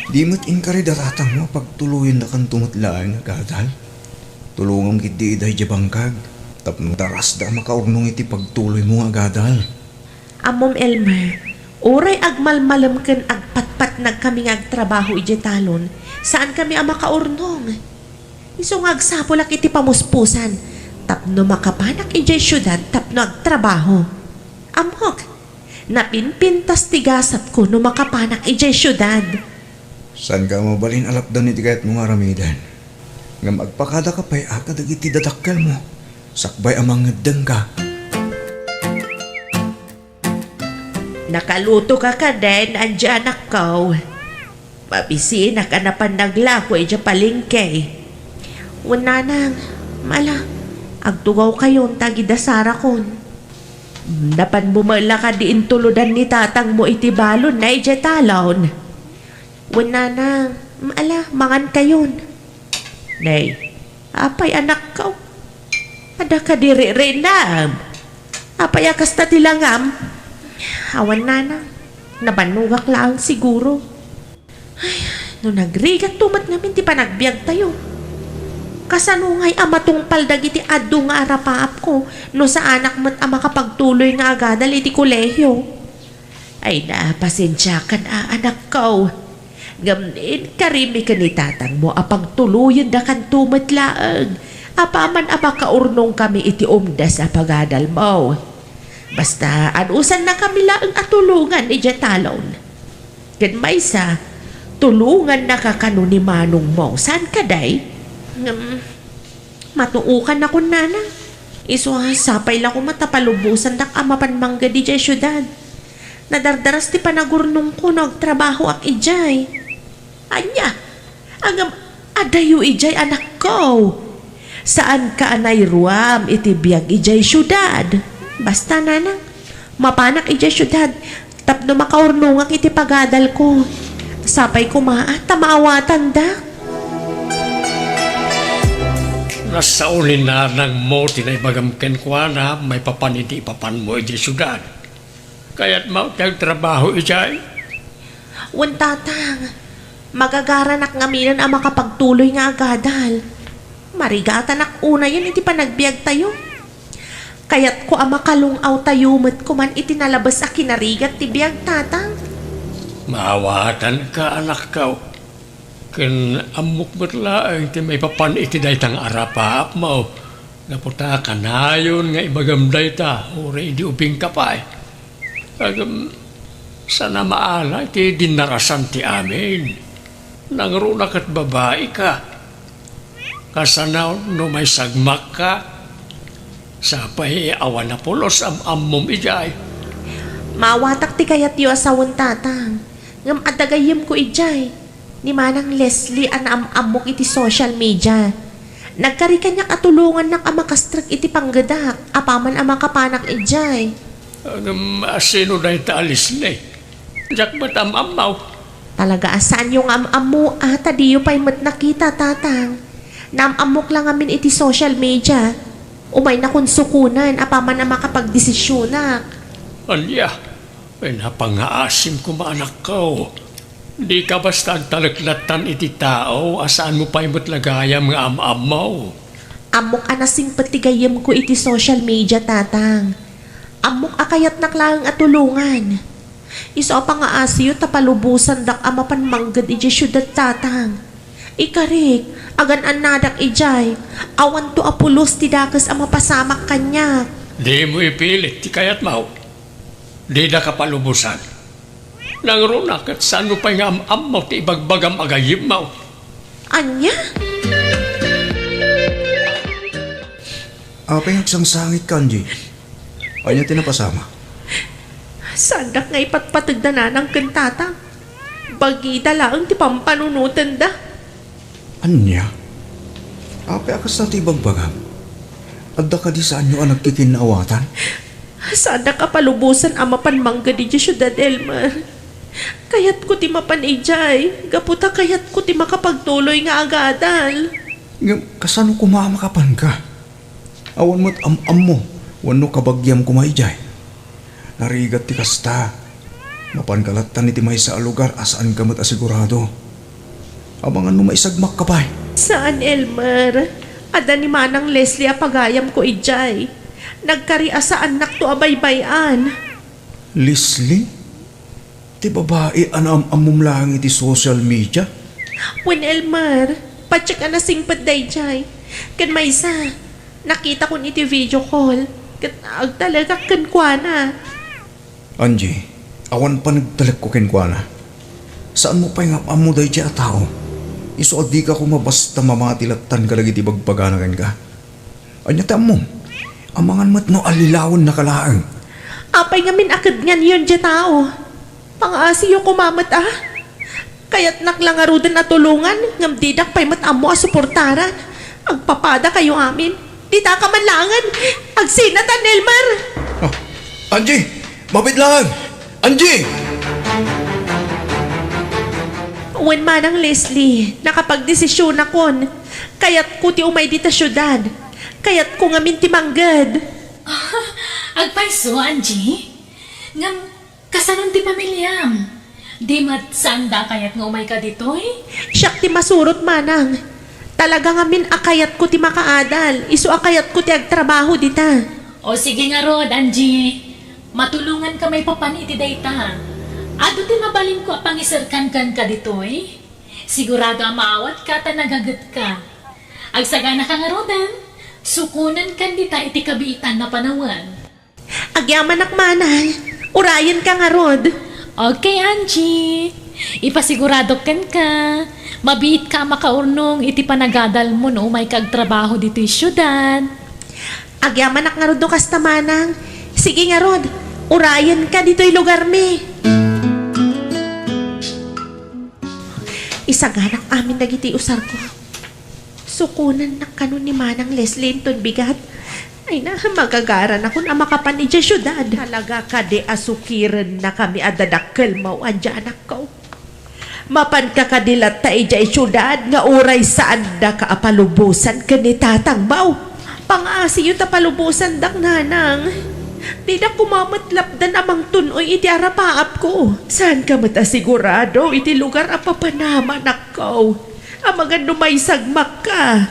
Di met inkari da tatangmo a pagtuloyendakanto met laeng nga agadal. Tulongam ketdi ida idiay bangkag tapno darasda a makaurnong iti pagtuloymo nga agadal. Ammom, Elmer, uray agmalmalem ken agpatpatnagkami nga agtrabaho idiay talon, saankami a makaurnong. Isu nga agsapulak iti pamuspusan tapno makapanak idiay siudad tapno agtrabaho. Ammok, napinpintas ti gasatko no makapanak idiay siudad. Saanka a mabalin a lapdan iti kayatmo nga aramiden. Ngem agpakadaka pay a kadagiti dadakkelmo, sakbay a mangeddengka. Nakalutoka kadin, Angie, anakko? Mabisinak a napan naglako idiay palengke. Wen, nanang, mala, Agtugawkayon ta agidasarakon. Napanmo met la kadi intulodan ni tatangmo iti balonna idiay talon? Wen, nanang. Mm, ala, mangankayon. Nay, apay, anakko? Adda kadi ririnam? Apay a kasta ti langam? Awan, nanang. Nabannogak laeng siguro. Ay, no nagrigatto met ngamin ti panagbiagtayo, kasano ngay a matungpal dagiti adu nga arapaapko no saanak met a makapagtuloy nga agadal iti kolehio? Ay, napasensiakan a, anakko. Ngem inkarimi ken ni tatangmo a pagtuloyendakanto met laeng apaman a makaurnongkami iti umdas a pagadalmo. Basta, adusannakami laeng a tulongan idiay talon. Ken maysa, tulongannaka kano ni manongmo. Saan kadi? Ngem, matuokannakon, nanang. Isu a, sapay la koma ta palubosandak a mapan mangged idiay siudad. Nadardaras ti panagurnongko no agtrabahoak idiay. Ania? Ngem, adayo idiay, anakko. Saanka a nairuam iti biag idiay siudad. Basta, nanang, mapanak idiay siudad tapno makaurnongak iti pagadalko. Sapay koma a ta maawatandak. Nasao ni nanangmo ti naibagam kenkuana maipapan iti ipapanmo idiay siudad. Kayatmo ti agtrabaho idiay? Wen, tatang. Magagaranak ngaminen a makapagtuloy nga agadal. Marigatanak unayen iti panagbiagtayo. Kayatko a makalung-awtayo met koman iti nalabes a kinarigat ti biag, tatang. Maawatanka, anakko. Ken ammok met laeng ti maipapan iti dayta nga arapaapmo, gapu ta kanayon nga ibagam dayta uray idi ubingka pay. Ngem, saan a maala iti dinnarasan ti amin. Nangruna ket babaika. Kasano no maisagmakka? Sapay awan a pulos am-ammom idiay. Maawatak ti kayatyo a sawen, tatang. Ngem adda gayyemko idiay. Ni Manang Leslie a naam-ammok iti social media. Nagkari kaniak a tulongannak a makastrek iti panggedak apaman a makapanak idiay. Ngem, a, sino dayta a Leslie? Diak met am-ammo. Talaga a saanyo nga am-ammo a ta diyo pay met nakita, tatang. Naam-ammok la ngamin iti social media. Umaynakon sukonen apaman a makapagdesisionak. Ania? Ay, napangngaasim koma, anakko. Dika basta agtalek lattan iti tao a saanmo pay met la gayam nga am-ammo. Ammok a nasingpet ti gayyemko iti social media, tatang. Ammok a kayatnak laeng a tulongan. Isu a pangaasiyo ta palubosandak a mapan mangged idiay siudad, tatang. Ikarik, agan-annadak idiay. Awanto a pulos ti dakes a mapasamak kaniak. Dimo ipilit ti kayatmo. Didaka palubosan. Nangruna ket saanmo pay nga am-ammo ti ibagbagam a gayyemmo. Ania? Apay nga agsangsangitka, Angie? Ania ti napasamak? Saandak nga ipatpateg da nanang ken tatang. Bagida laeng ti pampanunotenda. Ania? Apay a kasta ti ibagbagam? Adda kadi saanyo a nagkikinnaawatan? Saandak a palubosan a mapan mangged idiay siudad, Elmer. Kayatko ti mapan idiay, gapu ta kayatko ti makapagtuloy nga agadal. Ngem, kasano koma a makapanka? Awan met am-ammo wenno kabagiam koma idiay. Narigat ti kasta. Mapanka lattan iti maysa a lugar a saanka met a sigurado. Amangan no maisagmakka pay. Saan, Elmer. Adda ni Manang Leslie a pagayamko idiay. Nagkari a saannakto a baybay-an. Leslie? Ti babai a naam-ammom laeng iti social media? Wen, Elmer, patiek a nasingpet daydiay. Ken maysa, nakitakon iti video call, ket agtalekak kenkuana. Angie, awan panagtalekko kenkuana. Saanmo pay nga am-ammo daydiay a tao? Isu a dika koma basta mamati lattan kadagiti ibagbagana kenka. Ania ti ammom? Amangan met no allilawennaka laeng. Apay ngamin a kednganyon diay tao? Pangaasiyo koma met a. Kayatnak la ngaruden a tulongan, ngem didak pay met ammo a suportaran. Agpapadakayo amin. Dita ka man laengen. Agsina ta, Nelmar. Ah, Angie! Mabiit laeng! Angie! Wen, Manang Leslie, nakapagdesisionakon. Kayatko ti umay dita siudad. Kayatko ngamin ti mangged. Agpayso, Angie? Ngem, kasanon ti pamiliam? Di met saanda a kayat nga umayka ditoy? Siak ti masurot, Manang. Talaga ngamin a kayatko ti makaadal, isu a kayatko ti agtrabaho dita. O sige ngarud, Angie. Matulonganka maipapan iti dayta. Adu ti mabalinko a pangiserkan kenka ditoy. Sigurado a maawatka ta nagagetka. Agsaganaka ngaruden, sukonenkan dita iti kabiitan a panawen. Agyamanak, Manang. Urayenka ngarud. Okay, Angie. Ipasiguradok kenka, mabiitka a makaurnong iti panagadalmo no umayka agtrabaho ditoy siudad. Agyamanak ngarud no kasta, Manang. Sige ngarud, urayenka ditoy lugarmi. Isaganak amin dagiti usarko. Sukonennak kano ni Manang Leslie inton bigat. Ay na, magagaranakon a makapan idiay siudad. Talaga kadi a sukirennakami a dadakkelmo, Angie, anakko? Mapanka kadi latta idiay siudad nga uray saandaka a palubosan ken ni tatangmo? Pangaasiyo ta palubosandak, Nanang. Dida koma met lapdan a mangtun-oy iti arapaapko. Saanka met a sigurado iti lugar a papanam, anakko. Amangan no maisagmakka.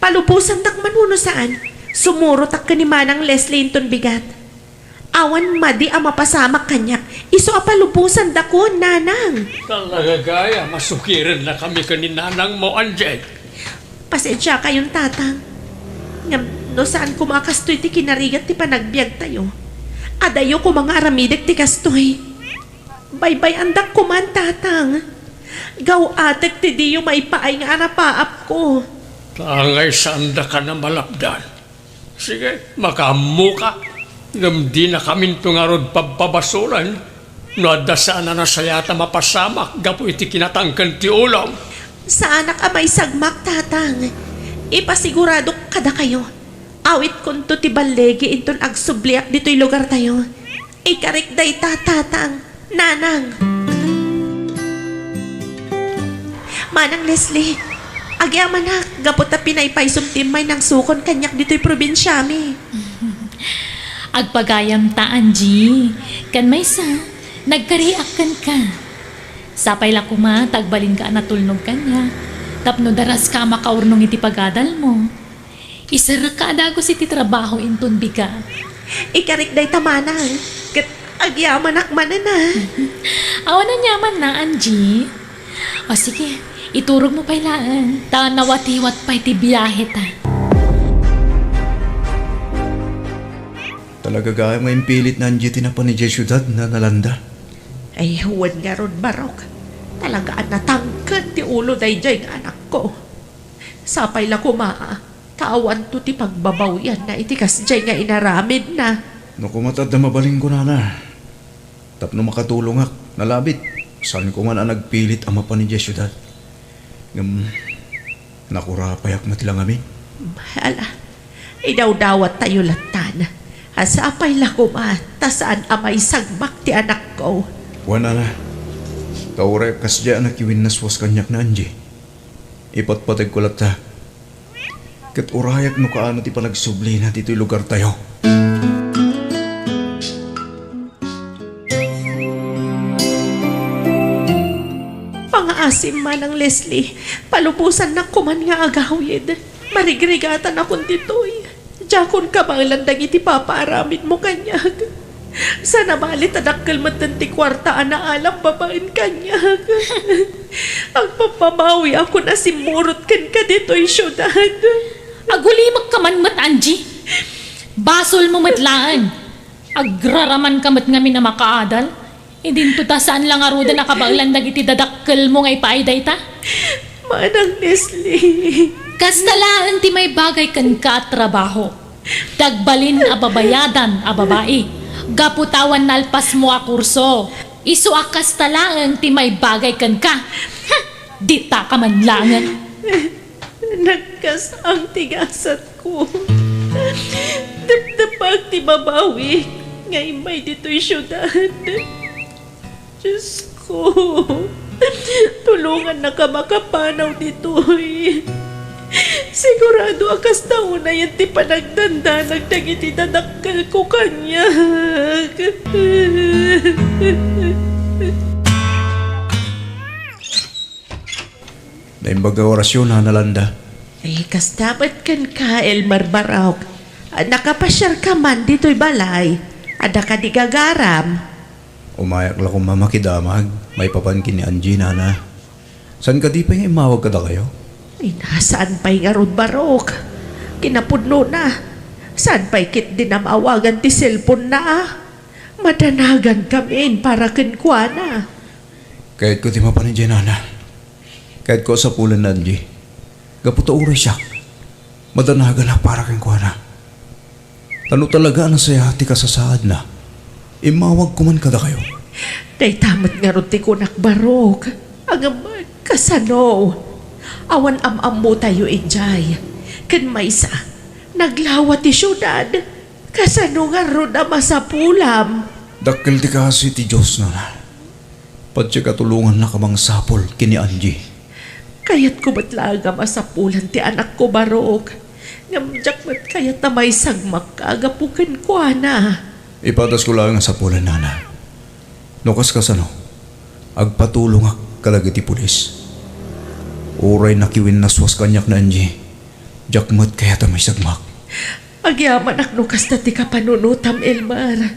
Palubosandak man wenno saan, sumurotak ken ni Manang Leslie inton bigat. Awan madi a mapasamak kaniak, isu a palubosandakon, Nanang. Talaga gayam a sukirennakami ken ni Nanangmo, Angie. Pasensiakayon, Tatang. Ngem no saan koma a kastoy ti kinarigat ti panagbiagtayo, adayo koma nga aramidek ti kastoy. Baybay-andak koman, Tatang. Gaw-atek ti diyo maipaay nga arapaapko. Ta angay saandakan a malapdan. Sige, makaammoka. Ngem dinakaminto ngarud pabpabasolen no adda saan a nasayaat a mapasamak gapu iti kinatangken ti ulom. Saanak a maisagmak, Tatang. Ipasiguradok kadakayo. Awitkonto ti balligi inton agsubliak ditoy lugartayo. Ikarik dayta, Tatang, Nanang. Manang Leslie, agyamanak gapu ta pinaypaysom ti immay nangsukon kaniak ditoy probinsiami. Agpagayamta, Angie. Ken maysa, nagkariak kenka. Sapay la koma ta agbalinka a natulnog kaniak tapno daraska a makaurnong iti pagadalmo. Iserrekka a dagus iti trabaho inton bigat. Ikarik dayta, Manang, ket agyamanak manen a. Awan aniamanna, Angie. O sige, iturogmo pay laeng, ta nawatiwat pay ti biaheta. Talaga gayam nga impilit ni Angie ti napan idiay siudad, Nanang Landa. Ay, wen ngarud, Barok. Talaga a natangken ti ulo daydiay nga anakko. Sapay la koma a ta awanto ti pagbabawianna iti kasdiay nga inaramidna. No koma ta adda mabalinko, Nana, tapno makatulongak, nalabit. Saanko man a nagpilit a mapan idiay siudad. Ngem nakurapayak met la ngamin. Ala, idawdawattayo lattan. A sapay la koma ta saan a maisagmak ti anakko. Wen, Nana, ta uray kasdiay a nakiwinnaswas kaniak ni Angie. Ipatpategko latta. Ket urayak no kaano ti panagsublina ditoy lugartayo. Pangaasim, Manang Leslie, palubosannak koman nga agawid. Marigrigatanakon ditoy. Diakon kabaelan dagiti papaaramidmo kaniak. Sana bali ta dakkel metten ti kuarta a naalam babaen kaniak. Agpapamawiakon a simmurot kenka ditoy siudad. Agulimekka man met, Angie. Basolmo met laeng. Agraramanka met ngamin a makaadal. Idinto ta saan la ngaruden a kabaelan dagiti dadakkelmo nga ipaay dayta? Manang Leslie. Kasta laeng ti maibagay kenka a trabaho. Dagbalin a babayadan a babai. Gapu ta awan nalpasmo a kurso. Isu a kasta laeng ti maibagay kenka. Hm! Dita ka man laengen. Nagkas-ang ti gasat Depdepek ti babawik nga immay ditoy siudad. Diosko, tulongannaka makapanaw ditoy. Sigurado a kasta unayen ti panagdandanag dagiti dadakkelko kaniak. Naimbag a orasyon, Nana Landa. Ay, kasta met kenka, Elmer Barok. Nakapasiarka man ditoy balay. Adda kadi gagaram? Umayak la koma makidamag, maipapan ken ni Angie, Nana. Saan kadi pay nga immawag kadakayo? Ay, saan pay ngarud, Barok? Kinapudnona, saan pay ketdi namawagan ti cellphone-na, a? Madanagankami para kenkuana. Kayatko ti mapan idiay, Nana. Kayatko a sapulen ni Angie. Gapu ta uray siak, madanaganak para kenkuana. Ta no talaga a nasayaat ti kasasaadna, immawagko man kadakayo. Dayta met ngarud ti kunak, Barok. Ngem kasano? Awan am-ammotayo idiay. Ken maysa, naglawa ti siudad. Kasano ngarud a masapulam? Dakkel ti kaasi ti Dios, Nana. Patiek a tulongannak a mangsapul ken ni Angie. Kayatko met laeng a masapulan ti anakko, Barok. Ngem diak met kayat a maisagmakka gapu kenkuana. Ipadasko laeng a sapulan, Nana. No kaskasano, agpatulongak kadagiti pulis. Uray nakiwinnaswas kaniak ni Angie, diak met kayat a maisagmak. Agyamanak no kasta ti kapanunotam, Elmer.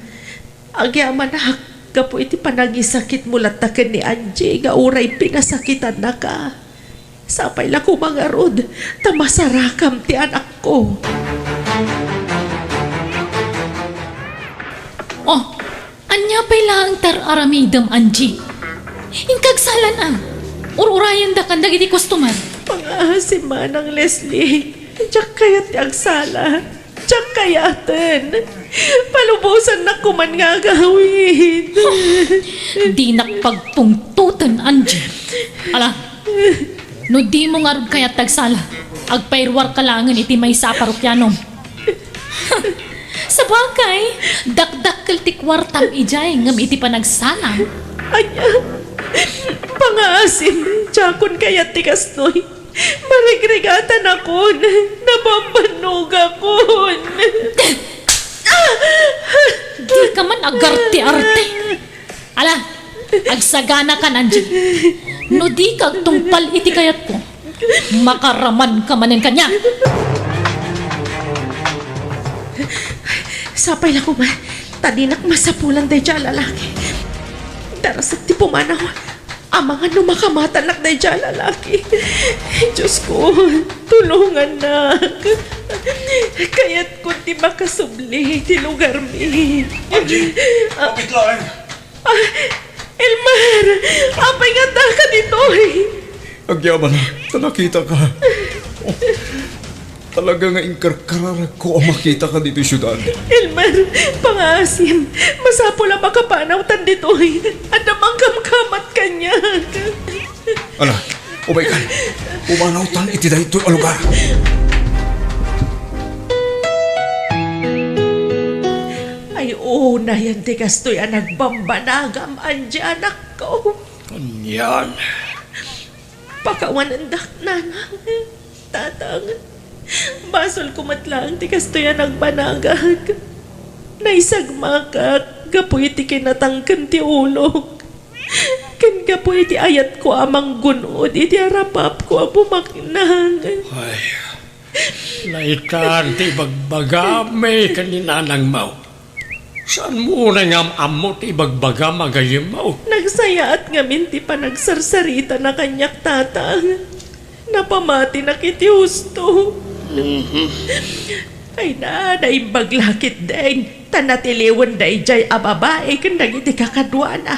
Agyamanak gapu iti panangisakitmo latta ken ni Angie nga uray pinasakitannaka. Sapay la koma ngarud ta masarakam ti anakko. Oh, ania pay laeng ti ar-aramidem, Angie? Inka agsalan a. Ur-urayendakan dagiti customer. Pangaasim, Manang Leslie. Diak kayat ti agsala. Diak kayaten. Palubosannak koman nga agawid. Dinak pagpungtoten, Angie. Ala, no dimo ngarud kayat ti agsala, agpairuarka laengen iti maysa a parokianom. Sabagay, dakdakkel ti kuartam idiay ngem iti panagsalam. Ania? Pangaasim, diakon kayat ti kastoy. Marigrigatanakon, nabambannogakon. Dika man agarte-arte. Ala, agsaganakan, Angie. No dika agtungpal iti kayatko, makaramanka manen kaniak. Sapay la koma ta dinak masapulan daydiay a lalaki. Darasek ti pumanaw. Amangan no makamatanak daydiay a lalaki. Diosko, tulongannak. Kayatko ti makasubli ti lugarmi. Angie, ah, maupit laeng. Ah, Elmer, apay nga addaka ditoy? Agyamanak ta nakitaka. Talaga nga inkarkararagko a makitaka ditoy siudad. Elmer, pangaasim, masapul a makapanawtan ditoy. Adda mangkamkamat kaniak. Ala, umaykan. Pumanawtan iti daytoy a lugar. Ay, unayen ti kastoy a nagbambanagam, Angie, anakko. Anian? Pakawanendak, Nanang, Tatang. Basolko met laeng ti kastoy a nagbanagak. Naisagmakak gapu iti kinatangken ti ulok. Ken gapu iti ayatko a manggun-od iti arapapko a bumaknang. Ay, naitan ti ibagbagami ken ni nanangmo. Saanmo unay nga am-ammo ti ibagbagam a gayyemmo? Nagsayaat ngamin ti panagsarsarita na kaniak, Tatang. Napamatinak iti husto. Mhm. Ay na, naimbag la ketdin, ta natiliwen daydiay a babai ken dagiti kakaduana.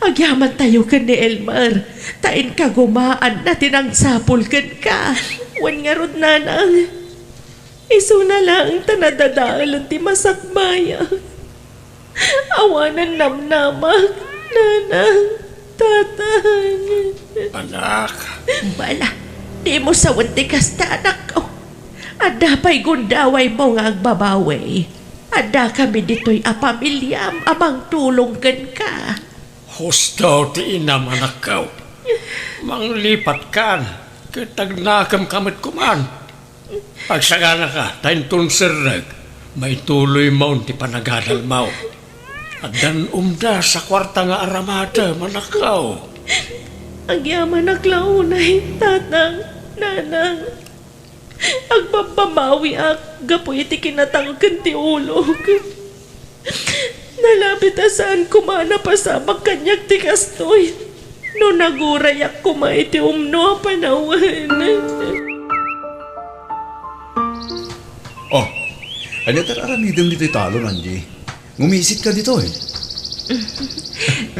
Agyamantayo ken ni Elmer, ta inkagumaanna ti nangsapul kenka. Wen ngarud, Nanang, isuna laeng ta nadadaelen ti masakbayan. Awanen namnamak, Nanang, Tatang. Anak. Bala, dimo sawen ti kasta, anakko. Adda pay gundawaymo nga agbabawi. Adda kami ditoy a pamiliam a mangtulong kenka. Husto ti inam, anakko. Manglipatkan, ket agnakemka met koman. Agsaganaka, ta inton serrek, maituloymon ti panagadalmo. Addan umdas a kuarta nga aramadem, anakko. Agyamanak la unay, tatang, nanang. Agbabbabawiak gapu iti kinatangken ti ulok. Nalabit a saan koma a napasamak kaniak ti kastoy. No nagurayak koma iti umno a panawen. Oh, ania ti ar-aramidem ditoy talon, Angie? Ngumisitka ditoy.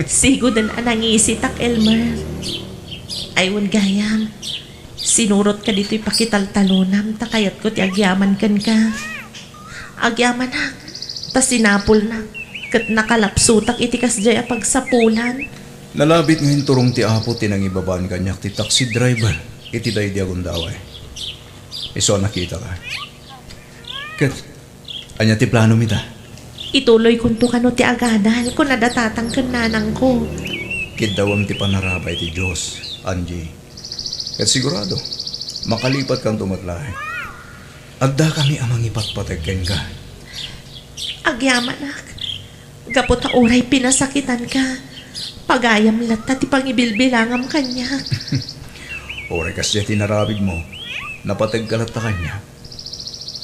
Sigoden a nangisitak, Elmer. Ay, wen gayam, sinurotka ditoy pakitaltalonam ta kayatko ti agyaman kenka. Agyamanak, ta sinapulnak, ket nakalapsutak iti kasdiay a pagsapulan. Nalabit nga inturong ti Apo ti nangibabaen kaniak ti taxi driver iti daydi a gundaway. Isu a nakitaka. Ket ania ti planom ita? Ituloykonto kano ti agadal, kuna da tatang ken nanangko. Kiddawem ti panarabay ti Dios, Angie. Ket sigurado, makalipatkanto met laeng. Addakami a mangipatpateg kenka. Agyamanak, gapu ta uray pinasakitanka, pagayam latta ti pangibilbilangam kaniak. Uray kasdiay ti inaramidmo, napategka latta kaniak.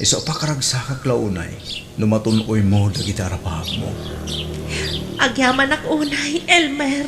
Isu a pakaragsakak la unay no matun-oymo dagiti arapaapmo. Agyamanak unay, Elmer.